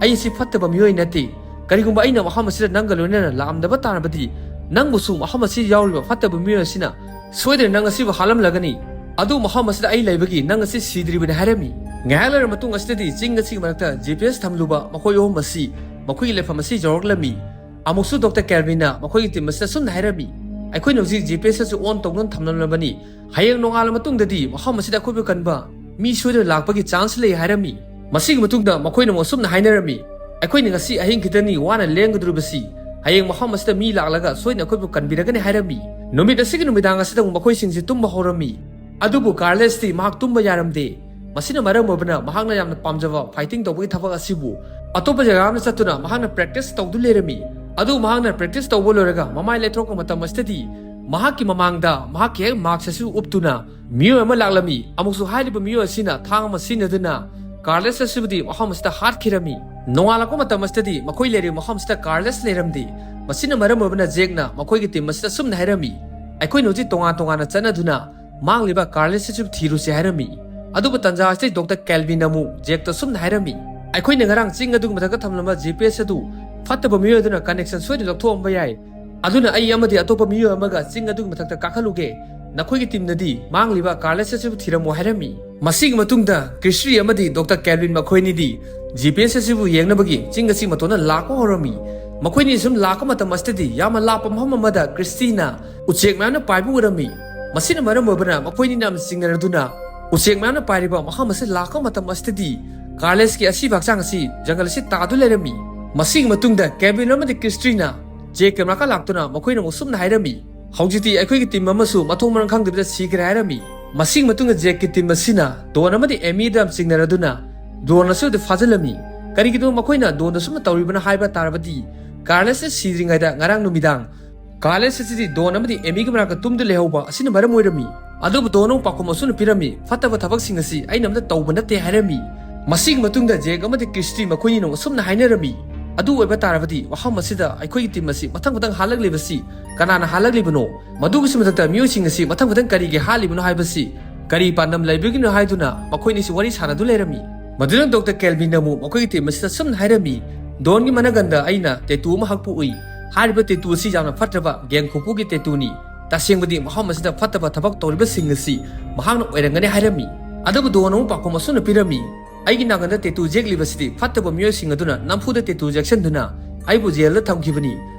ꯑꯩ ꯑꯁꯤ ꯐꯠꯇꯕ ꯃꯤꯑꯣꯏ ꯅꯠꯇꯦ꯫ ꯀꯔꯤꯒꯨꯝꯕ ꯑꯩꯅ ꯃꯐꯝ ꯑꯁꯤꯗ ꯅꯪꯒ ꯂꯣꯏꯅꯅ ꯂꯥꯛꯑꯝꯗꯕ ꯇꯥꯔꯕꯗꯤ, ꯅꯪꯕꯨꯁꯨ ꯃꯐꯝ ꯑꯁꯤꯗ ꯌꯥꯎꯔꯤꯕ ꯐꯠꯇꯕ ꯃꯤꯑꯣꯏ ꯑꯁꯤꯅ ꯁꯣꯏꯗꯅ ꯅꯪ ꯑꯁꯤꯕꯨ ꯍꯥꯠꯂꯝꯂꯒꯅꯤ꯫ ꯑꯗꯨ ꯃꯐꯝ ꯑꯁꯤꯗ ꯑꯩ ꯂꯩꯕꯒꯤ ꯅꯪ ꯑꯁꯤ ꯁꯤꯗ꯭ꯔꯤꯕꯅꯤ" ꯍꯥꯏꯔꯝꯃꯤ꯫ ꯉꯥꯏꯍꯥꯛ ꯂꯩꯔꯕ ꯃꯇꯨꯡ ꯑꯁꯤꯗꯗꯤ ꯆꯤꯡ ꯑꯁꯤꯒꯤ ꯃꯔꯛꯇ ꯖꯤ ꯄꯤ ꯑꯦꯁ ꯊꯝꯂꯨꯕ ꯃꯈꯣꯏ ꯑꯍꯨꯝ ꯑꯁꯤ ꯃꯈꯣꯏꯒꯤ ꯂꯩꯐꯝ ꯑꯁꯤ ꯌꯧꯔꯛꯂꯝꯃꯤ꯫ ꯑꯃꯨꯛꯁꯨ ꯗꯣꯛꯇꯔ ꯀꯦꯜꯚꯤꯟꯅ ꯃꯈꯣꯏꯒꯤ ꯇꯤꯝ ꯑꯁꯤꯗ ꯑꯁꯨꯝꯅ ꯍꯥꯏꯔꯝꯃꯤ, "ꯑꯩꯈꯣꯏꯅ ꯍꯧꯖꯤꯛ ꯖꯤ ꯄꯤ ꯑꯦꯁ ꯑꯁꯤ ꯑꯣꯟ ꯇꯧꯗꯨꯅ ꯊꯝꯂꯝꯂꯕꯅꯤ꯫ ꯍꯌꯦꯡ ꯅꯣꯡꯉꯥꯜꯂ ꯃꯇꯨꯡꯗꯗꯤ ꯃꯐꯝ ꯑꯁꯤꯗ ꯑꯩꯈꯣꯏꯕꯨ ꯀꯟꯕ ꯃꯤ ꯁꯣꯏꯗꯅ ꯂꯥꯛꯄꯒꯤ ꯆꯥꯟꯁ ꯂꯩ" ꯍꯥꯏꯔꯝꯃꯤ꯫ ꯃꯁꯤꯒꯤ ꯃꯇꯨꯡꯗ ꯃꯈꯣꯏꯅ ꯑꯃꯨꯛ ꯑꯁꯨꯝꯅ ꯍꯥꯏꯅꯔꯝꯃꯤ, "ꯑꯩꯈꯣꯏꯅ ꯉꯁꯤ ꯑꯍꯤꯡ ꯈꯤꯇꯅꯤ ꯋꯥꯅ ꯂꯦꯟꯒꯗꯧꯔꯤꯕꯁꯤ, ꯍꯌꯦꯡ ꯃꯐꯝ ꯑꯁꯤꯗ ꯃꯤ ꯂꯥꯛꯂꯒ ꯁꯣꯏꯗꯅ ꯑꯩꯈꯣꯏꯕꯨ ꯀꯟꯕꯤꯔꯒꯅꯤ" ꯍꯥꯏꯔꯝꯃꯤ꯫ ꯅꯨꯃꯤꯠ ꯑꯁꯤꯒꯤ ꯅꯨꯃꯤꯗꯥꯡ ꯑꯁꯤꯗ ꯑꯃꯨꯛ ꯃꯈꯣꯏꯁꯤꯡꯁꯤ ꯇꯨꯝꯕ ꯍꯧꯔꯝꯃꯤ꯫ ꯑꯗꯨꯕꯨ ꯀꯥꯔꯂꯁꯇꯤ ꯃꯍꯥꯛ ꯇꯨꯝꯕ ꯌꯥꯔꯝꯗꯦ꯫ ꯃꯁꯤꯅ ꯃꯔꯝ ꯑꯣꯏꯕꯅ ꯃꯍꯥꯛꯅ ꯌꯥꯝꯅ ꯄꯥꯝꯖꯕ ꯐꯥꯏꯇꯤꯡ ꯇꯧꯕꯒꯤ ꯊꯕꯛ ꯑꯁꯤꯕꯨ ꯑꯇꯣꯞꯄ ꯖꯒꯥ ꯑꯃꯗ ꯆꯠꯇꯨꯅ ꯃꯍꯥꯛꯅ ꯄ꯭ꯔꯦꯛꯇꯤꯁ ꯇꯧꯗꯨꯅ ꯂꯩꯔꯝꯃꯤ꯫ ꯑꯗꯨ ꯃꯍꯥꯛꯅ practice ꯇꯧꯕ ꯂꯣꯏꯔꯒ ꯃꯃꯥꯏ ꯂꯩꯊꯣꯛꯄ ꯃꯇꯝ ꯑꯁꯤꯗꯗꯤ ꯃꯍꯥꯛꯀꯤ ꯃꯃꯥꯡꯗ ꯃꯍꯥꯛꯀꯤ ꯍꯦꯛ mask ꯑꯁꯤ ꯎꯞꯇꯨꯅ ꯃꯤꯑꯣꯏ ꯑꯃ ꯂꯥꯛꯂꯝꯃꯤ꯫ ꯑꯃꯨꯛꯁꯨ ꯍꯥꯏꯔꯤꯕ ꯃꯤꯑꯣꯏ ꯑꯁꯤꯅ ꯊꯥꯡ ꯑꯃ ꯁꯤꯖꯤꯟꯅꯗꯨꯅ ꯀꯥꯔꯂꯦꯁ ꯑꯁꯤꯕꯨꯗꯤ ꯃꯐꯝ ꯑꯁꯤꯗ ꯍꯥꯠꯈꯤꯔꯝꯃꯤ꯫ ꯅꯣꯡꯉꯥꯜꯂꯛꯄ ꯃꯇꯝ ꯑꯁꯤꯗꯗꯤ ꯃꯈꯣꯏ ꯂꯩꯔꯤꯕ ꯃꯐꯝ ꯑꯁꯤꯗ ꯀꯥꯔꯂꯦꯁ ꯂꯩꯔꯝꯗꯦ꯫ ꯃꯁꯤꯅ ꯃꯔꯝ ꯑꯣꯏꯕꯅ ꯖꯦꯛꯅ ꯃꯈꯣꯏꯒꯤ team ꯑꯁꯤꯗ ꯑꯁꯨꯝꯅ ꯍꯥꯏꯔꯝꯃꯤ, "ꯑꯩꯈꯣꯏꯅ ꯍꯧꯖꯤꯛ ꯇꯣꯉꯥꯟ ꯇꯣꯉꯥꯟꯅ ꯆꯠꯅꯗꯨꯅ ꯃꯥꯡꯂꯤꯕ ꯀꯥꯔꯂꯦꯁ ꯑꯁꯤꯕꯨ ꯊꯤꯔꯨꯁꯤ" ꯍꯥꯏꯔꯝꯃꯤ꯫ ꯑꯗꯨꯕꯨ ꯇꯟꯖꯥ ꯑꯁꯤꯗ ꯗꯣꯛꯇꯔ ꯀꯦꯜꯚꯤꯟꯅ ꯑꯃꯨꯛ ꯖꯦꯛꯇ ꯑꯁꯨꯝꯅ ꯍꯥꯏꯔꯝꯃꯤ, "ꯑꯩꯈꯣꯏꯅ ꯉꯔꯥꯡ ꯆꯤꯡ ꯑꯗꯨꯒꯤ ꯃꯊꯛꯇ ꯊꯝꯂꯝꯕ G P S ꯑꯗꯨ ꯐꯠꯇꯕ ꯃꯤꯑꯣꯏ ꯑꯗꯨꯅ connection ꯁꯣꯏꯗꯅ ꯂꯧꯊꯣꯛꯂꯝꯕ ꯌꯥꯏ꯫ ꯑꯗꯨꯅ ꯑꯩ ꯑꯃꯗꯤ ꯑꯇꯣꯞꯄ ꯃꯤꯑꯣꯏ ꯑꯃꯒ ꯆꯤꯡ ꯑꯗꯨꯒꯤ ꯃꯊꯛꯇ ꯀꯥꯈꯠꯂꯨꯒꯦ꯫ ꯅꯈꯣꯏꯒꯤ teamꯅꯗꯤ ꯃꯥꯡꯂꯤꯕ ꯀꯥꯔꯂꯦꯁ ꯑꯁꯤꯕꯨ ꯊꯤꯔꯝꯃꯨ" ꯍꯥꯏꯔꯝꯃꯤ꯫ ꯃꯁꯤꯒꯤ ꯃꯇꯨꯡꯗ ꯀ꯭ꯔꯤꯁꯇꯤ ꯑꯃꯗꯤ ꯗꯣꯛꯇꯔ ꯀꯦꯜꯚꯤꯟ ꯃꯈꯣꯏꯅꯤꯗꯤ G P S ꯑꯁꯤꯕꯨ ꯌꯦꯡꯅꯕꯒꯤ ꯆꯤꯡ ꯑꯁꯤ ꯃꯇꯣꯟꯗ ꯂꯥꯛꯄ ꯍꯧꯔꯝꯃꯤ꯫ ꯃꯈꯣꯏꯅꯤ ꯁꯨꯝ ꯂꯥꯛꯄ ꯃꯇꯝ ꯑꯁꯤꯗꯗꯤ ꯌꯥꯝꯅ ꯂꯥꯞꯄ ꯃꯐꯝ ꯑꯃꯗ ꯀ꯭ꯔꯤꯁꯇꯤꯅ ꯎꯆꯦꯛ ꯃꯌꯥꯝꯅ ꯄꯥꯏꯕ ꯎꯔꯝꯃꯤ꯫ ꯃꯁꯤꯅ ꯃꯔꯝ ꯑꯣꯏꯕꯅ ꯃꯈꯣꯏꯅꯤꯅ ꯌꯥꯝꯅ ꯆꯤꯡꯅꯔꯗꯨꯅ ꯎꯆꯦꯛ ꯃꯌꯥꯝꯅ ꯄꯥꯏꯔꯤꯕ ꯃꯐꯝ ꯑꯁꯤ ꯂꯥꯛꯄ ꯃꯇꯝ ꯑꯁꯤꯗꯗꯤ ꯀꯥꯔꯂꯦꯁꯀꯤ ꯑꯁꯤꯕ ꯍꯛꯆꯥꯡ ꯑꯁꯤ ꯖꯪꯒꯜ ꯑꯁꯤ ꯇꯥꯗꯨꯅ ꯂꯩꯔꯝꯃꯤ꯫ ꯃꯁꯤꯒꯤ ꯃꯇꯨꯡꯗ ꯀꯦꯜꯚꯤꯟ ꯑꯃꯗꯤ ꯀ꯭ꯔꯤꯁꯇꯤꯅ ꯖꯦꯛꯀꯤ ꯃꯅꯥꯛꯇ ꯂꯥꯛꯇꯨꯅ ꯃꯈꯣꯏꯅ ꯑꯃꯨꯛ ꯁꯨꯝꯅ ꯍꯥꯏꯔꯝꯃꯤ, "ꯍꯧꯖꯤꯛꯇꯤ ꯑꯩꯈꯣꯏꯒꯤ team ꯑꯃꯁꯨ ꯃꯊꯣꯡ ꯃꯔꯝ ꯈꯪꯗꯕꯤꯗ ꯁꯤꯈ꯭ꯔꯦ" ꯍꯥꯏꯔꯝꯃꯤ꯫ ꯃꯁꯤꯒꯤ ꯃꯇꯨꯡꯗ ꯖꯦꯛꯀꯤ team ꯑꯁꯤꯅ ꯗꯣꯟ ꯑꯃꯗꯤ ꯑꯦꯃꯤꯗ ꯌꯥꯝ ꯆꯤꯡꯅꯔꯗꯨꯅ ꯗꯣꯟ ꯑꯁꯤꯕꯨꯗꯤ ꯐꯥꯖꯤꯜꯂꯝꯃꯤ꯫ ꯀꯔꯤꯒꯤꯅꯣ ꯃꯈꯣꯏꯅ ꯗꯣꯟꯗ ꯁꯨꯝꯅ ꯇꯧꯔꯤꯕꯅ ꯍꯥꯏꯕ ꯇꯥꯔꯕꯗꯤ, ꯀꯥꯔꯂꯦꯁꯅ ꯁꯤꯗ꯭ꯔꯤꯉꯩꯗ ꯉꯔꯥꯡ ꯅꯨꯃꯤꯗꯥꯡ ꯀꯥꯔꯂꯦꯁ ꯑꯁꯤꯗꯤ ꯗꯣꯟ ꯑꯃꯗꯤ ꯑꯦꯃꯤꯒꯤ ꯃꯅꯥꯛꯇ ꯇꯨꯝꯗꯨ ꯂꯩꯍꯧꯕ ꯑꯁꯤꯅ ꯃꯔꯝ ꯑꯣꯏꯔꯝꯃꯤ꯫ ꯑꯗꯨꯕꯨ ꯗꯣꯟ ꯑꯃꯨꯛ ꯄꯥꯎꯈꯨꯝ ꯑꯁꯨꯝꯅ ꯄꯤꯔꯝꯃꯤ, "ꯐꯠꯇꯕ ꯊꯕꯛꯁꯤꯡ ꯑꯁꯤ ꯑꯩꯅ ꯑꯝꯇ ꯇꯧꯕ ꯅꯠꯇꯦ" ꯍꯥꯏꯔꯝꯃꯤ꯫ ꯃꯁꯤꯒꯤ ꯃꯇꯨꯡꯗ ꯖꯦꯛ ꯑꯃꯗꯤ ꯀ꯭ꯔꯤꯁꯇꯤ ꯃꯈꯣꯏꯅꯤꯅ ꯑꯃꯨꯛ ꯑꯁꯨꯝꯅ ꯍꯥꯏꯅꯔꯝꯃꯤ, "ꯑꯗꯨ ꯑꯣꯏꯕ ꯇꯥꯔꯕꯗꯤ ꯃꯐꯝ ꯑꯁꯤꯗ ꯑꯩꯈꯣꯏꯒꯤ team ꯑꯁꯤ ꯃꯊꯪ ꯃꯊꯪ ꯍꯥꯠꯂꯛꯂꯤꯕꯁꯤ ꯀꯅꯥꯅ ꯍꯥꯠꯂꯛꯂꯤꯕꯅꯣ? ꯃꯗꯨꯒꯤꯁꯨ ꯃꯊꯛꯇ ꯃꯤꯑꯣꯏꯁꯤꯡ ꯑꯁꯤ ꯃꯊꯪ ꯃꯊꯪ ꯀꯔꯤꯒꯤ ꯍꯥꯠꯂꯤꯕꯅꯣ ꯍꯥꯏꯕꯁꯤ ꯀꯔꯤ ꯄꯥꯟꯗꯝ ꯂꯩꯕꯒꯤꯅꯣ?" ꯍꯥꯏꯗꯨꯅ ꯃꯈꯣꯏꯅꯤꯁꯤ ꯋꯥꯔꯤ ꯁꯥꯟꯅꯗꯨ ꯂꯩꯔꯝꯃꯤ꯫ ꯃꯗꯨꯅ ꯗꯣꯛꯇꯔ ꯀꯦꯜꯚꯤꯟꯅ ꯑꯃꯨꯛ ꯃꯈꯣꯏꯒꯤ team ꯑꯁꯤꯗ ꯑꯁꯨꯝꯅ ꯍꯥꯏꯔꯝꯃꯤ, "ꯗꯣꯟꯒꯤ ꯃꯅꯒꯟꯗ ꯑꯩꯅ tattoo ꯑꯃ ꯍꯛꯄ ꯎꯏ꯫ ꯍꯥꯏꯔꯤꯕ tattoo ꯑꯁꯤ ꯌꯥꯝꯅ ꯐꯠꯇ꯭ꯔꯕ ꯒꯦꯡ ꯈꯨꯄꯨꯒꯤ tattooꯅꯤ꯫ ꯇꯁꯦꯡꯕꯗꯤ ꯃꯐꯝ ꯑꯁꯤꯗ ꯐꯠꯇꯕ ꯊꯕꯛ ꯇꯧꯔꯤꯕꯁꯤꯡ ꯑꯁꯤ ꯃꯍꯥꯛꯅ ꯑꯣꯏꯔꯝꯒꯅꯤ" ꯍꯥꯏꯔꯝꯃꯤ꯫ ꯑꯗꯨꯕꯨ ꯗꯣꯟ ꯑꯃꯨꯛ ꯄꯥꯎꯈꯨꯝ ꯑꯁꯨꯝꯅ ꯄꯤꯔꯝꯃꯤ, "ꯑꯩꯒꯤ ꯅꯥꯒꯟꯗ tattoo ꯌꯦꯛꯂꯤꯕꯁꯤꯗꯤ ꯐꯠꯇꯕ ꯃꯤꯑꯣꯏꯁꯤꯡ ꯑꯗꯨꯅ ꯅꯝꯐꯨꯗ tattoo ꯌꯦꯛꯁꯟꯗꯨꯅ ꯑꯩꯕꯨ ꯖꯦꯜꯗ ꯊꯝꯈꯤꯕꯅꯤ꯫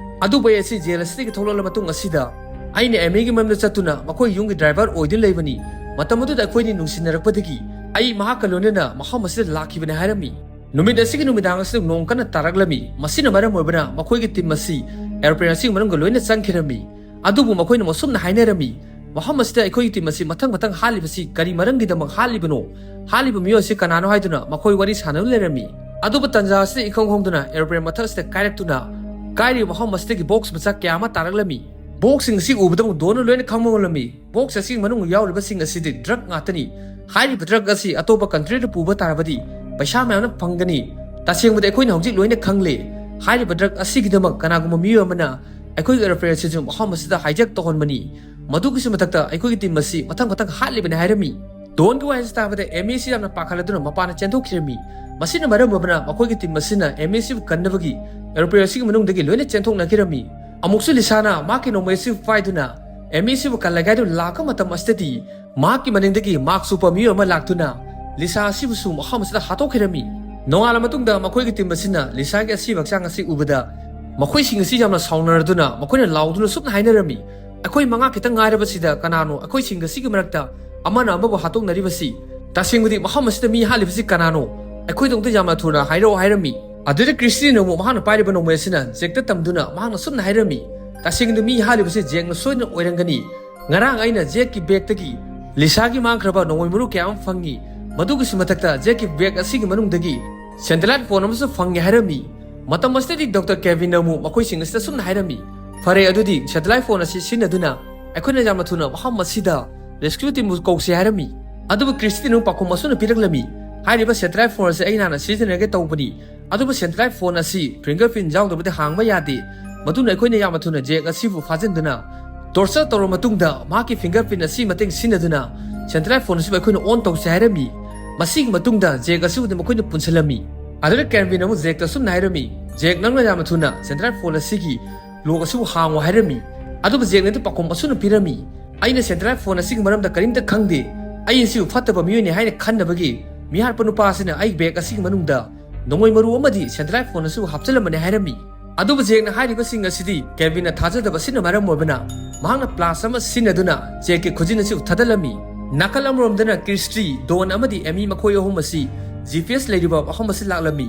ꯑꯗꯨꯕꯨ ꯑꯩ ꯑꯁꯤ ꯖꯦꯜ ꯑꯁꯤꯗꯒꯤ ꯊꯣꯛꯂꯛꯂꯕ ꯃꯇꯨꯡ ꯑꯁꯤꯗ ꯑꯩꯅ ꯑꯦꯃꯤꯒꯤ ꯃꯌꯨꯝꯗ ꯆꯠꯇꯨꯅ ꯃꯈꯣꯏ ꯌꯨꯝꯒꯤ driver ꯑꯣꯏꯗꯨꯅ ꯂꯩꯕꯅꯤ꯫ ꯃꯇꯝ ꯑꯗꯨꯗ ꯑꯩꯈꯣꯏꯅꯤ ꯅꯨꯡꯁꯤꯅꯔꯛꯄꯗꯒꯤ ꯑꯩ ꯃꯍꯥꯛꯀ ꯂꯣꯏꯅꯅ ꯃꯐꯝ ꯑꯁꯤꯗ ꯂꯥꯛꯈꯤꯕꯅꯤ" ꯍꯥꯏꯔꯝꯃꯤ꯫ ꯅꯨꯃꯤꯠ ꯑꯁꯤꯒꯤ ꯅꯨꯃꯤꯗꯥꯡ ꯑꯁꯤꯗ ꯅꯣꯡ ꯀꯟꯅ ꯇꯥꯔꯛꯂꯝꯃꯤ꯫ ꯃꯁꯤꯅ ꯃꯔꯝ ꯑꯣꯏꯕꯅ ꯃꯈꯣꯏꯒꯤ team ꯑꯁꯤ aeroplane ꯑꯁꯤꯒꯤ ꯃꯅꯨꯡꯗ ꯂꯣꯏꯅ ꯆꯪꯈꯤꯔꯝꯃꯤ꯫ ꯑꯗꯨꯕꯨ ꯃꯈꯣꯏꯅ ꯃꯁꯨꯝꯅ ꯍꯥꯏꯅꯔꯝꯃꯤ, "ꯃꯐꯝ ꯑꯁꯤꯗ ꯑꯩꯈꯣꯏꯒꯤ team ꯑꯁꯤ ꯃꯊꯪ ꯃꯊꯪ ꯍꯥꯠꯂꯤꯕꯁꯤ ꯀꯔꯤ ꯃꯔꯝꯒꯤꯗꯃꯛ ꯍꯥꯠꯂꯤꯕꯅꯣ? ꯍꯥꯠꯂꯤꯕ ꯃꯤꯑꯣꯏ ꯑꯁꯤ ꯀꯅꯥꯅꯣ?" ꯍꯥꯏꯗꯨꯅ ꯃꯈꯣꯏ ꯋꯥꯔꯤ ꯁꯥꯟꯅꯗꯨꯅ ꯂꯩꯔꯝꯃꯤ꯫ ꯑꯗꯨꯕꯨ ꯇꯟꯖꯥ ꯑꯁꯤꯗ ꯏꯈꯪ ꯈꯪꯗꯨꯅ aeroplane ꯃꯊꯛ ꯑꯁꯤꯗ ꯀꯥꯏꯔꯛꯇꯨꯅ ꯀꯥꯏꯔꯤꯕ ꯃꯐꯝ ꯑꯁꯤꯗꯒꯤ ꯕꯣꯛꯁ ꯃꯆꯥ ꯀꯌꯥ ꯑꯃ ꯇꯥꯔꯛꯂꯝꯃꯤ꯫ ꯕꯣꯛꯁꯁꯤꯡ ꯑꯁꯤ ꯎꯕꯗ ꯑꯃꯨꯛ ꯗꯣꯟꯅ ꯂꯣꯏꯅ ꯈꯪꯕ ꯉꯝꯂꯝꯃꯤ꯫ ꯕꯣꯛꯁ ꯑꯁꯤꯒꯤ ꯃꯅꯨꯡꯗ ꯌꯥꯎꯔꯤꯕꯁꯤꯡ ꯑꯁꯤꯗꯤ ꯗ꯭ꯔꯒ ꯉꯥꯛꯇꯅꯤ꯫ ꯍꯥꯏꯔꯤꯕ ꯗ꯭ꯔꯒ ꯑꯁꯤ ꯑꯇꯣꯞꯄ ꯀꯟꯇ꯭ꯔꯤꯗ ꯄꯨꯕ ꯇꯥꯔꯕꯗꯤ ꯄꯩꯁꯥ ꯃꯌꯥꯝꯅ ꯐꯪꯒꯅꯤ꯫ ꯇꯁꯦꯡꯕꯗꯤ ꯑꯩꯈꯣꯏꯅ ꯍꯧꯖꯤꯛ ꯂꯣꯏꯅ ꯈꯪꯂꯦ꯫ ꯍꯥꯏꯔꯤꯕ ꯗ꯭ꯔꯒ ꯑꯁꯤꯒꯤꯗꯃꯛ ꯀꯅꯥꯒꯨꯝꯕ ꯃꯤꯑꯣꯏ ꯑꯃꯅ ꯑꯩꯈꯣꯏꯒꯤ ꯑꯦꯔꯣꯄ꯭ꯂꯦꯟ ꯑꯁꯤꯁꯨ ꯃꯐꯝ ꯑꯁꯤꯗ ꯍꯥꯏꯖꯦꯛ ꯇꯧꯍꯟꯕꯅꯤ꯫ ꯃꯗꯨꯒꯤꯁꯨ ꯃꯊꯛꯇ ꯑꯩꯈꯣꯏꯒꯤ ꯇꯤꯝ ꯑꯁꯤ ꯃꯊꯪ ꯃꯊꯪ ꯍꯥꯠꯂꯤꯕꯅꯤ ꯍꯥꯏꯔꯝꯃꯤ꯫ ꯗꯣꯟꯒꯤ ꯋꯥꯍꯩꯁꯤ ꯇꯥꯕꯗ ꯑꯦꯃꯤ ꯑꯁꯤ ꯌꯥꯝꯅ ꯄꯥꯈꯠꯂꯗꯨꯅ ꯃꯄꯥꯟꯗ ꯆꯦꯟꯊꯣꯛꯈꯤꯔꯝꯃꯤ꯫ ꯃꯁꯤꯅ ꯃꯔꯝ ꯑꯣꯏꯕꯅ ꯃꯈꯣꯏꯒꯤ ꯇꯤꯝ ꯑꯁꯤꯅ ꯑꯦꯃꯤ ꯑꯁꯤꯕꯨ ꯀꯟꯅꯕꯒꯤ ꯑꯦꯔꯣꯄ꯭ꯂꯦꯟ ꯑꯁꯤꯒꯤ ꯃꯅꯨꯡꯗꯒꯤ ꯂꯣꯏꯅ ꯆꯦꯟꯊꯣꯛꯅꯈꯤꯔꯝꯃꯤ꯫ ꯑꯃꯨꯛꯁꯨ ꯂꯤꯁꯥꯅ ꯃꯍꯥꯛꯀꯤ ꯅꯣꯡꯃꯩ ꯑꯁꯤ ꯄꯥꯏꯗꯨꯅ ꯑꯦꯃꯤ ꯑꯁꯤꯕꯨ ꯀꯜꯂꯒꯦ ꯍꯥꯏꯗꯨꯅ ꯂꯥꯛꯄ ꯃꯇꯝ ꯑꯁꯤꯗꯗꯤ ꯃꯍꯥꯛꯀꯤ ꯃꯅꯤꯡꯗꯒꯤ ꯃꯥꯛꯁ ꯎꯞꯄ ꯃꯤꯑꯣꯏ ꯑꯃ ꯂꯥꯛꯇꯨꯅ ꯂꯤꯁꯥ ꯑꯁꯤꯕꯨꯁꯨ ꯃꯐꯝ ꯑꯁꯤꯗ ꯍꯥꯠꯇꯣꯛꯈꯤꯔꯝꯃꯤ꯫ ꯅꯣꯡꯉꯥꯜꯂ ꯃꯇꯨꯡꯗ ꯃꯈꯣꯏꯒꯤ ꯇꯤꯝ ꯑꯁꯤꯅ ꯂꯤꯁꯥꯒꯤ ꯑꯁꯤꯕ ꯍꯛꯆꯥꯡ ꯑꯁꯤ ꯎꯕꯗ ꯃꯈꯣꯏꯁꯤꯡ ꯑꯁꯤ ꯌꯥꯝꯅ ꯁꯥꯎꯅꯔꯗꯨꯅ ꯃꯈꯣꯏꯅ ꯂꯥꯎꯗꯨꯅ ꯁꯨꯝꯅ ꯍꯥꯏꯅꯔꯝꯃꯤ, "ꯑꯩꯈꯣꯏ ꯃꯉꯥ ꯈꯤꯇꯪ ꯉꯥꯏꯔꯕꯁꯤꯗ ꯀꯅꯥꯅꯣ ꯑꯩꯈꯣꯏꯁꯤꯡ ꯑꯁꯤꯒꯤ ꯃꯔꯛꯇ ꯑꯃꯅ ꯑꯃꯕꯨ ꯍꯥꯠꯇꯣꯛꯅꯔꯤꯕꯁꯤ? ꯇꯁꯦꯡꯕꯗꯤ ꯃꯐꯝ ꯑꯁꯤꯗ ꯃꯤ ꯍꯥꯠꯂꯤꯕꯁꯤ ꯀꯅꯥꯅꯣ? ꯑꯩꯈꯣꯏꯗꯃꯛꯇ ꯌꯥꯝꯅ ꯊꯨꯅ ꯍꯥꯏꯔꯛꯑꯣ" ꯍꯥꯏꯔꯝꯃꯤ꯫ ꯑꯗꯨꯗ ꯀ꯭ꯔꯤꯁꯇꯤꯅ ꯑꯃꯨꯛ ꯃꯍꯥꯛꯅ ꯄꯥꯏꯔꯤꯕ ꯅꯣꯡꯃꯩ ꯑꯁꯤꯅ ꯖꯦꯛꯇ ꯇꯝꯗꯨꯅ ꯃꯍꯥꯛꯅ ꯁꯨꯝꯅ ꯍꯥꯏꯔꯝꯃꯤ, "ꯇꯁꯦꯡꯅ ꯃꯤ ꯍꯥꯠꯂꯤꯕꯁꯤ ꯖꯦꯛꯅ ꯁꯣꯏꯗꯅ ꯑꯣꯏꯔꯝꯒꯅꯤ꯫ ꯉꯔꯥꯡ ꯑꯩꯅ ꯖꯦꯛꯀꯤ ꯕꯦꯒꯇꯒꯤ ꯂꯤꯁꯥꯒꯤ ꯃꯥꯡꯈ꯭ꯔꯕ ꯅꯣꯡꯃꯩ ꯃꯔꯨ ꯀꯌꯥ ꯑꯃ ꯐꯪꯉꯤ꯫ ꯃꯗꯨꯒꯤꯁꯨ ꯃꯊꯛꯇ ꯖꯦꯛꯀꯤ ꯕꯦꯒ ꯑꯁꯤꯒꯤ ꯃꯅꯨꯡꯗꯒꯤ ꯁꯦꯇꯦꯂꯥꯏꯠ ꯐꯣꯟ ꯑꯃꯁꯨ ꯐꯪꯉꯤ" ꯍꯥꯏꯔꯝꯃꯤ꯫ ꯃꯇꯝ ꯑꯁꯤꯗꯗꯤ ꯗꯣꯛꯇꯔ ꯀꯦꯚꯤꯟꯅ ꯑꯃꯨꯛ ꯃꯈꯣꯏꯁꯤꯡ ꯑꯁꯤꯗ ꯁꯨꯝꯅ ꯍꯥꯏꯔꯝꯃꯤ, "ꯐꯔꯦ, ꯑꯗꯨꯗꯤ ꯁꯦꯇꯦꯂꯥꯏꯠ ꯐꯣꯟ ꯑꯁꯤ ꯁꯤꯖꯤꯟꯅꯗꯨꯅ ꯑꯩꯈꯣꯏꯅ ꯌꯥꯝꯅ ꯊꯨꯅ ꯃꯐꯝ ꯑꯁꯤꯗ ꯔꯦꯁꯀ꯭ꯌꯨ ꯇꯤꯝꯕꯨ ꯀꯧꯁꯤ" ꯍꯥꯏꯔꯝꯃꯤ꯫ ꯑꯗꯨꯕꯨ ꯀ꯭ꯔꯤꯁꯇꯤꯅ ꯑꯃꯨꯛ ꯄꯥꯎꯈꯨꯝ ꯑꯁꯨꯝꯅ ꯄꯤꯔꯛꯂꯝꯃꯤ, "ꯍꯥꯏꯔꯤꯕ ꯁꯦꯇꯦꯂꯥꯏꯠ ꯐꯣꯟ ꯑꯁꯤ ꯑꯩꯅ ꯍꯥꯟꯅ ꯁꯤꯖꯤꯟꯅꯔꯒꯦ ꯇꯧꯕꯅꯤ, ꯑꯗꯨꯕꯨ ꯁꯦꯇꯦꯂꯥꯏꯠ ꯐꯣꯟ ꯑꯁꯤ ꯐꯤꯡꯒꯔ ꯄ꯭ꯔꯤꯟ ꯌꯥꯎꯗꯕꯗꯤ ꯍꯥꯡꯕ ꯌꯥꯗꯦ꯫ ꯃꯗꯨꯅ ꯑꯩꯈꯣꯏꯅ ꯌꯥꯝꯅ ꯊꯨꯅ ꯖꯦꯛ ꯑꯁꯤꯕꯨ ꯐꯥꯖꯤꯟꯗꯨꯅ ꯇꯣꯔꯆꯔ ꯇꯧꯔꯕ ꯃꯇꯨꯡꯗ ꯃꯍꯥꯛꯀꯤ ꯐꯤꯡꯒꯔ ꯄ꯭ꯔꯤꯟ ꯑꯁꯤ ꯃꯇꯦꯡ ꯁꯤꯖꯤꯟꯅꯗꯨꯅ ꯁꯦꯇꯦꯂꯥꯏꯠ ꯐꯣꯟ ꯑꯁꯤꯕꯨ ꯑꯩꯈꯣꯏꯅ ꯑꯣꯟ ꯇꯧꯁꯤ" ꯍꯥꯏꯔꯝꯃꯤ꯫ ꯃꯁꯤꯒꯤ ꯃꯇꯨꯡꯗ ꯖꯦꯛ ꯑꯁꯤꯕꯨꯗꯤ ꯃꯈꯣꯏꯅ ꯄꯨꯟꯁꯤꯜꯂꯝꯃꯤ꯫ ꯑꯗꯨꯗ ꯀꯦꯚꯤꯟꯅ ꯑꯃꯨꯛ ꯖꯦꯛꯇ ꯑꯁꯨꯝꯅ ꯍꯥꯏꯔꯝꯃꯤ, "ꯖꯦꯛ, ꯅꯪꯅ ꯌꯥꯝꯅ ꯊꯨꯅ ꯁꯦꯇꯦꯂꯥꯏꯠ ꯐꯣꯟ ꯑꯁꯤꯒꯤ ꯂꯣꯛ ꯑꯁꯤꯕꯨ ꯍꯥꯡꯉꯨ" ꯍꯥꯏꯔꯝꯃꯤ꯫ ꯑꯗꯨꯕꯨ ꯖꯦꯛꯅꯗꯤ ꯄꯥꯎꯈꯨꯝ ꯑꯁꯨꯝꯅ ꯄꯤꯔꯝꯃꯤ, "ꯑꯩꯅ ꯁꯦꯇꯦꯂꯥꯏꯠ ꯐꯣꯟ ꯑꯁꯤꯒꯤ ꯃꯔꯝꯗ ꯀꯔꯤꯝꯇ ꯈꯪꯗꯦ꯫ ꯑꯩ ꯑꯁꯤꯕꯨ ꯐꯠꯇꯕ ꯃꯤꯑꯣꯏꯅꯤ ꯍꯥꯏꯅ ꯈꯟꯅꯕꯒꯤ ꯃꯤꯍꯥꯠꯄ ꯅꯨꯄꯥ ꯑꯁꯤꯅ ꯑꯩ ꯕꯦꯒ ꯑꯁꯤꯒꯤ ꯃꯅꯨꯡꯗ ꯅꯣꯡꯃꯩ ꯃꯔꯨ ꯑꯃꯗꯤ ꯁꯦꯇꯦꯂꯥꯏꯠ ꯐꯣꯟ ꯑꯁꯤꯕꯨ ꯍꯥꯞꯆꯤꯜꯂꯝꯕꯅꯤ" ꯍꯥꯏꯔꯝꯃꯤ꯫ ꯑꯗꯨꯕꯨ ꯖꯦꯛꯅ ꯍꯥꯏꯔꯤꯕꯁꯤꯡ ꯑꯁꯤꯗꯤ ꯀꯦꯚꯤꯟꯅ ꯊꯥꯖꯗꯕ ꯑꯁꯤꯅ ꯃꯔꯝ ꯑꯣꯏꯕꯅ ꯃꯍꯥꯛꯅ ꯄ꯭ꯂꯥꯁ ꯑꯃ ꯁꯤꯖꯤꯟꯅꯗꯨꯅ ꯖꯦꯛꯀꯤ ꯈꯨꯖꯤꯟ ꯑꯁꯤꯕꯨ ꯊꯥꯗꯠꯂꯝꯃꯤ꯫ ꯅꯥꯀꯜ ꯑꯃꯔꯣꯝꯗꯅ ꯀ꯭ꯔꯤꯁꯇꯤ, ꯗꯣꯟ ꯑꯃꯗꯤ ꯑꯦꯃꯤ ꯃꯈꯣꯏ ꯑꯍꯨꯝ ꯑꯁꯤ ꯖꯤ ꯄꯤ ꯑꯦꯁ ꯂꯩꯔꯤꯕ ꯃꯐꯝ ꯑꯁꯤ ꯂꯥꯛꯂꯝꯃꯤ꯫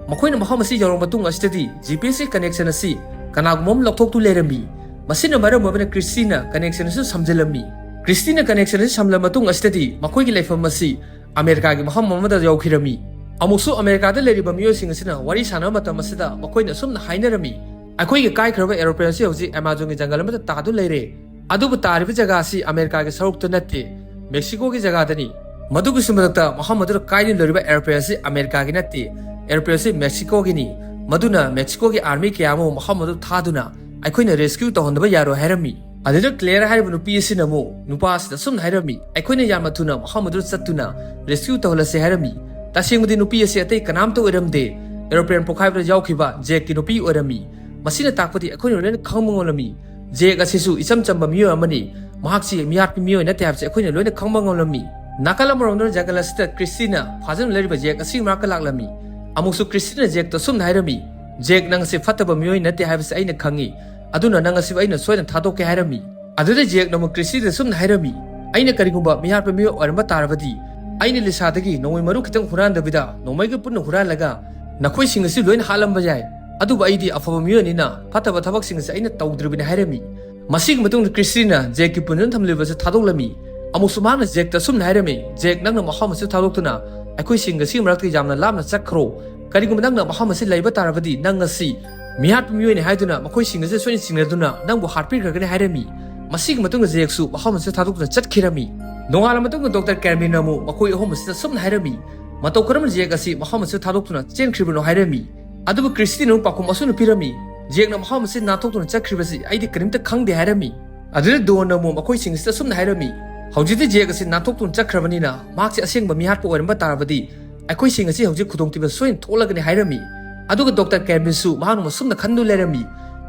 ꯃꯈꯣꯏꯅ ꯃꯐꯝ ꯑꯁꯤ ꯌꯧꯔꯕ ꯃꯇꯨꯡ ꯑꯁꯤꯗꯗꯤ ꯖꯤ ꯄꯤ ꯑꯦꯁꯀꯤ ꯀꯅꯦꯛꯁꯟ ꯑꯁꯤ ꯀꯅꯥꯒꯨꯝꯕ ꯑꯃ ꯂꯧꯊꯣꯛꯇꯨ ꯂꯩꯔꯝꯃꯤ꯫ ꯃꯁꯤꯅ ꯃꯔꯝ ꯑꯣꯏꯕꯅ ꯀ꯭ꯔꯤꯁꯇꯤꯅ ꯀꯅꯦꯛꯁꯟ ꯑꯁꯤ ꯁꯝꯖꯤꯜꯂꯝꯃꯤ꯫ ꯀ꯭ꯔꯤꯁꯇꯤꯅ ꯀꯅꯦꯛꯁꯟ ꯑꯁꯤ ꯁꯝꯂꯕ ꯃꯇꯨꯡ ꯑꯁꯤꯗꯗꯤ ꯃꯈꯣꯏꯒꯤ ꯂꯩꯐꯝ ꯑꯁꯤ ꯑꯃꯦꯔꯤꯀꯥꯒꯤ ꯃꯐꯝ ꯑꯃꯗ ꯌꯧꯈꯤꯔꯝꯃꯤ꯫ ꯑꯃꯨꯛꯁꯨ ꯑꯃꯦꯔꯤꯀꯥꯗ ꯂꯩꯔꯤꯕ ꯃꯤꯑꯣꯏꯁꯤꯡ ꯑꯁꯤꯅ ꯋꯥꯔꯤ ꯁꯥꯟꯅꯕ ꯃꯇꯝ ꯑꯁꯤꯗ ꯃꯈꯣꯏꯅ ꯑꯁꯨꯝꯅ ꯍꯥꯏꯅꯔꯝꯃꯤ, ꯑꯩꯈꯣꯏꯒꯤ ꯀꯥꯏꯈ꯭ꯔꯕ aeroplane ꯑꯁꯤ ꯍꯧꯖꯤꯛ Amazonꯒꯤ ꯖꯪꯒꯜ ꯑꯃꯗ ꯇꯥꯗꯨꯅ ꯂꯩꯔꯦ꯫ ꯑꯗꯨꯕꯨ ꯇꯥꯔꯤꯕ ꯖꯒꯥ ꯑꯁꯤ ꯑꯃꯦꯔꯤꯀꯥꯒꯤ ꯁꯔꯨꯛꯇ ꯅꯠꯇꯦ, ꯃꯦꯛꯁꯤꯀꯣꯒꯤ ꯖꯒꯥꯗꯅꯤ꯫ ꯃꯗꯨꯒꯤꯁꯨ ꯃꯊꯛꯇ ꯃꯐꯝ ꯑꯗꯨꯗ ꯀꯥꯏꯗꯨꯅ ꯂꯩꯔꯤꯕ aeroplane ꯑꯁꯤ ꯑꯃꯦꯔꯤꯀꯥꯒꯤ ꯅꯠꯇꯦ, aeroplane ꯑꯁꯤ ꯃꯦꯛꯁꯤꯀꯣꯒꯤꯅꯤ꯫ ꯃꯗꯨꯅ ꯃꯦꯛꯁꯤꯀꯣꯒꯤ army ꯀꯌꯥ ꯑꯃ ꯃꯐꯝ ꯑꯗꯨ ꯊꯥꯗꯨꯅ ꯑꯩꯈꯣꯏꯅ rescue ꯇꯧꯍꯟꯗꯕ ꯌꯥꯔꯣꯏ ꯍꯥꯏꯔꯝꯃꯤ꯫ ꯑꯗꯨꯗ Claire ꯍꯥꯏꯔꯤꯕ ꯅꯨꯄꯤ ꯑꯁꯤꯅ ꯑꯃꯨꯛ ꯅꯨꯄꯥ ꯑꯁꯤꯗ ꯑꯁꯨꯝꯅ ꯍꯥꯏꯔꯝꯃꯤ, "ꯑꯩꯈꯣꯏꯅ ꯌꯥꯝꯅ ꯊꯨꯅ ꯃꯐꯝ ꯑꯗꯨꯗ ꯆꯠꯇꯨꯅ rescue ꯇꯧꯍꯜꯂꯁꯤ" ꯍꯥꯏꯔꯝꯃꯤ꯫ ꯇꯁꯦꯡꯕꯗꯤ ꯅꯨꯄꯤ ꯑꯁꯤ ꯑꯇꯩ ꯀꯅꯥꯝꯇ ꯑꯣꯏꯔꯝꯗꯦ, aeroplane ꯄꯣꯈꯥꯏꯕꯗ ꯌꯥꯎꯈꯤꯕ Jackꯀꯤ ꯅꯨꯄꯤ ꯑꯣꯏꯔꯝꯃꯤ꯫ ꯃꯁꯤꯅ ꯇꯥꯛꯄꯗꯤ ꯑꯩꯈꯣꯏꯅ ꯂꯣꯏꯅ ꯈꯪꯕ ꯉꯝꯂꯝꯃꯤ, Jack ꯑꯁꯤꯁꯨ ꯏꯆꯝ ꯆꯝꯕ ꯃꯤꯑꯣꯏ ꯑꯃꯅꯤ, ꯃꯍꯥꯛꯁꯤ ꯃꯤꯍꯥꯠꯄ ꯃꯤꯑꯣꯏ ꯅꯠꯇꯦ ꯍꯥꯏꯕꯁꯤ ꯑꯩꯈꯣꯏꯅ ꯂꯣꯏꯅ ꯈꯪꯕ ꯉꯝꯂꯝꯃꯤ꯫ ꯅꯥꯀꯜ ꯑꯃꯔꯣꯝꯗ ꯖꯪꯒꯜ ꯑꯁꯤꯗ Christieꯅ ꯐꯥꯖꯤꯟ ꯂꯩꯔꯤꯕ Jack ꯑꯁꯤꯒꯤ ꯃꯅꯥꯛꯇ ꯂꯥꯛꯂꯝꯃꯤ꯫ ꯑꯃꯨꯛꯁꯨ Christieꯅ Jackꯇ ꯑꯁꯨꯝꯅ ꯍꯥꯏꯔꯝꯃꯤ, "Jack, ꯅꯪ ꯑꯁꯤ ꯐꯠꯇꯕ ꯃꯤꯑꯣꯏ ꯅꯠꯇꯦ ꯍꯥꯏꯕꯁꯤ ꯑꯩꯅ ꯈꯪꯏ, ꯑꯗꯨꯅ ꯅꯪ ꯑꯁꯤꯕꯨ ꯑꯩꯅ ꯁꯣꯏꯗꯅ ꯊꯥꯗꯣꯛꯀꯦ" ꯍꯥꯏꯔꯝꯃꯤ꯫ ꯑꯗꯨꯗ Jackꯅ ꯑꯃꯨꯛ Christieꯗ ꯑꯁꯨꯝꯅ ꯍꯥꯏꯔꯝꯃꯤ, "ꯑꯩꯅ ꯀꯔꯤꯒꯨꯝꯕ ꯃꯤꯍꯥꯠꯄ ꯃꯤꯑꯣꯏ ꯑꯣꯏꯔꯝꯕ ꯇꯥꯔꯕꯗꯤ, ꯑꯩꯅ ꯂꯤꯁꯥꯗꯒꯤ ꯅꯣꯡꯃꯩ ꯃꯔꯨ ꯈꯤꯇꯪ ꯍꯨꯔꯥꯟꯗꯕꯤꯗ ꯅꯣꯡꯃꯩꯒ ꯄꯨꯟꯅ ꯍꯨꯔꯥꯜꯂꯒ ꯅꯈꯣꯏꯁꯤꯡ ꯑꯁꯤ ꯂꯣꯏꯅ ꯍꯥꯠꯂꯝꯕ ꯌꯥꯏ꯫ ꯑꯗꯨꯕꯨ ꯑꯩꯗꯤ ꯑꯐꯕ ꯃꯤꯑꯣꯏꯅꯤꯅ ꯐꯠꯇꯕ ꯊꯕꯛꯁꯤꯡ ꯑꯁꯤ ꯑꯩꯅ ꯇꯧꯗ꯭ꯔꯤꯕꯅꯤ" ꯍꯥꯏꯔꯝꯃꯤ꯫ ꯃꯁꯤꯒꯤ ꯃꯇꯨꯡꯗ Christieꯅ Jackꯀꯤ ꯄꯨꯟꯗꯨꯅ ꯊꯝꯂꯤꯕ ꯑꯁꯤ ꯊꯥꯗꯣꯛꯂꯝꯃꯤ꯫ ꯑꯃꯨꯛꯁꯨ ꯃꯍꯥꯛꯅ Jackꯇ ꯑꯁꯨꯝꯅ ꯍꯥꯏꯔꯝꯃꯤ, "Jack, ꯅꯪꯅ ꯃꯐꯝ ꯑꯁꯤ ꯊꯥꯗꯣꯛꯇꯨꯅ ꯑꯩꯈꯣꯏꯁꯤꯡ ꯑꯁꯤꯒꯤ ꯃꯔꯛꯇ ꯌꯥꯝꯅ ꯂꯥꯞꯅ ꯆꯠꯈ꯭ꯔꯣ꯫ ꯀꯔꯤꯒꯨꯝꯕ ꯅꯪꯅ ꯃꯐꯝ ꯑꯁꯤ ꯂꯩꯕ ꯇꯥꯔꯕꯗꯤ ꯅꯪ ꯑꯁꯤ ꯃꯤꯍꯥꯠꯄ ꯃꯤꯑꯣꯏꯅꯤ ꯍꯥꯏꯗꯨꯅ ꯃꯈꯣꯏꯁꯤꯡ ꯑꯁꯤ ꯁꯣꯏꯅ ꯆꯤꯡꯅꯗꯨꯅ ꯅꯪꯕꯨ ꯍꯥꯠꯄꯤꯈ꯭ꯔꯒꯅꯤ" ꯍꯥꯏꯔꯝꯃꯤ꯫ ꯃꯁꯤꯒꯤ ꯃꯇꯨꯡꯗ Jackꯁꯨ ꯃꯐꯝ ꯑꯁꯤ ꯊꯥꯗꯣꯛꯇꯨꯅ ꯆꯠꯈꯤꯔꯝꯃꯤ꯫ ꯅꯣꯡꯉꯥꯜꯂ ꯃꯇꯨꯡꯗ Doctor Cameronꯅ ꯑꯃꯨꯛ ꯃꯈꯣꯏ ꯑꯍꯨꯝ ꯑꯁꯤꯗ ꯑꯁꯨꯝꯅ ꯍꯥꯏꯔꯝꯃꯤ, "ꯃꯇꯧ ꯀꯔꯝꯅ Jack ꯑꯁꯤ ꯃꯐꯝ ꯑꯁꯤ ꯊꯥꯗꯣꯛꯇꯨꯅ ꯆꯦꯟꯈ꯭ꯔꯤꯕꯅꯣ?" ꯍꯥꯏꯔꯝꯃꯤ꯫ ꯑꯗꯨꯕꯨ Christieꯅ ꯑꯃꯨꯛ ꯄꯥꯎꯈꯨꯝ ꯑꯁꯨꯝꯅ ꯄꯤꯔꯝꯃꯤ, "Jackꯅ ꯃꯐꯝ ꯑꯁꯤ ꯅꯥꯟꯊꯣꯛꯇꯨꯅ ꯆꯠꯈ꯭ꯔꯤꯕꯁꯤ ꯑꯩꯗꯤ ꯀꯔꯤꯝꯇ ꯈꯪꯗꯦ" ꯍꯥꯏꯔꯝꯃꯤ꯫ ꯑꯗꯨꯗ Dawnꯅ ꯑꯃꯨꯛ ꯃꯈꯣꯏꯁꯤꯡ ꯑꯁꯤꯗ ꯑꯁꯨꯝꯅ ꯍꯥꯏꯔꯝꯃꯤ, "ꯍꯧꯖꯤꯛꯇꯤ Jack ꯑꯁꯤ ꯅꯥꯟꯊꯣꯛꯇꯨꯅ ꯆꯠꯈ꯭ꯔꯕꯅꯤꯅ ꯃꯍꯥꯛꯁꯤ ꯑꯁꯦꯡꯕ ꯃꯤꯍꯥꯠꯄ ꯑꯣꯏꯔꯝꯕ ꯇꯥꯔꯕꯗꯤ ꯑꯩꯈꯣꯏꯁꯤꯡ ꯑꯁꯤ ꯍꯧꯖꯤꯛ ꯈꯨꯗꯣꯡꯊꯤꯕ ꯁꯣꯏꯅ ꯊꯣꯛꯂꯒꯅꯤ" ꯍꯥꯏꯔꯝꯃꯤ꯫ ꯑꯗꯨꯒ Doctor Cameronꯁꯨ ꯃꯍꯥꯛꯅ ꯑꯁꯨꯝꯅ ꯈꯟꯗꯨꯅ ꯂꯩꯔꯝꯃꯤ,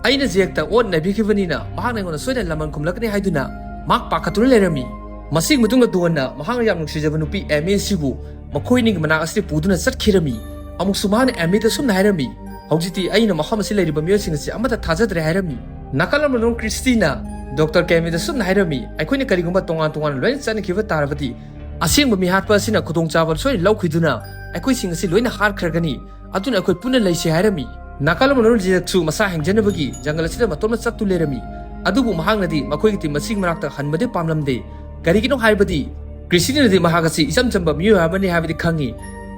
"ꯑꯩꯅ Jackꯇ ꯑꯣꯠ ꯅꯩꯕꯤꯈꯤꯕꯅꯤꯅ ꯃꯍꯥꯛꯅ ꯑꯩꯉꯣꯟꯗ ꯁꯣꯏꯗꯅ ꯂꯃꯟ ꯈꯨꯝꯂꯛꯀꯅꯤ" ꯍꯥꯏꯗꯨꯅ ꯃꯍꯥꯛ ꯄꯥꯈꯠꯇꯨꯅ ꯂꯩꯔꯝꯃꯤ꯫ ꯃꯁꯤꯒꯤ ꯃꯇꯨꯡꯗ Dawnꯅ ꯃꯍꯥꯛꯅ ꯌꯥꯝ ꯅꯨꯡꯁꯤꯖꯕ ꯅꯨꯄꯤ Amy ꯑꯁꯤꯕꯨ ꯃꯈꯣꯏ ꯑꯅꯤꯒꯤ ꯃꯅꯥꯛ ꯑꯁꯤꯗ ꯄꯨꯗꯨꯅ ꯆꯠꯈꯤꯔꯝꯃꯤ꯫ ꯑꯃꯨꯛꯁꯨ ꯃꯍꯥꯛꯅ Amyꯗ ꯑꯁꯨꯝꯅ ꯍꯥꯏꯔꯝꯃꯤ, "ꯍꯧꯖꯤꯛꯇꯤ ꯑꯩꯅ ꯃꯐꯝ ꯑꯁꯤ ꯂꯩꯔꯤꯕ ꯃꯤꯑꯣꯏꯁꯤꯡ ꯑꯁꯤ ꯑꯃꯠꯇ ꯊꯥꯖꯗ꯭ꯔꯦ" ꯍꯥꯏꯔꯝꯃꯤ꯫ ꯅꯥꯀꯜ ꯑꯃꯔꯣꯝ Christieꯅ Doctor Cameronꯗ ꯑꯁꯨꯝꯅ ꯍꯥꯏꯔꯝꯃꯤ, "ꯑꯩꯈꯣꯏꯅ ꯀꯔꯤꯒꯨꯝꯕ ꯇꯣꯉꯥꯟ ꯇꯣꯉꯥꯟꯅ ꯂꯣꯏꯅ ꯆꯠꯅꯈꯤꯕ ꯇꯥꯔꯕꯗꯤ ꯑꯁꯦꯡꯕ ꯃꯤꯍꯥꯠꯄ ꯑꯁꯤꯅ ꯈꯨꯗꯣꯡꯆꯥꯕ ꯁꯣꯏꯅ ꯂꯧꯈꯤꯗꯨꯅ ꯑꯩꯈꯣꯏꯁꯤꯡ ꯑꯁꯤ ꯂꯣꯏꯅ ꯍꯥꯠꯈ꯭ꯔꯒꯅꯤ꯫ ꯑꯗꯨꯅ ꯑꯩꯈꯣꯏ ꯄꯨꯟꯅ ꯂꯩꯁꯤ" ꯍꯥꯏꯔꯝꯃꯤ꯫ ꯅꯥꯀꯜ ꯑꯃꯔꯣꯝ Jackꯁꯨ ꯃꯁꯥ ꯍꯤꯡꯖꯅꯕꯒꯤ ꯖꯪꯒꯜ ꯑꯁꯤꯗ ꯃꯇꯣꯝꯇ ꯆꯠꯇꯨ ꯂꯩꯔꯝꯃꯤ꯫ ꯑꯗꯨꯕꯨ ꯃꯍꯥꯛꯅꯗꯤ ꯃꯈꯣꯏꯒꯤ team ꯑꯁꯤꯒꯤ ꯃꯅꯥꯛꯇ ꯍꯟꯕꯗꯤ ꯄꯥꯝꯂꯝꯗꯦ꯫ ꯀꯔꯤꯒꯤꯅꯣ ꯍꯥꯏꯕꯗꯤ Christieꯅꯗꯤ ꯃꯍꯥꯛ ꯑꯁꯤ ꯏꯆꯝ ꯆꯝꯕ ꯃꯤꯑꯣꯏ ꯑꯃꯅꯤ ꯍꯥꯏꯕꯗꯤ ꯈꯪꯉꯤ꯫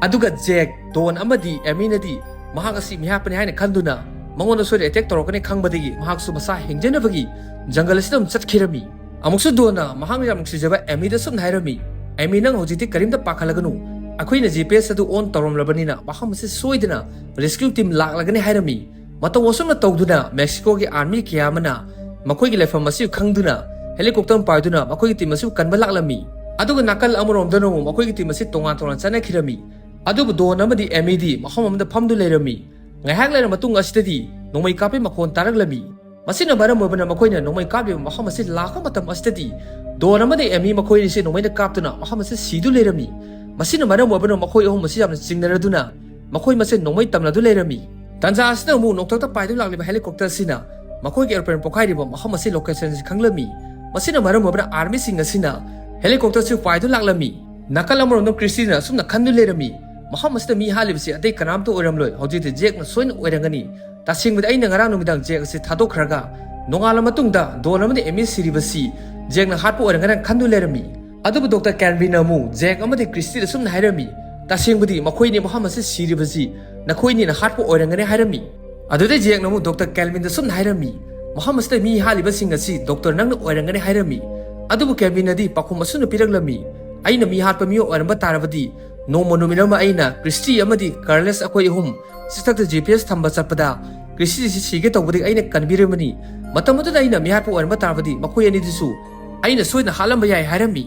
ꯑꯗꯨꯒ Jack, Dawn ꯑꯃꯗꯤ Amyꯅꯗꯤ ꯃꯍꯥꯛ ꯑꯁꯤ ꯃꯤꯍꯥꯠꯄꯅꯤ ꯍꯥꯏꯅ ꯈꯟꯗꯨꯅ ꯃꯉꯣꯟꯗ ꯁꯣꯏꯗꯅ ꯑꯦꯇꯦꯛ ꯇꯧꯔꯛꯀꯅꯤ ꯈꯪꯕꯗꯒꯤ ꯃꯍꯥꯛꯁꯨ ꯃꯁꯥ ꯍꯤꯡꯖꯅꯕꯒꯤ ꯖꯪꯒꯜ ꯑꯁꯤꯗ ꯑꯗꯨꯝ ꯆꯠꯈꯤꯔꯝꯃꯤ꯫ ꯑꯃꯨꯛꯁꯨ ꯗꯣꯟꯅ ꯃꯍꯥꯛꯅ ꯌꯥꯝ ꯅꯨꯡꯁꯤꯖꯕ ꯑꯦꯃꯤꯗ ꯁꯨꯝꯅ ꯍꯥꯏꯔꯝꯃꯤ, "ꯑꯦꯃꯤ, ꯅꯪ ꯍꯧꯖꯤꯛꯇꯤ ꯀꯔꯤꯝꯇ ꯄꯥꯈꯠꯂꯒꯅꯨ꯫ ꯑꯩꯈꯣꯏꯅ ꯖꯤ ꯄꯤ ꯑꯦꯁ ꯑꯗꯨ ꯑꯣꯟ ꯇꯧꯔꯝꯂꯕꯅꯤꯅ ꯃꯐꯝ ꯑꯁꯤ ꯁꯣꯏꯗꯅ ꯔꯦꯁꯀ꯭ꯌꯨ ꯇꯤꯝ ꯂꯥꯛꯂꯒꯅꯤ" ꯍꯥꯏꯔꯝꯃꯤ꯫ ꯃꯇꯧ ꯑꯁꯨꯝꯅ ꯇꯧꯗꯨꯅ ꯃꯦꯛꯁꯤꯀꯣꯒꯤ ꯑꯥꯔꯃꯤ ꯀꯌꯥ ꯑꯃꯅ ꯃꯈꯣꯏꯒꯤ ꯂꯩꯐꯝ ꯑꯁꯤ ꯈꯪꯗꯨꯅ ꯍꯦꯂꯤꯀꯣꯞꯇꯔ ꯄꯥꯏꯗꯨꯅ ꯃꯈꯣꯏꯒꯤ ꯇꯤꯝ ꯑꯁꯤꯕꯨ ꯀꯟꯕ ꯂꯥꯛꯂꯝꯃꯤ꯫ ꯑꯗꯨꯒ ꯅꯥꯀꯜ ꯑꯃꯔꯣꯝꯗꯅ ꯑꯃꯨꯛ ꯃꯈꯣꯏꯒꯤ ꯇꯤꯝ ꯑꯁꯤ ꯇꯣꯉꯥꯟ ꯇꯣꯉꯥꯟ ꯆꯠꯅꯈꯤꯔꯝꯃꯤ꯫ ꯑꯗꯨꯕꯨ ꯗꯣꯟ ꯑꯃꯗꯤ ꯑꯦꯃꯤꯗꯤ ꯃꯐꯝ ꯑꯃꯗ ꯐꯝꯗꯨ ꯂꯩꯔꯝꯃꯤ꯫ ꯉꯥꯏꯍꯥꯛ ꯂꯩꯔ ꯃꯇꯨꯡ ꯑꯁꯤꯗꯗꯤ ꯅꯣꯡꯃꯩ ꯀꯥꯞꯄꯩ ꯃꯈꯣꯟ ꯇꯥꯔꯛꯂꯝꯃꯤ꯫ ꯃꯁꯤꯅ ꯃꯔꯝ ꯑꯣꯏꯕꯅ ꯃꯈꯣꯏꯅ ꯅꯣꯡꯃꯩ ꯀꯥꯞꯂꯤꯕ ꯃꯐꯝ ꯑꯁꯤ ꯂꯥꯛꯄ ꯃꯇꯝ ꯑꯁꯤꯗꯗꯤ ꯗꯣꯟ ꯑꯃꯗꯤ ꯑꯦꯃꯤ ꯃꯈꯣꯏ ꯑꯅꯤꯁꯤ ꯅꯣꯡꯃꯩꯅ ꯀꯥꯞꯇꯨꯅ ꯃꯐꯝ ꯑꯁꯤ ꯁꯤꯗꯨ ꯂꯩꯔꯝꯃꯤ꯫ ꯃꯁꯤꯅ ꯃꯔꯝ ꯑꯣꯏꯕꯅ ꯃꯈꯣꯏ ꯑꯍꯨꯝ ꯑꯁꯤ ꯌꯥꯝꯅ ꯆꯤꯡꯅꯔꯗꯨꯅ ꯃꯈꯣꯏ ꯃꯁꯦꯟ ꯅꯣꯡꯃꯩ ꯇꯝꯅꯗꯨ ꯂꯩꯔꯝꯃꯤ꯫ ꯇꯥꯟꯖꯥ ꯑꯁꯤꯗ ꯑꯃꯨꯛ ꯅꯣꯡꯊꯛꯇ ꯄꯥꯏꯗꯨꯅ ꯂꯥꯛꯂꯤꯕ ꯍꯦꯂꯤꯀꯣꯞꯇꯔ ꯑꯁꯤꯅ ꯃꯈꯣꯏꯒꯤ ꯑꯦꯔꯣꯄ꯭ꯂꯦꯟ ꯄꯣꯈꯥꯏꯔꯤꯕ ꯃꯐꯝ ꯑꯁꯤ ꯂꯣꯀꯦꯁꯟ ꯑꯁꯤ ꯈꯪꯂꯝꯃꯤ꯫ ꯃꯁꯤꯅ ꯃꯔꯝ ꯑꯣꯏꯕꯅ ꯑꯥꯔꯃꯤꯁꯤꯡ ꯑꯁꯤꯅ ꯍꯦꯂꯤꯀꯣꯞꯇꯔ ꯑꯁꯤ ꯄꯥꯏꯗꯨꯅ ꯂꯥꯛꯂꯝꯃꯤ꯫ ꯅꯥꯀꯜ ꯑꯃꯔꯣꯝꯗ ꯀ꯭ꯔꯤꯁꯇꯤꯅ ꯑꯁꯨꯝꯅ ꯈꯟꯗꯨꯅ ꯂꯩꯔꯝꯃꯤ, "ꯃꯐꯝ ꯑꯁꯤꯗ ꯃꯤ ꯍꯥꯠꯂꯤꯕꯁꯤ ꯑꯇꯩ ꯀꯅꯥꯝꯇ ꯑꯣꯏꯔꯝꯂꯣꯏ, ꯍꯧꯖꯤꯛꯇꯤ ꯖꯦꯛꯅ ꯁꯣꯏꯅ ꯑꯣꯏꯔꯝꯒꯅꯤ꯫ ꯇꯁꯦꯡꯕꯗꯤ ꯑꯩꯅ ꯉꯔꯥꯡ ꯅꯨꯃꯤꯗꯥꯡ ꯖꯦꯛ ꯑꯁꯤ ꯊꯥꯗꯣꯛꯈ꯭ꯔꯒ ꯅꯣꯡꯉꯥꯜꯂ ꯃꯇꯨꯡꯗ ꯗꯣꯟ ꯑꯃꯗꯤ ꯑꯦꯃꯤ ꯁꯤꯔꯤꯕꯁꯤ ꯖꯦꯛꯅ ꯍꯥꯠꯄ ꯑꯣꯏꯔꯝꯒꯅꯤ" ꯈꯟꯗꯨꯅ ꯂꯩꯔꯝꯃꯤ꯫ ꯑꯗꯨꯕꯨ ꯗꯣꯛꯇꯔ ꯀꯦꯜꯚꯤꯟꯅ ꯑꯃꯨꯛ ꯖꯦꯛ ꯑꯃꯗꯤ ꯀ꯭ꯔꯤꯁꯇꯤꯗ ꯑꯁꯨꯝꯅ ꯍꯥꯏꯔꯝꯃꯤ, "ꯇꯁꯦꯡꯕꯗꯤ ꯃꯈꯣꯏꯅꯤ ꯃꯐꯝ ꯑꯁꯤ ꯁꯤꯔꯤꯕꯁꯤ ꯅꯈꯣꯏꯅꯤꯅ ꯍꯥꯠꯄ ꯑꯣꯏꯔꯝꯒꯅꯤ" ꯍꯥꯏꯔꯝꯃꯤ꯫ ꯑꯗꯨꯗꯩ ꯖꯦꯛꯅ ꯑꯃꯨꯛ ꯗꯣꯛꯇꯔ ꯀꯦꯜꯚꯤꯟꯗ ꯑꯁꯨꯝꯅ ꯍꯥꯏꯔꯝꯃꯤ, "ꯃꯐꯝ ꯑꯁꯤꯗ ꯃꯤ ꯍꯥꯠꯂꯤꯕꯁꯤꯡ ꯑꯁꯤ ꯗꯣꯛꯇꯔ ꯅꯪꯅ ꯑꯣꯏꯔꯝꯒꯅꯤ" ꯍꯥꯏꯔꯝꯃꯤ꯫ ꯑꯗꯨꯕꯨ ꯀꯦꯜꯚꯤꯟꯅꯗꯤ ꯄꯥꯎꯈꯨꯝ ꯑꯁꯨꯝꯅ ꯄꯤꯔꯛꯂꯝꯃꯤ, "ꯑꯩꯅ ꯃꯤ ꯍꯥꯠꯄ ꯃꯤꯑꯣꯏ ꯑꯣꯏꯔꯝꯕ ꯇꯥꯔꯕꯗꯤ ꯅꯣꯡꯃ ꯅꯨꯃꯤꯠ ꯑꯃ ꯑꯩꯅ ꯀ꯭ꯔꯤꯁꯇꯤ ꯑꯃꯗꯤ ꯀꯥꯔꯂꯁ ꯑꯩꯈꯣꯏ ꯑꯍꯨꯝ ꯆꯤꯊꯛꯇ ꯖꯤ ꯄꯤ ꯑꯦꯁ ꯊꯝꯕ ꯆꯠꯄꯗ ꯀ꯭ꯔꯤꯁꯇꯤꯁꯤ ꯁꯤꯒꯦ ꯇꯧꯕꯗꯒꯤ ꯑꯩꯅ ꯀꯟꯕꯤꯔꯝꯕꯅꯤ꯫ ꯃꯇꯝ ꯑꯗꯨꯗ ꯑꯩꯅ ꯃꯤ ꯍꯥꯠꯄ ꯑꯣꯏꯔꯝꯕ ꯇꯥꯔꯕꯗꯤ ꯃꯈꯣꯏ ꯑꯅꯤꯗꯨꯁꯨ ꯑꯩꯅ ꯁꯣꯏꯗꯅ ꯍꯥꯠꯂꯝꯕ ꯌꯥꯏ" ꯍꯥꯏꯔꯝꯃꯤ꯫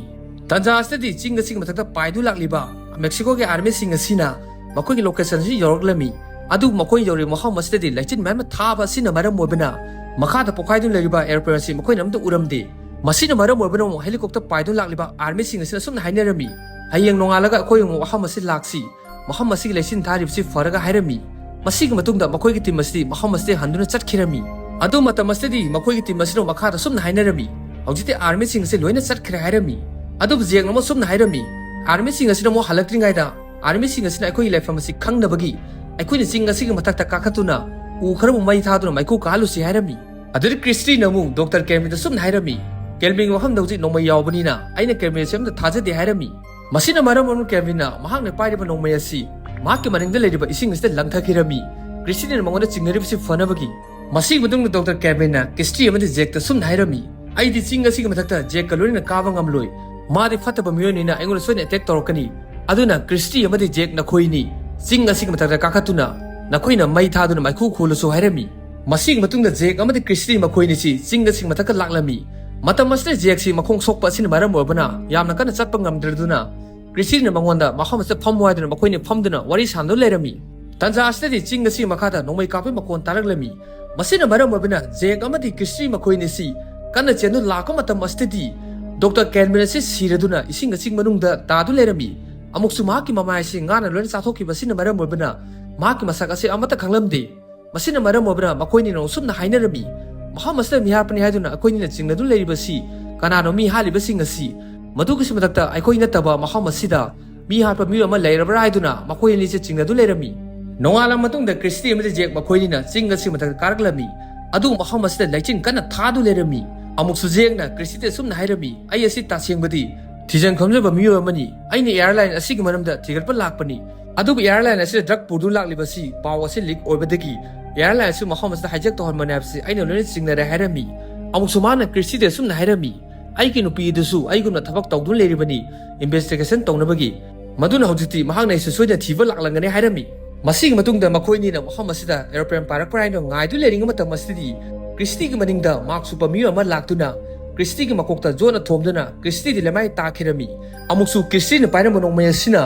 ꯇꯥꯟꯖꯥ ꯑꯁꯤꯗꯗꯤ ꯆꯤꯡ ꯑꯁꯤꯒꯤ ꯃꯊꯛꯇ ꯄꯥꯏꯗꯨ ꯂꯥꯛꯂꯤꯕ ꯃꯦꯛꯁꯤꯀꯣꯒꯤ ꯑꯥꯔꯃꯤꯁꯤꯡ ꯑꯁꯤꯅ ꯃꯈꯣꯏꯒꯤ ꯂꯣꯀꯦꯁꯟ ꯑꯁꯤ ꯌꯧꯔꯛꯂꯝꯃꯤ꯫ ꯑꯗꯨꯕꯨ ꯃꯈꯣꯏ ꯌꯧꯔꯤꯕ ꯃꯐꯝ ꯑꯁꯤꯗꯗꯤ ꯂꯩꯆꯤꯟ ꯃꯌꯥꯝ ꯑꯃ ꯊꯥꯕ ꯑꯁꯤꯅ ꯃꯔꯝ ꯑꯣꯏꯕꯅ ꯃꯈꯥꯗ ꯄꯣꯈꯥꯏꯗꯨꯅ ꯂꯩꯔꯤꯕ ꯑꯦꯔꯣꯄ꯭ꯂꯦꯟ ꯑꯁꯤ ꯃꯈꯣꯏꯅ ꯑꯃꯠꯇ ꯎꯔꯝꯗꯦ꯫ ꯃꯁꯤꯅ ꯃꯔꯝ ꯑꯣꯏꯕꯅ ꯑꯃꯨꯛ ꯍꯦꯂꯤꯀꯣꯞꯇꯔ ꯄꯥꯏꯗꯨꯅ ꯂꯥꯛꯂꯤꯕ ꯑꯥꯔꯃꯤꯁꯤꯡ ꯑꯁꯤꯅ ꯑꯁꯨꯝꯅ ꯍꯥꯏꯅꯔꯝꯃꯤ, "ꯍꯌꯦꯡ ꯅꯣꯡꯉꯥꯜꯂꯒ ꯑꯩꯈꯣꯏ ꯑꯃꯨꯛ ꯃꯐꯝ ꯑꯁꯤ ꯂꯥꯛꯁꯤ, ꯃꯐꯝ ꯑꯁꯤꯒꯤ ꯂꯩꯆꯤꯟ ꯊꯥꯔꯤꯕꯁꯤ ꯐꯔꯒ" ꯍꯥꯏꯔꯝꯃꯤ꯫ ꯃꯁꯤꯒꯤ ꯃꯇꯨꯡꯗ ꯃꯈꯣꯏꯒꯤ ꯇꯤꯝ ꯑꯁꯤꯗꯤ ꯃꯐꯝ ꯑꯁꯤꯗ ꯍꯟꯗꯨꯅ ꯆꯠꯈꯤꯔꯝꯃꯤ꯫ ꯑꯗꯨ ꯃꯇꯝ ꯑꯁꯤꯗꯗꯤ ꯃꯈꯣꯏꯒꯤ ꯇꯤꯝ ꯑꯁꯤꯅ ꯃꯈꯥꯗ ꯁꯨꯝꯅ ꯍꯥꯏꯅꯔꯝꯃꯤ, "ꯍꯧꯖꯤꯛꯇꯤ ꯑꯥꯔꯃꯤꯁꯤꯡ ꯑꯁꯤ ꯂꯣꯏꯅ ꯆꯠꯈ꯭ꯔꯦ" ꯍꯥꯏꯔꯝꯃꯤ꯫ ꯑꯗꯨꯕꯨ ꯖꯦꯛꯅ ꯑꯃꯨꯛ ꯁꯨꯝꯅ ꯍꯥꯏꯔꯝꯃꯤ, "ꯑꯥꯔꯃꯤꯁꯤꯡ ꯑꯁꯤꯅ ꯑꯃꯨꯛ ꯍꯜꯂꯛꯇ꯭ꯔꯤꯉꯩꯗ ꯑꯥꯔꯃꯤꯁꯤꯡ ꯑꯁꯤꯅ ꯑꯩꯈꯣꯏꯒꯤ ꯂꯩꯐꯝ ꯑꯁꯤ ꯈꯪꯅꯕꯒꯤ ꯑꯩꯈꯣꯏꯅ ꯆꯤꯡ ꯑꯁꯤꯒꯤ ꯃꯊꯛꯇ ꯀꯥꯈꯠꯇꯨꯅ ꯎ ꯈꯔꯕꯨ ꯃꯩ ꯊꯥꯗꯨꯅ ꯃꯩꯈꯨ ꯀꯥꯍꯜꯂꯨꯁꯤ" ꯍꯥꯏꯔꯝꯃꯤ꯫ ꯑꯗꯨꯗ ꯀ꯭ꯔꯤꯁꯇꯤꯅ ꯑꯃꯨꯛ ꯗꯣꯛꯇꯔ ꯀꯦꯜꯚꯤꯟꯗ ꯁꯨꯝꯅ ꯍꯥꯏꯔꯝꯃꯤ, "ꯀꯦꯜꯚꯤꯟꯒꯤ ꯃꯐꯝꯗ ꯍꯧꯖꯤꯛ ꯅꯣꯡꯃꯩ ꯌꯥꯎꯕꯅꯤꯅ ꯑꯩꯅ ꯀꯦꯜꯚꯤꯟ ꯑꯁꯤ ꯑꯝꯇ ꯊꯥꯖꯗꯦ" ꯍꯥꯏꯔꯝꯃꯤ꯫ ꯃꯁꯤꯅ ꯃꯔꯝ ꯑꯣꯏꯔꯒ ꯀꯦꯜꯚꯤꯟꯅ ꯃꯍꯥꯛꯅ ꯄꯥꯏꯔꯤꯕ ꯅꯣꯡꯃꯩ ꯑꯁꯤ ꯃꯍꯥꯛꯀꯤ ꯃꯅꯤꯡꯗ ꯂꯩꯔꯤꯕ ꯏꯁꯤꯡ ꯑꯁꯤꯗ ꯂꯪꯊꯈꯤꯔꯝꯃꯤ꯫ ꯀ꯭ꯔꯤꯁꯇꯤꯅ ꯃꯉꯣꯟꯗ ꯆꯤꯡꯅꯔꯤꯕꯁꯤ ꯐꯅꯕꯒꯤ꯫ ꯃꯁꯤꯒꯤ ꯃꯇꯨꯡꯗ ꯗꯣꯛꯇꯔ ꯀꯦꯜꯚꯤꯟꯅ ꯀ꯭ꯔꯤꯁꯇꯤ ꯑꯃꯗꯤ ꯖꯦꯛꯇ ꯁꯨꯝꯅ ꯍꯥꯏꯔꯝꯃꯤ, "ꯑꯩꯗꯤ ꯆꯤꯡ ꯑꯁꯤꯒꯤ ꯃꯊꯛꯇ ꯖꯦꯛꯀ ꯂꯣꯏꯅꯅ ꯀꯥꯕ ꯉꯝꯂꯣꯏ꯫ ꯃꯥꯗꯤ ꯐꯠꯇꯕ ꯃꯤꯑꯣꯏꯅꯤꯅ ꯑꯩꯉꯣꯟꯗ ꯁꯣꯏꯗꯅ ꯑꯦꯇꯦꯛ ꯇꯧꯔꯛꯀꯅꯤ꯫ ꯑꯗꯨꯅ ꯀ꯭ꯔꯤꯁꯇꯤ ꯑꯃꯗꯤ ꯖꯦꯛ ꯅꯈꯣꯏꯅꯤ ꯆꯤꯡ ꯑꯁꯤꯒꯤ ꯃꯊꯛꯇ ꯀꯥꯈꯠꯇꯨꯅ ꯅꯈꯣꯏꯅ ꯃꯩ ꯊꯥꯗꯨꯅ ꯃꯩꯈꯨ ꯈꯣꯜꯂꯁꯨ" ꯍꯥꯏꯔꯝꯃꯤ꯫ ꯃꯁꯤꯒꯤ ꯃꯇꯨꯡꯗ ꯖꯦꯛ ꯑꯃꯗꯤ ꯀ꯭ꯔꯤꯁꯇꯤ ꯃꯈꯣꯏꯅꯤꯁꯤ ꯆꯤꯡ ꯑꯁꯤꯒꯤ ꯃꯊꯛꯇ ꯂꯥꯛꯂꯝꯃꯤ꯫ ꯃꯇꯝ ꯑꯁꯤꯗ ꯖꯦꯛꯁꯤ ꯃꯈꯣꯡ ꯁꯣꯛꯄ ꯑꯁꯤꯅ ꯃꯔꯝ ꯑꯣꯏꯕꯅ ꯌꯥꯝꯅ ꯀꯟꯅ ꯆꯠꯄ ꯉꯝꯗ꯭ꯔꯗꯨꯅ ꯀ꯭ꯔꯤꯁꯇꯤꯅ ꯃꯉꯣꯟꯗ ꯃꯐꯝ ꯑꯁꯤꯗ ꯐꯝꯃꯨ ꯍꯥꯏꯗꯨꯅ ꯃꯈꯣꯏꯅꯤ ꯐꯝꯗꯨꯅ ꯋꯥꯔꯤ ꯁꯥꯟꯅꯗꯨꯅ ꯂꯩꯔꯝꯃꯤ꯫ ꯇꯟꯖꯥ ꯑꯁꯤꯗꯗꯤ ꯆꯤꯡ ꯑꯁꯤꯒꯤ ꯃꯈꯥꯗ ꯅꯣꯡꯃꯩ ꯀꯥꯞꯄꯒꯤ ꯃꯈꯣꯟ ꯇꯥꯔꯛꯂꯝꯃꯤ꯫ ꯃꯁꯤꯅ ꯃꯔꯝ ꯑꯣꯏꯕꯅ ꯖꯦꯛ ꯑꯃꯗꯤ ꯀ꯭ꯔꯤꯁꯇꯤ ꯃꯈꯣꯏꯅꯤꯁꯤ ꯀꯟꯅ ꯆꯦꯟꯗꯨꯅ ꯂꯥꯛꯄ ꯃꯇꯝ ꯑꯁꯤꯗꯗꯤ ꯗꯣꯛꯇꯔ ꯀꯦꯜꯚꯤꯟ ꯑꯁꯤ ꯁꯤꯔꯗꯨꯅ ꯏꯁꯤꯡ ꯑꯁꯤꯒꯤ ꯃꯅꯨꯡꯗ ꯇꯥꯗꯨꯅ ꯂꯩꯔꯝꯃꯤ꯫ ꯑꯃꯨꯛꯁꯨ ꯃꯍꯥꯛꯀꯤ ꯃꯃꯥꯏ ꯑꯁꯤ ꯉꯥꯅ ꯂꯣꯏꯅ ꯆꯥꯊꯣꯛꯈꯤꯕ ꯑꯁꯤꯅ ꯃꯔꯝ ꯑꯣꯏꯕꯅ ꯃꯍꯥꯛꯀꯤ ꯃꯁꯛ ꯑꯁꯤ ꯑꯃꯠꯇ ꯈꯪꯂꯝꯗꯦ꯫ ꯃꯁꯤꯅ ꯃꯔꯝ ꯑꯣꯏꯕꯅ ꯃꯈꯣꯏꯅꯤꯅ ꯑꯁꯨꯝꯅ ꯍꯥꯏꯅꯔꯝꯃꯤ, "ꯃꯐꯝ ꯑꯁꯤꯗ ꯃꯤꯍꯥꯠꯄꯅꯤ ꯍꯥꯏꯗꯨꯅ ꯑꯩꯈꯣꯏꯅꯤꯅ ꯆꯤꯡꯅꯗꯨꯅ ꯂꯩꯔꯤꯕꯁꯤ ꯀꯅꯥꯅꯣ ꯃꯤ ꯍꯥꯠꯂꯤꯕꯁꯤꯡ ꯑꯁꯤ? ꯃꯗꯨꯒꯤꯁꯨ ꯃꯊꯛꯇ ꯑꯩꯈꯣꯏ ꯅꯠꯇꯕ ꯃꯐꯝ ꯑꯁꯤꯗ ꯃꯤ ꯍꯥꯠꯄ ꯃꯤꯑꯣꯏ ꯑꯃ ꯂꯩꯔꯕ꯭ꯔꯥ?" ꯍꯥꯏꯗꯨꯅ ꯃꯈꯣꯏ ꯑꯅꯤꯁꯦ ꯆꯤꯡꯅꯗꯨꯅ ꯂꯩꯔꯝꯃꯤ꯫ ꯅꯣꯡꯉꯥꯜꯂꯕ ꯃꯇꯨꯡꯗ ꯀ꯭ꯔꯤꯁꯇꯤ ꯑꯃꯗꯤ ꯖꯦꯛ ꯃꯈꯣꯏꯅꯤꯅ ꯆꯤꯡ ꯑꯁꯤ ꯃꯊꯛꯇ ꯀꯥꯔꯛꯂꯝꯃꯤ꯫ ꯑꯗꯨꯕꯨ ꯃꯐꯝ ꯑꯁꯤꯗ ꯂꯩꯆꯤꯟ ꯀꯟꯅ ꯊꯥꯗꯨꯅ ꯂꯩꯔꯝꯃꯤ꯫ ꯑꯃꯨꯛꯁꯨ ꯖꯦꯛꯅ ꯀ꯭ꯔꯤꯁꯇꯤꯗ ꯑꯁꯨꯝꯅ ꯍꯥꯏꯔꯝꯃꯤ, "ꯑꯩ ꯑꯁꯤ ꯇꯁꯦꯡꯕꯗꯤ ꯊꯤꯖꯟ ꯈꯪꯖꯕ ꯃꯤꯑꯣꯏ ꯑꯃꯅꯤ꯫ ꯑꯩꯅ ꯑꯦꯌꯥꯔꯂꯥꯏꯟ ꯑꯁꯤꯒꯤ ꯃꯔꯝꯗ ꯊꯤꯒꯠꯄ ꯂꯥꯛꯄꯅꯤ꯫ ꯑꯗꯨꯕꯨ ꯑꯦꯌꯥꯔꯂꯥꯏꯟ ꯑꯁꯤꯗ ꯗ꯭ꯔꯒ ꯄꯨꯗꯨꯅ ꯂꯥꯛꯂꯤꯕꯁꯤ ꯄꯥꯎ ꯑꯁꯤ ꯂꯤꯛ ꯑꯣꯏꯕꯗꯒꯤ ꯑꯦꯌꯥꯔꯂꯥꯏꯟ ꯑꯁꯤ ꯃꯐꯝ ꯑꯁꯤꯗ ꯍꯥꯏꯖꯦꯛ ꯇꯧꯍꯟꯕꯅꯦ ꯍꯥꯏꯕꯁꯤ ꯑꯩꯅ ꯂꯣꯏꯅ ꯆꯤꯡꯅꯔꯦ" ꯍꯥꯏꯔꯝꯃꯤ꯫ ꯑꯃꯨꯛꯁꯨ ꯃꯥꯅ ꯀ꯭ꯔꯤꯁꯇꯤꯗ ꯑꯁꯨꯝꯅ ꯍꯥꯏꯔꯝꯃꯤ, "ꯑꯩꯒꯤ ꯅꯨꯄꯤ ꯑꯗꯨꯁꯨ ꯑꯩꯒꯨꯝꯅ ꯊꯕꯛ ꯇꯧꯗꯨꯅ ꯂꯩꯔꯤꯕꯅꯤ, ꯏꯟꯚꯦꯁꯇꯤꯒꯦꯁꯟ ꯇꯧꯅꯕꯒꯤ꯫ ꯃꯗꯨꯅ ꯍꯧꯖꯤꯛꯇꯤ ꯃꯍꯥꯛꯅ ꯑꯩꯁꯨ ꯁꯣꯏꯗꯅ ꯊꯤꯕ ꯂꯥꯛꯂꯝꯒꯅꯤ" ꯍꯥꯏꯔꯝꯃꯤ꯫ ꯃꯁꯤꯒꯤ ꯃꯇꯨꯡꯗ ꯃꯈꯣꯏꯅꯤꯅ ꯃꯐꯝ ꯑꯁꯤꯗ ꯑꯦꯔꯣꯄ꯭ꯂꯦꯟ ꯄꯥꯏꯔꯛꯄ꯭ꯔꯥ ꯍꯥꯏꯅ ꯉꯥꯏꯗꯨꯅ ꯂꯩꯔꯤꯉꯩ ꯃꯇꯝ ꯑꯁꯤꯗꯗꯤ ꯀ꯭ꯔꯤꯁꯇꯤꯒꯤ ꯃꯅꯤꯡꯗ ꯃꯥꯛꯁ ꯎꯞꯄ ꯃꯤꯑꯣꯏ ꯑꯃ ꯂꯥꯛꯇꯨꯅ ꯀ꯭ꯔꯤꯁꯇꯤꯒꯤ ꯃꯀꯣꯛꯇ ꯖꯣꯠꯅ ꯊꯣꯝꯗꯨꯅ ꯀ꯭ꯔꯤꯁꯇꯤꯗꯤ ꯂꯩꯃꯥꯏ ꯇꯥꯈꯤꯔꯝꯃꯤ꯫ ꯑꯃꯨꯛꯁꯨ ꯀ꯭ꯔꯤꯁꯇꯤꯅ ꯄꯥꯏꯔꯝꯕ ꯅꯣꯡꯃꯩ ꯑꯁꯤꯅ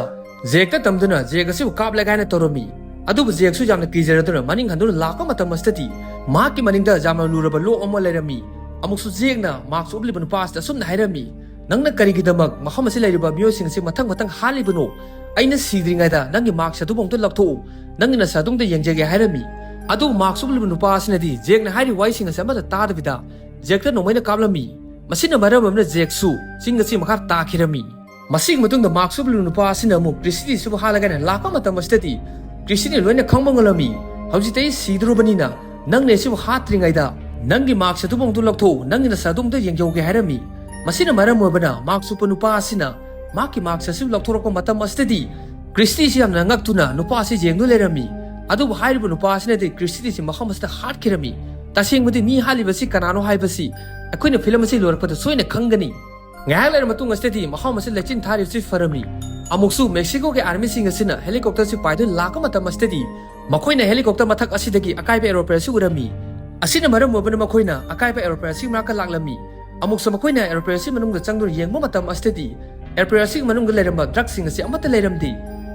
ꯖꯦꯛꯇ ꯇꯝꯗꯨꯅ ꯖꯦꯛ ꯑꯁꯤꯕꯨ ꯀꯥꯞꯂꯒꯦ ꯍꯥꯏꯅ ꯇꯧꯔꯝꯃꯤ꯫ ꯑꯗꯨꯕꯨ ꯖꯦꯛꯁꯨ ꯌꯥꯝꯅ ꯀꯤꯖꯔꯗꯨꯅ ꯃꯅꯤꯡ ꯍꯟꯗꯨꯅ ꯂꯥꯛꯄ ꯃꯇꯝ ꯑꯁꯤꯗꯗꯤ ꯃꯍꯥꯛꯀꯤ ꯃꯅꯤꯡꯗ ꯌꯥꯝꯅ ꯂꯨꯔꯕ ꯂꯣꯛ ꯑꯃ ꯂꯩꯔꯝꯃꯤ꯫ ꯑꯃꯨꯛꯁꯨ ꯖꯦꯛꯅ ꯃꯥꯛꯁ ꯎꯞꯂꯤꯕ ꯅꯨꯄꯥ ꯑꯁꯤꯗ ꯑꯁꯨꯝꯅ ꯍꯥꯏꯔꯝꯃꯤ, "ꯅꯪꯅ ꯀꯔꯤꯒꯤꯗꯃꯛ ꯃꯐꯝ ꯑꯁꯤ ꯂꯩꯔꯤꯕ ꯃꯤꯑꯣꯏꯁꯤꯡ ꯑꯁꯤ ꯃꯊꯪ ꯃꯊꯪ ꯍꯥꯠꯂꯤꯕꯅꯣ? ꯑꯩꯅ ꯁꯤꯗ꯭ꯔꯤꯉꯩꯗ ꯅꯪꯒꯤ ꯃꯥꯛꯁ ꯑꯗꯨꯕꯨ ꯑꯃꯨꯛꯇ ꯂꯧꯊꯣꯛꯎ, ꯅꯪꯒꯤ ꯅꯁꯥ ꯑꯗꯨꯝꯇ ꯌꯦꯡꯖꯒꯦ" ꯍꯥꯏꯔꯝꯃꯤ꯫ ꯑꯗꯨꯕꯨ ꯃꯥꯛꯁ ꯎꯞꯂꯤꯕ ꯅꯨꯄꯥ ꯑꯁꯤꯅꯗꯤ ꯖꯦꯛꯅ ꯍꯥꯏꯔꯤꯕ ꯋꯥꯍꯩꯁꯤꯡ ꯑꯁꯤ ꯑꯃꯠꯇ ꯇꯥꯗꯕꯤꯗ ꯖꯦꯛꯇ ꯅꯣꯡꯃꯩꯅ ꯀꯥꯞꯂꯝꯃꯤ꯫ ꯃꯁꯤꯅ ꯃꯔꯝ ꯑꯣꯏꯗꯨꯅ ꯖꯦꯛꯁꯨ ꯆꯤꯡ ꯑꯁꯤ ꯃꯈꯥ ꯇꯥꯈꯤꯔꯝꯃꯤ꯫ ꯃꯁꯤꯒꯤ ꯃꯇꯨꯡꯗ ꯃꯥꯛꯁ ꯎꯞꯂꯤꯕ ꯅꯨꯄꯥ ꯑꯁꯤꯅ ꯑꯃꯨꯛ ꯀ꯭ꯔꯤꯁꯇꯤꯁꯤꯕꯨ ꯍꯥꯠꯂꯒꯦ ꯍꯥꯏꯅ ꯂꯥꯛꯄ ꯃꯇꯝ ꯑꯁꯤꯗꯗꯤ ꯀ꯭ꯔꯤꯁꯇꯤꯅ ꯂꯣꯏꯅ ꯈꯪꯕ ꯉꯝꯂꯝꯃꯤ꯫ "ꯍꯧꯖꯤꯛꯇꯤ ꯑꯩ ꯁꯤꯗꯧꯔꯕꯅꯤꯅ ꯅꯪꯅ ꯑꯩꯁꯤꯕꯨ ꯍꯥꯠꯇ꯭ꯔꯤꯉꯩꯗ ꯅꯪꯒꯤ ꯃꯥꯛꯁ ꯑꯗꯨꯕꯨ ꯑꯃꯨꯛꯇ ꯂꯧꯊꯣꯛꯎ, ꯅꯪꯒꯤ ꯅꯁꯥ ꯑꯗꯨ ꯑꯃꯨꯛꯇ ꯌꯦꯡꯖꯍꯧꯒꯦ" ꯍꯥꯏꯔꯝꯃꯤ꯫ ꯃꯁꯤꯅ ꯃꯔꯝ ꯑꯣꯏꯕꯅ ꯃꯥꯛꯁ ꯎꯞꯄ ꯅꯨꯄꯥ ꯑꯁꯤꯅ ꯃꯍꯥꯛꯀꯤ ꯃꯥꯛꯁ ꯑꯁꯤ ꯂꯧꯊꯣꯔꯛꯄ ꯃꯇꯝ ꯑꯁꯤꯗꯗꯤ ꯀ꯭ꯔꯤꯁꯇꯤꯁꯤ ꯌꯥꯝꯅ ꯉꯛꯇꯨꯅ ꯅꯨꯄꯥ ꯑꯁꯤ ꯌꯦꯡꯗꯨꯅ ꯂꯩꯔꯝꯃꯤ꯫ ꯑꯗꯨꯕꯨ ꯍꯥꯏꯔꯤꯕ ꯅꯨꯄꯥ ꯑꯁꯤꯅꯗꯤ ꯀ꯭ꯔꯤꯁꯇꯤꯁꯤ ꯃꯐꯝ ꯑꯁꯤꯗ ꯍꯥꯠꯈꯤꯔꯝꯃꯤ꯫ ꯇꯁꯦꯡꯕꯗꯤ ꯃꯤ ꯍꯥꯠꯂꯤꯕꯁꯤ ꯀꯅꯥꯅꯣ ꯍꯥꯏꯕꯁꯤ ꯑꯩꯈꯣꯏꯅ ꯐꯤꯂꯝ ꯑꯁꯤ ꯂꯣꯏꯔꯛꯄꯗ ꯁꯣꯏꯅ ꯈꯪꯒꯅꯤ꯫ ꯉꯥꯏꯍꯥꯛ ꯂꯩꯔ ꯃꯇꯨꯡ ꯑꯁꯤꯗꯗꯤ ꯃꯐꯝ ꯑꯁꯤ ꯂꯩꯆꯤꯟ ꯊꯥꯔꯤꯕꯁꯤ ꯐꯔꯝꯃꯤ꯫ ꯑꯃꯨꯛꯁꯨ ꯃꯦꯛꯁꯤꯀꯣꯒꯤ ꯑꯥꯔꯃꯤꯁꯤꯡ ꯑꯁꯤꯅ ꯍꯦꯂꯤꯀꯣꯞꯇꯔꯁꯤ ꯄꯥꯏꯗꯨꯅ ꯂꯥꯛꯄ ꯃꯇꯝ ꯑꯁꯤꯗꯗꯤ ꯃꯈꯣꯏꯅ ꯍꯦꯂꯤꯀꯣꯞꯇꯔ ꯃꯊꯛ ꯑꯁꯤꯗꯒꯤ ꯑꯀꯥꯏꯕ ꯑꯦꯔꯣꯄ꯭ꯂꯦꯟ ꯑꯁꯤ ꯎꯔꯝꯃꯤ꯫ ꯑꯁꯤꯅ ꯃꯔꯝ ꯑꯣꯏꯕꯅ ꯃꯈꯣꯏꯅ ꯑꯀꯥꯏꯕ ꯑꯦꯔꯣꯄ꯭ꯂꯦꯟ ꯑꯁꯤꯒꯤ ꯃꯅꯥꯛꯇ ꯂꯥꯛꯂꯝꯃꯤ꯫ ꯑꯃꯨꯛꯁꯨ ꯃꯈꯣꯏꯅ ꯑꯦꯔꯣꯄ꯭ꯂꯦꯟ ꯑꯁꯤ ꯃꯅꯨꯡꯗ ꯆꯪꯗꯨꯅ ꯌꯦꯡꯕ ꯃꯇꯝ ꯑꯁꯤꯗꯗꯤ ꯑꯦꯔꯣꯄ꯭ꯂꯦꯟ ꯑꯁꯤꯒꯤ ꯃꯅꯨꯡꯗ ꯂꯩꯔꯝꯕ ꯗ꯭ꯔꯒꯁꯤꯡ ꯑꯁꯤ ꯑꯃꯠꯇ ꯂꯩꯔꯝꯗꯦ꯫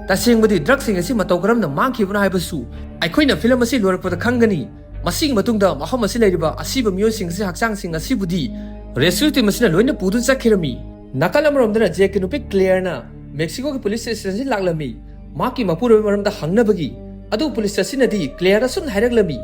ꯇꯁꯦꯡꯕꯗꯤ ꯗ꯭ꯔꯒꯁꯤꯡ ꯑꯁꯤ ꯃꯇꯧ ꯀꯔꯝꯅ ꯃꯥꯡꯈꯤꯕꯅꯣ ꯍꯥꯏꯕꯁꯨ ꯑꯩꯈꯣꯏꯅ ꯐꯤꯂꯝ ꯑꯁꯤ ꯂꯣꯏꯔꯛꯄꯗ ꯈꯪꯒꯅꯤ꯫ ꯃꯁꯤꯒꯤ ꯃꯇꯨꯡꯗ ꯃꯐꯝ ꯑꯁꯤ ꯂꯩꯔꯤꯕ ꯑꯁꯤꯕ ꯃꯤꯑꯣꯏꯁꯤꯡ ꯑꯁꯤ ꯍꯛꯆꯥꯡꯁꯤꯡ ꯑꯁꯤꯕꯨꯗꯤ ꯔꯦꯁꯀ꯭ꯌꯨ ꯇꯤꯝ ꯑꯁꯤꯅ ꯂꯣꯏꯅ ꯄꯨꯗꯨꯅ ꯆꯠꯈꯤꯔꯝꯃꯤ꯫ ꯅꯥꯀꯜ ꯑꯃꯔꯣꯝꯗꯅ ꯖꯦꯛꯀꯤ ꯅꯨꯄꯤ ꯀ꯭ꯂꯦꯌꯔꯅ ꯃꯦꯛꯁꯤꯀꯣꯒꯤ ꯄꯨꯂꯤꯁ ꯁ꯭ꯇꯦꯁꯟ ꯑꯁꯤ ꯂꯥꯛꯂꯝꯃꯤ꯫ ꯃꯍꯥꯛꯀꯤ ꯃꯄꯨꯔꯣꯏꯕꯒꯤ ꯃꯔꯝꯗ ꯍꯪꯅꯕꯒꯤ꯫ ꯑꯗꯨꯕꯨ ꯄꯨꯂꯤꯁ ꯑꯁꯤꯅꯗꯤ ꯀ꯭ꯂꯦꯌꯔꯗ ꯑꯁꯨꯝꯅ ꯍꯥꯏꯔꯛꯂꯝꯃꯤ,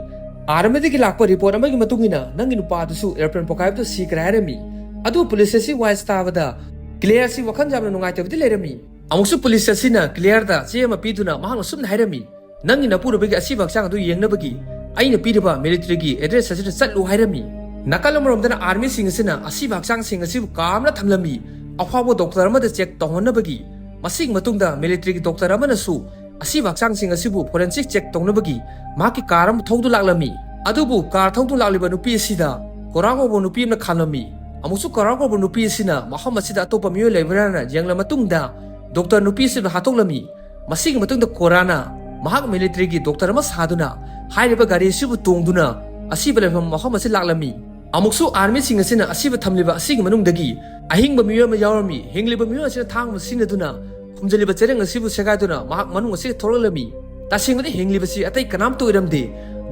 "ꯑꯥꯔꯃꯤꯗꯒꯤ ꯂꯥꯛꯄ ꯔꯤꯄꯣꯔꯠ ꯑꯃꯒꯤ ꯃꯇꯨꯡ ꯏꯟꯅ ꯅꯪꯒꯤ ꯅꯨꯄꯥꯗꯨꯁꯨ ꯑꯦꯔꯣꯄ꯭ꯂꯦꯟ ꯄꯣꯈꯥꯏꯕꯗ ꯁꯤꯈ꯭ꯔꯦ" ꯍꯥꯏꯔꯝꯃꯤ꯫ ꯑꯗꯨꯕꯨ ꯄꯨꯂꯤꯁ ꯑꯁꯤ ꯋꯥꯏꯁ ꯇꯥꯕꯗ ꯀ꯭ꯂꯦꯌꯔ ꯑꯁꯤ ꯋꯥꯈꯜ ꯌꯥꯝꯅ ꯅꯨꯡꯉꯥꯏꯇꯕꯗꯤ ꯂꯩꯔꯝꯃꯤ꯫ ꯑꯃꯨꯛꯁꯨ ꯄꯨꯂꯤꯁ ꯑꯁꯤꯅ ꯀ꯭ꯂꯦꯌꯔꯗ ꯆꯦ ꯑꯃ ꯄꯤꯗꯨꯅ ꯃꯍꯥꯛꯅ ꯑꯁꯨꯝꯅ ꯍꯥꯏꯔꯝꯃꯤ, "ꯅꯪꯒꯤ ꯅꯄꯨꯔꯣꯏꯕꯒꯤ ꯑꯁꯤꯕ ꯍꯛꯆꯥꯡ ꯑꯗꯨ ꯌꯦꯡꯅꯕꯒꯤ ꯑꯩꯅ ꯄꯤꯔꯤꯕ ꯃꯤꯂꯤꯇꯔꯤꯒꯤ ꯑꯦꯗ꯭ꯔꯦꯁ ꯑꯁꯤꯗ ꯆꯠꯂꯨ" ꯍꯥꯏꯔꯝꯃꯤ꯫ ꯅꯥꯀꯜ ꯑꯃꯔꯣꯝꯗꯅ ꯑꯥꯔꯃꯤꯁꯤꯡ ꯑꯁꯤꯅ ꯑꯁꯤꯕ ꯍꯛꯆꯥꯡꯁꯤꯡ ꯑꯁꯤꯕꯨ ꯀꯥ ꯑꯃꯗ ꯊꯝꯂꯝꯃꯤ꯫ ꯑꯐꯥꯎꯕ ꯗꯣꯛꯇꯔ ꯑꯃꯗ ꯆꯦꯛ ꯇꯧꯍꯟꯅꯕꯒꯤ꯫ ꯃꯁꯤꯒꯤ ꯃꯇꯨꯡꯗ ꯃꯤꯂꯤꯇꯔꯤꯒꯤ ꯗꯣꯛꯇꯔ ꯑꯃꯅꯁꯨ ꯑꯁꯤꯕ ꯍꯛꯆꯥꯡꯁꯤꯡ ꯑꯁꯤꯕꯨ ꯐꯣꯔꯦꯟꯁꯤꯛ ꯆꯦꯛ ꯇꯧꯅꯕꯒꯤ ꯃꯍꯥꯛꯀꯤ ꯀꯥꯔ ꯑꯃ ꯊꯧꯗꯨꯅ ꯂꯥꯛꯂꯝꯃꯤ꯫ ꯑꯗꯨꯕꯨ ꯀꯥꯔ ꯊꯧꯗꯨꯅ ꯂꯥꯛꯂꯤꯕ ꯅꯨꯄꯤ ꯑꯁꯤꯗ ꯀꯣꯔꯥ ꯀꯧꯕ ꯅꯨꯄꯤ ꯑꯃꯅ ꯈꯥꯝꯂꯝꯃꯤ꯫ ꯑꯃꯨꯛꯁꯨ ꯀꯣꯔꯥ ꯀꯧꯕ ꯅꯨꯄꯤ ꯑꯁꯤꯅ ꯃꯐꯝ ꯑꯁꯤꯗ ꯑꯇꯣꯞꯄ ꯃꯤꯑꯣꯏ ꯂꯩꯕ꯭ꯔꯥꯅ ꯌꯦꯡꯂꯕ ꯃꯇꯨꯡꯗ ꯗꯣꯛꯇꯔ ꯅꯨꯄꯤ ꯑꯁꯤꯕꯨ ꯍꯥꯠꯇꯣꯛꯂꯝꯃꯤ꯫ ꯃꯁꯤꯒꯤ ꯃꯇꯨꯡꯗ ꯀꯣꯔꯥꯅ ꯃꯍꯥꯛ ꯃꯤꯂꯤꯇꯔꯤꯒꯤ ꯗꯣꯛꯇꯔ ꯑꯃ ꯁꯥꯗꯨꯅ ꯍꯥꯏꯔꯤꯕ ꯒꯥꯔꯤ ꯑꯁꯤꯕꯨ ꯇꯣꯡꯗꯨꯅ ꯑꯁꯤꯕ ꯂꯩꯐꯝ ꯃꯐꯝ ꯑꯁꯤ ꯂꯥꯛꯂꯝꯃꯤ꯫ ꯑꯃꯨꯛꯁꯨ ꯑꯥꯔꯃꯤꯁꯤꯡ ꯑꯁꯤꯅ ꯑꯁꯤꯕ ꯊꯝꯂꯤꯕ ꯑꯁꯤꯒꯤ ꯃꯅꯨꯡꯗꯒꯤ ꯑꯍꯤꯡꯕ ꯃꯤꯑꯣꯏ ꯑꯃ ꯌꯥꯎꯔꯝꯃꯤ꯫ ꯍꯤꯡꯂꯤꯕ ꯃꯤꯑꯣꯏ ꯑꯁꯤꯅ ꯊꯥꯡ ꯑꯃ ꯁꯤꯖꯤꯟꯅꯗꯨꯅ ꯈꯨꯝꯖꯤꯜꯂꯤꯕ ꯆꯦꯔꯪ ꯑꯁꯤꯕꯨ ꯁꯦꯒꯥꯏꯗꯨꯅ ꯃꯍꯥꯛ ꯃꯅꯨꯡ ꯑꯁꯤꯗ ꯊꯣꯛꯂꯛꯂꯝꯃꯤ꯫ ꯇꯁꯦꯡꯕꯗꯤ ꯍꯤꯡꯂꯤꯕꯁꯤ ꯑꯇꯩ ꯀꯅꯥꯝꯇ ꯑꯣꯏꯔꯝꯗꯦ,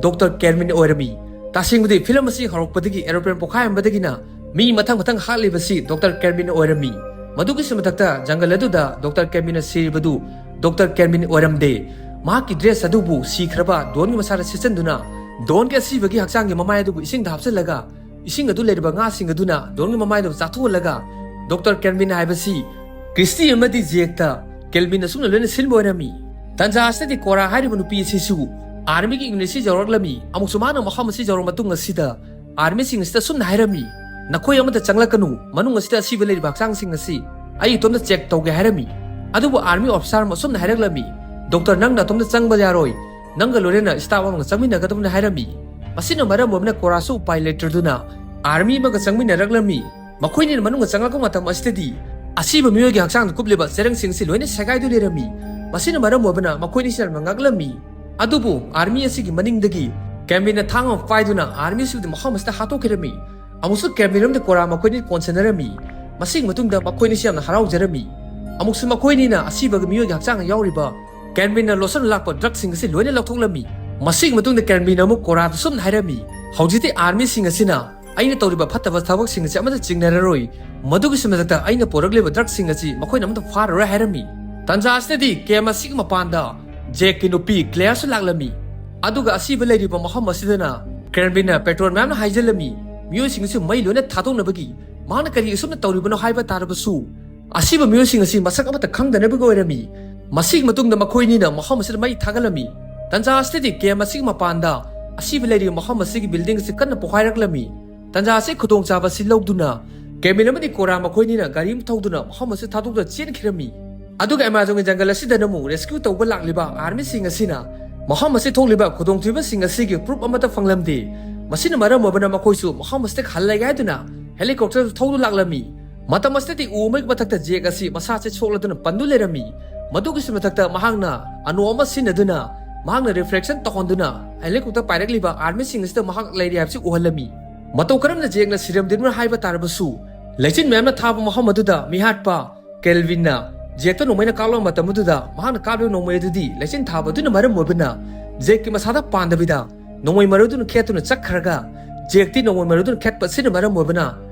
ꯗꯣꯛꯇꯔ ꯀꯦꯔꯃꯤꯟ ꯑꯣꯏꯔꯝꯃꯤ꯫ ꯇꯁꯦꯡꯕꯗꯤ ꯐꯤꯂꯝ ꯑꯁꯤ ꯍꯧꯔꯛꯄꯗꯒꯤ ꯑꯦꯔꯣꯄ꯭ꯂꯦꯟ ꯄꯣꯈꯥꯏꯔꯝꯕꯗꯒꯤꯅ ꯃꯤ ꯃꯊꯪ ꯃꯊꯪ ꯍꯥꯠꯂꯤꯕꯁꯤ ꯗꯣꯛꯇꯔ ꯀꯦꯔꯃꯤꯟ ꯑꯣꯏꯔꯝꯃꯤ꯫ ꯃꯗꯨꯒꯤꯁꯨ ꯃꯊꯛꯇ ꯖꯪꯒꯜ ꯑꯗꯨꯗ ꯗꯣꯛꯇꯔ ꯀꯦꯔꯃꯤꯟꯅ ꯁꯤꯔꯤꯕꯗꯨ ꯗꯣꯛꯇꯔ ꯀꯦꯔꯃꯤꯟ ꯑꯣꯏꯔꯝꯗꯦ꯫ ꯃꯍꯥꯛꯀꯤ ꯗ꯭ꯔꯦꯁ ꯑꯗꯨꯕꯨ ꯁꯤꯈ꯭ꯔꯕ ꯗꯣꯟꯒꯤ ꯃꯁꯥꯗ ꯁꯤꯠꯆꯟꯗꯨꯅ ꯗꯣꯟꯒꯤ ꯑꯁꯤꯕꯒꯤ ꯍꯛꯆꯥꯡꯒꯤ ꯃꯃꯥꯏ ꯑꯗꯨꯕꯨ ꯏꯁꯤꯡꯗ ꯍꯥꯞꯆꯤꯜꯂꯒ ꯏꯁꯤꯡ ꯑꯗꯨ ꯂꯩꯔꯤꯕ ꯉꯥꯁꯤꯡ ꯑꯗꯨꯅ ꯗꯣꯟꯒꯤ ꯃꯃꯥꯏꯗꯨ ꯆꯥꯊꯣꯛꯍꯜꯂꯒ ꯗꯣꯛꯇꯔ ꯀꯦꯔꯃꯤꯟ ꯍꯥꯏꯕꯁꯤ ꯀ꯭ꯔꯤꯁꯇꯤ ꯑꯃꯗꯤ ꯖꯦꯛꯇ ꯀꯦꯜꯃꯤꯟ ꯑꯁꯨꯝꯅ ꯂꯣꯏꯅ ꯁꯤꯟꯕ ꯑꯣꯏꯔꯝꯃꯤ꯫ ꯇꯟꯖꯥ ꯑꯁꯤꯗꯗꯤ ꯀꯣꯔꯥ ꯍꯥꯏꯔꯤꯕ ꯅꯨꯄꯤ ꯑꯁꯤꯁꯨ ꯑꯥꯔꯃꯤꯒꯤ ꯌꯨꯅꯤꯠꯁꯤ ꯌꯧꯔꯛꯂꯝꯃꯤ꯫ ꯑꯃꯨꯛꯁꯨ ꯃꯥꯅ ꯃꯐꯝ ꯑꯁꯤ ꯌꯧꯔꯕ ꯃꯇꯨꯡ ꯑꯁꯤꯗ ꯑꯥꯔꯃꯤꯁꯤꯡ ꯑꯁꯤꯗ ꯑꯁꯨꯝꯅ ꯍꯥꯏꯔꯝꯃꯤ, "ꯅꯈꯣꯏ ꯑꯃꯠꯇ ꯆꯪꯂꯛꯀꯅꯨ, ꯃꯅꯨꯡ ꯑꯁꯤꯗ ꯑꯁꯤꯕ ꯂꯩꯔꯤꯕ ꯍꯛꯆꯥꯡꯁꯤꯡ ꯑꯁꯤ ꯑꯩ ꯏꯇꯣꯝꯇ ꯆꯦꯛ ꯇꯧꯒꯦ" ꯍꯥꯏꯔꯝꯃꯤ꯫ ꯑꯗꯨꯕꯨ ꯑꯥꯔꯃꯤ ꯑꯣꯐꯤꯁꯥꯔ ꯑꯃ ꯑꯁꯨꯝꯅ ꯍꯥꯏꯔꯛꯂꯝꯃꯤ, "ꯗꯣꯛꯇꯔ, ꯅꯪꯅ ꯑꯇꯣꯝꯇ ꯆꯪꯕ ꯌꯥꯔꯣꯏ, ꯅꯪꯒ ꯂꯣꯏꯅꯅ staff ꯑꯃꯒ ꯆꯪꯃꯤꯟꯅꯒꯗꯕꯅꯤ ꯍꯥꯏꯔꯝꯃꯤ꯫ ꯃꯁꯤꯅ ꯃꯔꯝ ꯑꯣꯏꯕꯅ ꯀꯣꯔꯥꯁꯨ ꯎꯄꯥꯏ ꯂꯩꯇ꯭ꯔꯗꯨꯅ army ꯑꯃꯒ ꯆꯪꯃꯤꯟꯅꯔꯛꯂꯝꯃꯤ꯫ ꯃꯈꯣꯏꯅꯤꯅ ꯃꯅꯨꯡꯗ ꯆꯪꯂꯛꯄ ꯃꯇꯝ ꯑꯁꯤꯗꯗꯤ ꯑꯁꯤꯕ ꯃꯤꯑꯣꯏꯒꯤ ꯍꯛꯆꯥꯡꯗ ꯀꯨꯞꯂꯤꯕ ꯆꯦꯔꯪꯁꯤꯡ ꯑꯁꯤ ꯂꯣꯏꯅ ꯁꯦꯒꯥꯏꯗꯨ ꯂꯩꯔꯝꯃꯤ꯫ ꯃꯁꯤꯅ ꯃꯔꯝ ꯑꯣꯏꯕꯅ ꯃꯈꯣꯏꯅꯤꯁꯤ ꯌꯥꯝꯅ ꯉꯛꯂꯝꯃꯤ꯫ ꯑꯗꯨꯕꯨ army ꯑꯁꯤꯒꯤ ꯃꯅꯤꯡꯗꯒꯤ ꯀꯦꯝꯕꯤꯟꯅ ꯊꯥꯡ ꯑꯃ ꯄꯥꯏꯗꯨꯅ army ꯑꯁꯤꯕꯨꯗꯤ ꯃꯐꯝ ꯑꯁꯤꯗ ꯍꯥꯠꯇꯣꯛꯈꯤꯔꯝꯃꯤ꯫ ꯑꯃꯨꯛꯁꯨ ꯀꯦꯝꯕꯤꯟ ꯑꯃꯗꯤ ꯀꯣꯔꯥ ꯃꯈꯣꯏꯅꯤ ꯀꯣꯟꯁꯤꯟꯅꯔꯝꯃꯤ꯫ ꯃꯁꯤꯒꯤ ꯃꯇꯨꯡꯗ ꯃꯈꯣꯏꯅꯤꯁꯤ ꯌꯥꯝꯅ ꯍꯔꯥꯎꯖꯔꯝꯃꯤ꯫ ꯑꯃꯨꯛꯁꯨ ꯃꯈꯣꯏꯅꯤꯅ ꯑꯁꯤꯕꯒꯤ ꯃꯤꯑꯣꯏꯒꯤ ꯍꯛꯆꯥꯡꯗ ꯌꯥꯎꯔꯤꯕ ꯀꯦꯝꯕꯤꯟꯅ ꯂꯣꯠꯁꯤꯟ ꯂꯥꯛꯄ ꯗ꯭ꯔꯒꯁꯤꯡ ꯑꯁꯤ ꯂꯣꯏꯅ ꯂꯧꯊꯣꯛꯂꯝꯃꯤ꯫ ꯃꯁꯤꯒꯤ ꯃꯇꯨꯡꯗ ꯀꯦꯝꯕꯤꯟꯅ ꯑꯃꯨꯛ ꯀꯣꯔꯥꯗ ꯁꯨꯝꯅ ꯍꯥꯏꯔꯝꯃꯤ, "ꯍꯧꯖꯤꯛꯇꯤ armyꯁꯤꯡ ꯑꯁꯤꯅ ꯑꯩꯅ ꯇꯧꯔꯤꯕ ꯐꯠꯇꯕ ꯊꯕꯛꯁꯤꯡ ꯑꯁꯤ ꯑꯃꯠꯇ ꯆꯤꯡꯅꯔꯔꯣꯏ꯫ ꯃꯗꯨꯒꯤꯁꯨ ꯃꯊꯛꯇ ꯑꯩꯅ ꯄꯨꯔꯛꯂꯤꯕ ꯗ꯭ꯔꯒꯁꯤꯡ ꯑꯁꯤ ꯃꯈꯣꯏꯅ ꯑꯃꯠꯇ ꯐꯥꯔꯔꯣꯏ" ꯍꯥꯏꯔꯝꯃꯤ꯫ ꯇꯟꯖꯥ ꯑꯁꯤꯗꯗꯤ ꯀꯦꯝ ꯑꯁꯤꯒꯤ ꯃꯄꯥꯟꯗ ꯖꯦꯛꯀꯤ ꯅꯨꯄꯤ ꯀ꯭ꯂꯦꯌꯔꯁꯨ ꯂꯥꯛꯂꯝꯃꯤ꯫ ꯑꯗꯨꯒ ꯑꯁꯤꯕ ꯂꯩꯔꯤꯕ ꯃꯐꯝ ꯑꯁꯤꯗꯅ ꯀꯦꯝꯕꯤꯟꯅ ꯄꯦꯇ꯭ꯔꯣꯜ ꯃꯌꯥꯝꯅ ꯍꯥꯏꯖꯤꯜꯂꯝꯃꯤ꯫ ꯃꯤꯑꯣꯏꯁꯤꯡ ꯑꯁꯤ ꯃꯩ ꯂꯣꯏꯅ ꯊꯥꯗꯣꯛꯅꯕꯒꯤ ꯃꯍꯥꯛꯅ ꯀꯔꯤ ꯑꯁꯨꯝꯅ ꯇꯧꯔꯤꯕꯅꯣ ꯍꯥꯏꯕ ꯇꯥꯔꯕꯁꯨ, ꯑꯁꯤꯕ ꯃꯤꯑꯣꯏꯁꯤꯡ ꯑꯁꯤ ꯃꯁꯛ ꯑꯃꯠꯇ ꯈꯪꯗꯅꯕꯒꯤ ꯑꯣꯏꯔꯝꯃꯤ꯫ ꯃꯁꯤꯒꯤ ꯃꯇꯨꯡꯗ ꯃꯈꯣꯏꯅꯤꯅ ꯃꯐꯝ ꯑꯁꯤꯗ ꯃꯩ ꯊꯥꯒꯠꯂꯝꯃꯤ꯫ ꯇꯟꯖꯥ ꯑꯁꯤꯗꯗꯤ ꯀꯦꯝ ꯑꯁꯤꯒꯤ ꯃꯄꯥꯟꯗ ꯑꯁꯤꯕ ꯂꯩꯔꯤꯕ ꯃꯐꯝ ꯑꯁꯤꯒꯤ building ꯑꯁꯤ ꯀꯟꯅ ꯄꯣꯈꯥꯏꯔꯛꯂꯝꯃꯤ꯫ ꯇꯟꯖꯥ ꯑꯁꯤ ꯈꯨꯗꯣꯡꯆꯥꯕ ꯑꯁꯤ ꯂꯧꯗꯨꯅ ꯀꯦꯝꯕꯤꯟ ꯑꯃꯗꯤ ꯀꯣꯔꯥ ꯃꯈꯣꯏꯅꯤꯅ ꯒꯥꯔꯤ ꯑꯃ ꯊꯧꯗꯨꯅ ꯃꯐꯝ ꯑꯁꯤ ꯊꯥꯗꯣꯛꯇꯨꯅ ꯆꯦꯟꯈꯤꯔꯝꯃꯤ꯫ ꯑꯗꯨꯒ ꯑꯦꯃꯥꯖꯣꯟꯒꯤ ꯖꯪꯒꯜ ꯑꯁꯤꯗ ꯑꯃꯨꯛ rescue ꯇꯧꯕ ꯂꯥꯛꯂꯤꯕ armyꯁꯤꯡ ꯑꯁꯤꯅ ꯃꯐꯝ ꯑꯁꯤ ꯊꯣꯛꯂꯤꯕ ꯈꯨꯗꯣꯡꯊꯤꯕꯁꯤꯡ ꯑꯁꯤꯒꯤ proof ꯑꯃꯠꯇ ꯐꯪꯂꯝꯗꯦ꯫ ꯃꯁꯤꯅ ꯃꯔꯝ ꯑꯣꯏꯕꯅ ꯃꯈꯣꯏꯁꯨ ꯃꯐꯝ ꯑꯁꯤꯗ ꯍꯜꯂꯒꯦ ꯍꯥꯏꯗꯨꯅ helicopter ꯊꯧꯗꯨꯅ ꯂꯥꯛꯂꯝꯃꯤ꯫ ꯃꯇꯝ ꯑꯁꯤꯗꯗꯤ ꯎ ꯑꯃꯒꯤ ꯃꯊꯛꯇ ꯖꯦꯛ ꯑꯁꯤ ꯃꯁꯥꯁꯦ ꯁꯣꯛꯂꯗꯨꯅ ꯄꯟꯗꯨ ꯂꯩꯔꯝꯃꯤ꯫ ꯃꯗꯨꯒꯤꯁꯨ ꯃꯊꯛꯇ ꯃꯍꯥꯛꯅ ꯑꯅꯣ ꯑꯃ ꯁꯤꯖꯤꯟꯅꯗꯨꯅ ꯃꯍꯥꯛꯅ reflection ꯇꯧꯍꯟꯗꯨꯅ helicopter ꯄꯥꯏꯔꯛꯂꯤꯕ armyꯁꯤꯡ ꯑꯁꯤꯗ ꯃꯍꯥꯛ ꯂꯩꯔꯤ ꯍꯥꯏꯕꯁꯤ ꯎꯍꯜꯂꯝꯃꯤ꯫ ꯃꯇꯧ ꯀꯔꯝꯅ ꯖꯦꯛꯅ ꯁꯤꯔꯝꯗ꯭ꯔꯤꯕꯅꯣ ꯍꯥꯏꯕ ꯇꯥꯔꯕꯁꯨ, ꯂꯩꯆꯤꯟ ꯃꯌꯥꯝꯅ ꯊꯥꯕ ꯃꯐꯝ ꯑꯗꯨꯗ ꯃꯤꯍꯥꯠꯄ ꯀꯦꯜꯚꯤꯟꯅ ꯖꯦꯛꯇ ꯅꯣꯡꯃꯩꯅ ꯀꯥꯞꯂꯕ ꯃꯇꯝ ꯑꯗꯨꯗ ꯃꯍꯥꯛꯅ ꯀꯥꯞꯂꯤꯕ ꯅꯣꯡꯃꯩ ꯑꯗꯨꯗꯤ ꯂꯩꯆꯤꯟ ꯊꯥꯕ ꯑꯗꯨꯅ ꯃꯔꯝ ꯑꯣꯏꯕꯅ ꯖꯦꯛꯀꯤ ꯃꯁꯥꯗ ꯄꯥꯟꯗꯕꯤꯗ ꯅꯣꯡꯃꯩ ꯃꯔꯨꯗꯨꯅ ꯈꯦꯠꯇꯨꯅ ꯆꯠꯈ꯭ꯔꯒ, ꯖꯦꯛꯇꯤ ꯅꯣꯡꯃꯩ ꯃꯔꯨꯗꯨꯅ ꯈꯦꯠꯄ ꯑꯁꯤꯅ ꯃꯔꯝ ꯑꯣꯏꯕꯅ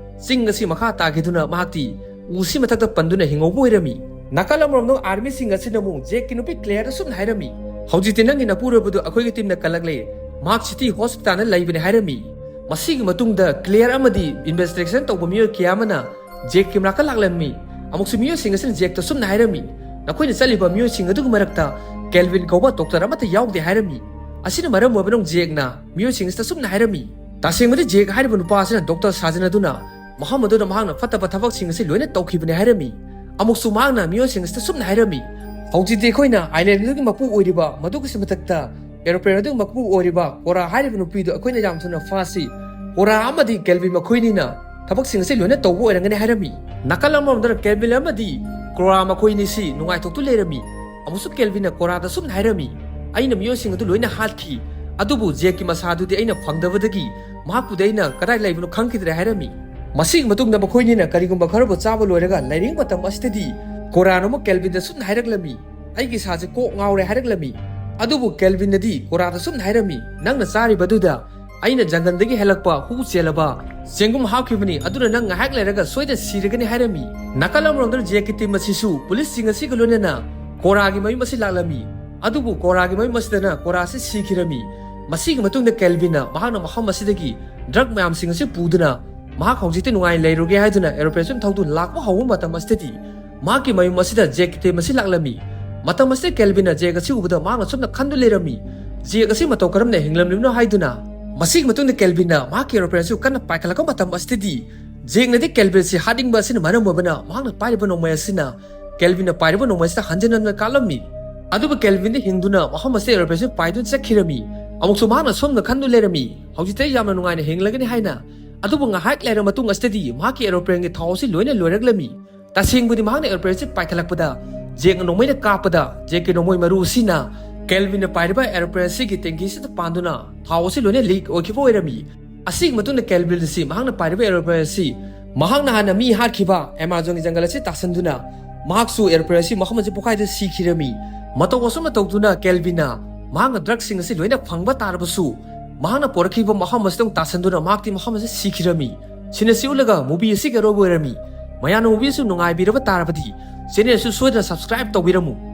ꯆꯤꯡ ꯑꯁꯤ ꯃꯈꯥ ꯇꯥꯈꯤꯗꯨꯅ ꯃꯍꯥꯛꯇꯤ ꯎꯁꯤ ꯃꯊꯛꯇ ꯄꯟꯗꯨꯅ ꯍꯤꯡꯍꯧꯕ ꯑꯣꯏꯔꯝꯃꯤ꯫ ꯅꯥꯀꯜ ꯑꯃꯔꯣꯝꯗ armyꯁꯤꯡ ꯑꯁꯤꯅ ꯑꯃꯨꯛ ꯖꯦꯛꯀꯤ ꯅꯨꯄꯤ ꯀ꯭ꯂꯦꯌꯔꯗ ꯁꯨꯝꯅ ꯍꯥꯏꯔꯝꯃꯤ, "ꯍꯧꯖꯤꯛꯇꯤ ꯅꯪꯒꯤ ꯅꯄꯨꯔꯣꯏꯕꯗꯨ ꯑꯩꯈꯣꯏꯒꯤ teamꯅ ꯀꯜꯂꯛꯂꯦ꯫ ꯃꯍꯥꯛ city hospitalꯗ ꯂꯩꯕꯅꯤ" ꯍꯥꯏꯔꯝꯃꯤ꯫ ꯃꯁꯤꯒꯤ ꯃꯇꯨꯡꯗ ꯀ꯭ꯂꯦꯌꯔ ꯑꯃꯗꯤ investigation ꯇꯧꯕ ꯃꯤꯑꯣꯏ ꯀꯌꯥ ꯑꯃꯅ ꯖꯦꯛꯀꯤ ꯃꯅꯥꯛꯇ ꯂꯥꯛꯂꯝꯃꯤ꯫ ꯑꯃꯨꯛꯁꯨ ꯃꯤꯑꯣꯏꯁꯤꯡ ꯑꯁꯤꯅ ꯖꯦꯛꯇ ꯁꯨꯝꯅ ꯍꯥꯏꯔꯝꯃꯤ, "ꯅꯈꯣꯏꯅ ꯆꯠꯂꯤꯕ ꯃꯤꯑꯣꯏꯁꯤꯡ ꯑꯗꯨꯒꯤ ꯃꯔꯛꯇ ꯀꯦꯜꯚꯤꯟ ꯀꯧꯕ doctor ꯑꯃꯠꯇ ꯌꯥꯎꯗꯦ" ꯍꯥꯏꯔꯝꯃꯤ꯫ ꯑꯁꯤꯅ ꯃꯔꯝ ꯑꯣꯏꯕꯅ ꯖꯦꯛꯅ ꯃꯤꯑꯣꯏꯁꯤꯡ ꯑꯁꯤꯗ ꯁꯨꯝꯅ ꯍꯥꯏꯔꯝꯃꯤ, "ꯇꯁꯦꯡꯕꯗꯤ ꯖꯦꯛ ꯍꯥꯏꯔꯤꯕ ꯅꯨꯄꯥ ꯑꯁꯤꯅ doctor ꯁꯥꯖꯤꯟꯅꯗꯨꯅ ꯃꯐꯝ ꯑꯗꯨꯗ ꯃꯍꯥꯛꯅ ꯐꯠꯇꯕ ꯊꯕꯛꯁꯤꯡ ꯑꯁꯤ ꯂꯣꯏꯅ ꯇꯧꯈꯤꯕꯅꯤ" ꯍꯥꯏꯔꯝꯃꯤ꯫ ꯑꯃꯨꯛꯁꯨ ꯃꯍꯥꯛꯅ ꯃꯤꯑꯣꯏꯁꯤꯡ ꯑꯁꯤꯗ ꯁꯨꯝꯅ ꯍꯥꯏꯔꯝꯃꯤ, "ꯍꯧꯖꯤꯛꯇꯤ ꯑꯩꯈꯣꯏꯅ island ꯑꯗꯨꯒꯤ ꯃꯄꯨ ꯑꯣꯏꯔꯤꯕ ꯃꯗꯨꯒꯤꯁꯨ ꯃꯊꯛꯇ ꯑꯦꯔꯣꯄ꯭ꯂꯦꯟ ꯑꯗꯨꯒꯤ ꯃꯄꯨ ꯑꯣꯏꯔꯤꯕ ꯀꯣꯔꯥ ꯍꯥꯏꯔꯤꯕ ꯅꯨꯄꯤꯗꯨ ꯑꯩꯈꯣꯏꯅ ꯌꯥꯝ ꯊꯨꯅ ꯐꯥꯁꯤ꯫ ꯀꯣꯔꯥ ꯑꯃꯗꯤ ꯀꯦꯜꯚꯤꯟ ꯃꯈꯣꯏꯅꯤꯅ ꯊꯕꯛꯁꯤꯡ ꯑꯁꯤ ꯂꯣꯏꯅ ꯇꯧꯕ ꯑꯣꯏꯔꯝꯒꯅꯤ ꯍꯥꯏꯔꯝꯃꯤ꯫ ꯅꯥꯀꯜ ꯑꯃꯔꯣꯝꯗꯅ ꯀꯦꯜꯚꯤꯟ ꯑꯃꯗꯤ ꯀꯣꯔꯥ ꯃꯈꯣꯏꯅꯤꯁꯤ ꯅꯨꯡꯉꯥꯏꯊꯣꯛꯇꯨ ꯂꯩꯔꯝꯃꯤ꯫ ꯑꯃꯨꯛꯁꯨ ꯀꯦꯜꯚꯤꯟꯅ ꯀꯣꯔꯥꯗ ꯁꯨꯝꯅ ꯍꯥꯏꯔꯝꯃꯤ, "ꯑꯩꯅ ꯃꯤꯑꯣꯏꯁꯤꯡ ꯑꯗꯨ ꯂꯣꯏꯅ ꯍꯥꯠꯈꯤ, ꯑꯗꯨꯕꯨ ꯖꯦꯛꯀꯤ ꯃꯁꯥꯗꯨꯗꯤ ꯑꯩꯅ ꯐꯪꯗꯕꯗꯒꯤ ꯃꯍꯥꯛꯄꯨꯗꯤ ꯑꯩꯅ ꯀꯗꯥꯏ ꯂꯩꯕꯅꯣ ꯈꯪꯈꯤꯗ꯭ꯔꯦ" ꯍꯥꯏꯔꯝꯃꯤ꯫ ꯃꯁꯤꯒꯤ ꯃꯇꯨꯡꯗ ꯃꯈꯣꯏꯅꯤꯅ ꯀꯔꯤꯒꯨꯝꯕ ꯈꯔꯕꯨ ꯆꯥꯕ ꯂꯣꯏꯔꯒ ꯂꯩꯔꯤꯉꯩ ꯃꯇꯝ ꯑꯁꯤꯗꯗꯤ ꯀꯣꯔꯥꯅ ꯑꯃꯨꯛ ꯀꯦꯜꯚꯤꯟꯗ ꯁꯨꯝꯅ ꯍꯥꯏꯔꯛꯂꯝꯃꯤ, "ꯑꯩꯒꯤ ꯏꯁꯥꯁꯦ ꯀꯣꯛ ꯉꯥꯎꯔꯦ" ꯍꯥꯏꯔꯛꯂꯝꯃꯤ꯫ ꯑꯗꯨꯕꯨ ꯀꯦꯜꯚꯤꯟꯅꯗꯤ ꯀꯣꯔꯥꯗ ꯁꯨꯝꯅ ꯍꯥꯏꯔꯝꯃꯤ, "ꯅꯪꯅ ꯆꯥꯔꯤꯕꯗꯨꯗ ꯑꯩꯅ ꯖꯪꯒꯜꯗꯒꯤ ꯍꯦꯜꯂꯛꯄ ꯍꯨ ꯆꯦꯜꯂꯕ ꯆꯦꯡꯒꯨꯝ ꯍꯥꯞꯈꯤꯕꯅꯤ, ꯑꯗꯨꯅ ꯅꯪ ꯉꯥꯏꯍꯥꯛ ꯂꯩꯔꯒ ꯁꯣꯏꯗꯅ ꯁꯤꯔꯒꯅꯤ" ꯍꯥꯏꯔꯝꯃꯤ꯫ ꯅꯥꯀꯜ ꯑꯃꯔꯣꯝꯗ ꯖꯦꯛꯀꯤ ꯇꯤꯝ ꯑꯁꯤꯁꯨ ꯄꯨꯂꯤꯁꯁꯤꯡ ꯑꯁꯤꯒ ꯂꯣꯏꯅꯅ ꯀꯣꯔꯥꯒꯤ ꯃꯌꯨꯝ ꯑꯁꯤ ꯂꯥꯛꯂꯝꯃꯤ꯫ ꯑꯗꯨꯕꯨ ꯀꯣꯔꯥꯒꯤ ꯃꯌꯨꯝ ꯑꯁꯤꯗꯅ ꯀꯣꯔꯥꯁꯤ ꯁꯤꯈꯤꯔꯝꯃꯤ꯫ ꯃꯁꯤꯒꯤ ꯃꯇꯨꯡꯗ ꯀꯦꯜꯚꯤꯟꯅ ꯃꯍꯥꯛꯅ ꯃꯐꯝ ꯑꯁꯤꯗꯒꯤ ꯗ꯭ꯔꯒ ꯃꯌꯥꯝꯁꯤꯡ ꯑꯁꯤ ꯄꯨꯗꯨꯅ ꯃꯍꯥꯛ ꯍꯧꯖꯤꯛꯇꯤ ꯅꯨꯡꯉꯥꯏꯅ ꯂꯩꯔꯨꯒꯦ ꯍꯥꯏꯗꯨꯅ ꯑꯦꯔꯣꯄ꯭ꯂꯦꯟ ꯁꯨꯝ ꯊꯧꯗꯨꯅ ꯂꯥꯛꯄ ꯍꯧꯕ ꯃꯇꯝ ꯑꯁꯤꯗꯗꯤ ꯃꯍꯥꯛꯀꯤ ꯃꯌꯨꯝ ꯑꯁꯤꯗ ꯖꯦꯛꯀꯤ ꯇꯤꯝ ꯑꯁꯤ ꯂꯥꯛꯂꯝꯃꯤ꯫ ꯃꯇꯝ ꯑꯁꯤꯗ ꯀꯦꯜꯚꯤꯟꯅ ꯖꯦꯛ ꯑꯁꯤ ꯎꯕꯗ ꯃꯍꯥꯛꯅ ꯁꯨꯝꯅ ꯈꯟꯗꯨ ꯂꯩꯔꯝꯃꯤ, ꯖꯦꯛ ꯑꯁꯤ ꯃꯇꯧ ꯀꯔꯝꯅ ꯍꯤꯡꯂꯝꯂꯤꯕꯅꯣ ꯍꯥꯏꯗꯨꯅ꯫ ꯃꯁꯤꯒꯤ ꯃꯇꯨꯡꯗ ꯀꯦꯜꯚꯤꯟꯅ ꯃꯍꯥꯛꯀꯤ ꯑꯦꯔꯣꯄ꯭ꯂꯦꯟ ꯑꯁꯤ ꯀꯟꯅ ꯄꯥꯏꯈꯠꯂꯛꯄ ꯃꯇꯝ ꯑꯁꯤꯗꯗꯤ ꯖꯦꯛꯅꯗꯤ ꯀꯦꯜꯚꯤꯟ ꯑꯁꯤ ꯍꯥꯠꯅꯤꯡꯕ ꯑꯁꯤꯅ ꯃꯔꯝ ꯑꯣꯏꯕꯅ ꯃꯍꯥꯛꯅ ꯄꯥꯏꯔꯤꯕ ꯅꯣꯡꯃꯩ ꯑꯁꯤꯅ ꯀꯦꯜꯚꯤꯟꯅ ꯄꯥꯏꯔꯤꯕ ꯅꯣꯡꯃꯩ ꯑꯁꯤꯗ ꯍꯟꯖꯤꯟ ꯍꯟꯖꯤꯟ ꯀꯥꯞꯂꯝꯃꯤ꯫ ꯑꯗꯨꯕꯨ ꯀꯦꯜꯚꯤꯟꯗꯤ ꯍꯤꯡꯗꯨꯅ ꯃꯐꯝ ꯑꯁꯤꯗ ꯑꯦꯔꯣꯄ꯭ꯂꯦꯟ ꯑꯁꯤ ꯄꯥꯏꯗꯨꯅ ꯆꯠꯈꯤꯔꯝꯃꯤ꯫ ꯑꯃꯨꯛꯁꯨ ꯃꯍꯥꯛꯅ ꯁꯣꯝꯅ ꯈꯟꯗꯨ ꯂꯩꯔꯝꯃꯤ, "ꯍꯧꯖꯤꯛꯇꯤ ꯑꯩ ꯌꯥꯝꯅ ꯅꯨꯡꯉꯥꯏꯅ ꯍꯤꯡꯂꯒꯅꯤ" ꯍꯥꯏꯅ꯫ ꯑꯗꯨꯕꯨ ꯉꯥꯏꯍꯥꯛ ꯂꯩꯔ ꯃꯇꯨꯡ ꯑꯁꯤꯗꯗꯤ ꯃꯍꯥꯛꯀꯤ ꯑꯦꯔꯣꯄ꯭ꯂꯦꯟꯒꯤ ꯊꯥꯎ ꯑꯁꯤ ꯂꯣꯏꯅ ꯂꯣꯏꯔꯛꯂꯝꯃꯤ꯫ ꯇꯁꯦꯡꯕꯗꯤ ꯃꯍꯥꯛꯅ ꯑꯦꯔꯣꯄ꯭ꯂꯦꯟ ꯑꯁꯤ ꯄꯥꯏꯈꯠꯂꯛꯄꯗ ꯖꯦꯛꯅ ꯅꯣꯡꯃꯩꯅ ꯀꯥꯞꯄꯗ ꯖꯦꯛꯀꯤ ꯅꯣꯡꯃꯩ ꯃꯔꯨ ꯑꯁꯤꯅ ꯀꯦꯜꯚꯤꯟꯅ ꯄꯥꯏꯔꯤꯕ ꯑꯦꯔꯣꯄ꯭ꯂꯦꯟ ꯑꯁꯤꯒꯤ ꯇꯦꯡꯀꯤ ꯑꯁꯤꯗ ꯄꯥꯟꯗꯨꯅ ꯊꯥꯎ ꯑꯁꯤ ꯂꯣꯏꯅ ꯂꯤꯛ ꯑꯣꯏꯈꯤꯕ ꯑꯣꯏꯔꯝꯃꯤ꯫ ꯑꯁꯤꯒꯤ ꯃꯇꯨꯡꯗ ꯀꯦꯜꯚꯤꯟ ꯑꯁꯤ ꯃꯍꯥꯛꯅ ꯄꯥꯏꯔꯤꯕ ꯑꯦꯔꯣꯄ꯭ꯂꯦꯟ ꯑꯁꯤ ꯃꯍꯥꯛꯅ ꯍꯥꯟꯅ ꯃꯤ ꯍꯥꯠꯈꯤꯕ ꯑꯦꯃꯥꯖꯣꯟꯒꯤ ꯖꯪꯒꯜ ꯑꯁꯤ ꯇꯥꯁꯤꯟꯗꯨꯅ ꯃꯍꯥꯛꯁꯨ ꯑꯦꯔꯣꯄ꯭ꯂꯦꯟ ꯑꯁꯤ ꯃꯐꯝ ꯑꯁꯤ ꯄꯣꯈꯥꯏꯗꯨꯅ ꯁꯤꯈꯤꯔꯝꯃꯤ꯫ ꯃꯇꯧ ꯑꯁꯨꯝꯅ ꯇꯧꯗꯨꯅ ꯀꯦꯜꯚꯤꯟꯅ ꯃꯍꯥꯛꯅ ꯗ꯭ꯔꯒꯁꯤꯡ ꯑꯁꯤ ꯂꯣꯏꯅ ꯐꯪꯕ ꯇꯥꯔꯕꯁꯨ ꯃꯍꯥꯛꯅ ꯄꯣꯔꯛꯈꯤꯕ ꯃꯐꯝ ꯑꯁꯤꯗ ꯑꯃꯨꯛ ꯇꯥꯁꯤꯟꯗꯨꯅ ꯃꯍꯥꯛꯇꯤ ꯃꯐꯝ ꯑꯁꯤꯗ ꯁꯤꯈꯤꯔꯝꯃꯤ꯫ ꯁꯤꯅ ꯁꯤ ꯎꯠꯂꯒ movie ꯑꯁꯤꯒꯤ ꯑꯔꯣꯏꯕ ꯑꯣꯏꯔꯝꯃꯤ꯫ ꯃꯌꯥꯝꯅ movie ꯑꯁꯤ ꯅꯨꯡꯉꯥꯏꯕꯤꯔꯕ ꯇꯥꯔꯕꯗꯤ channel ꯑꯁꯤ ꯁꯣꯏꯗꯅ subscribe ꯇꯧꯕꯤꯔꯝꯃꯨ꯫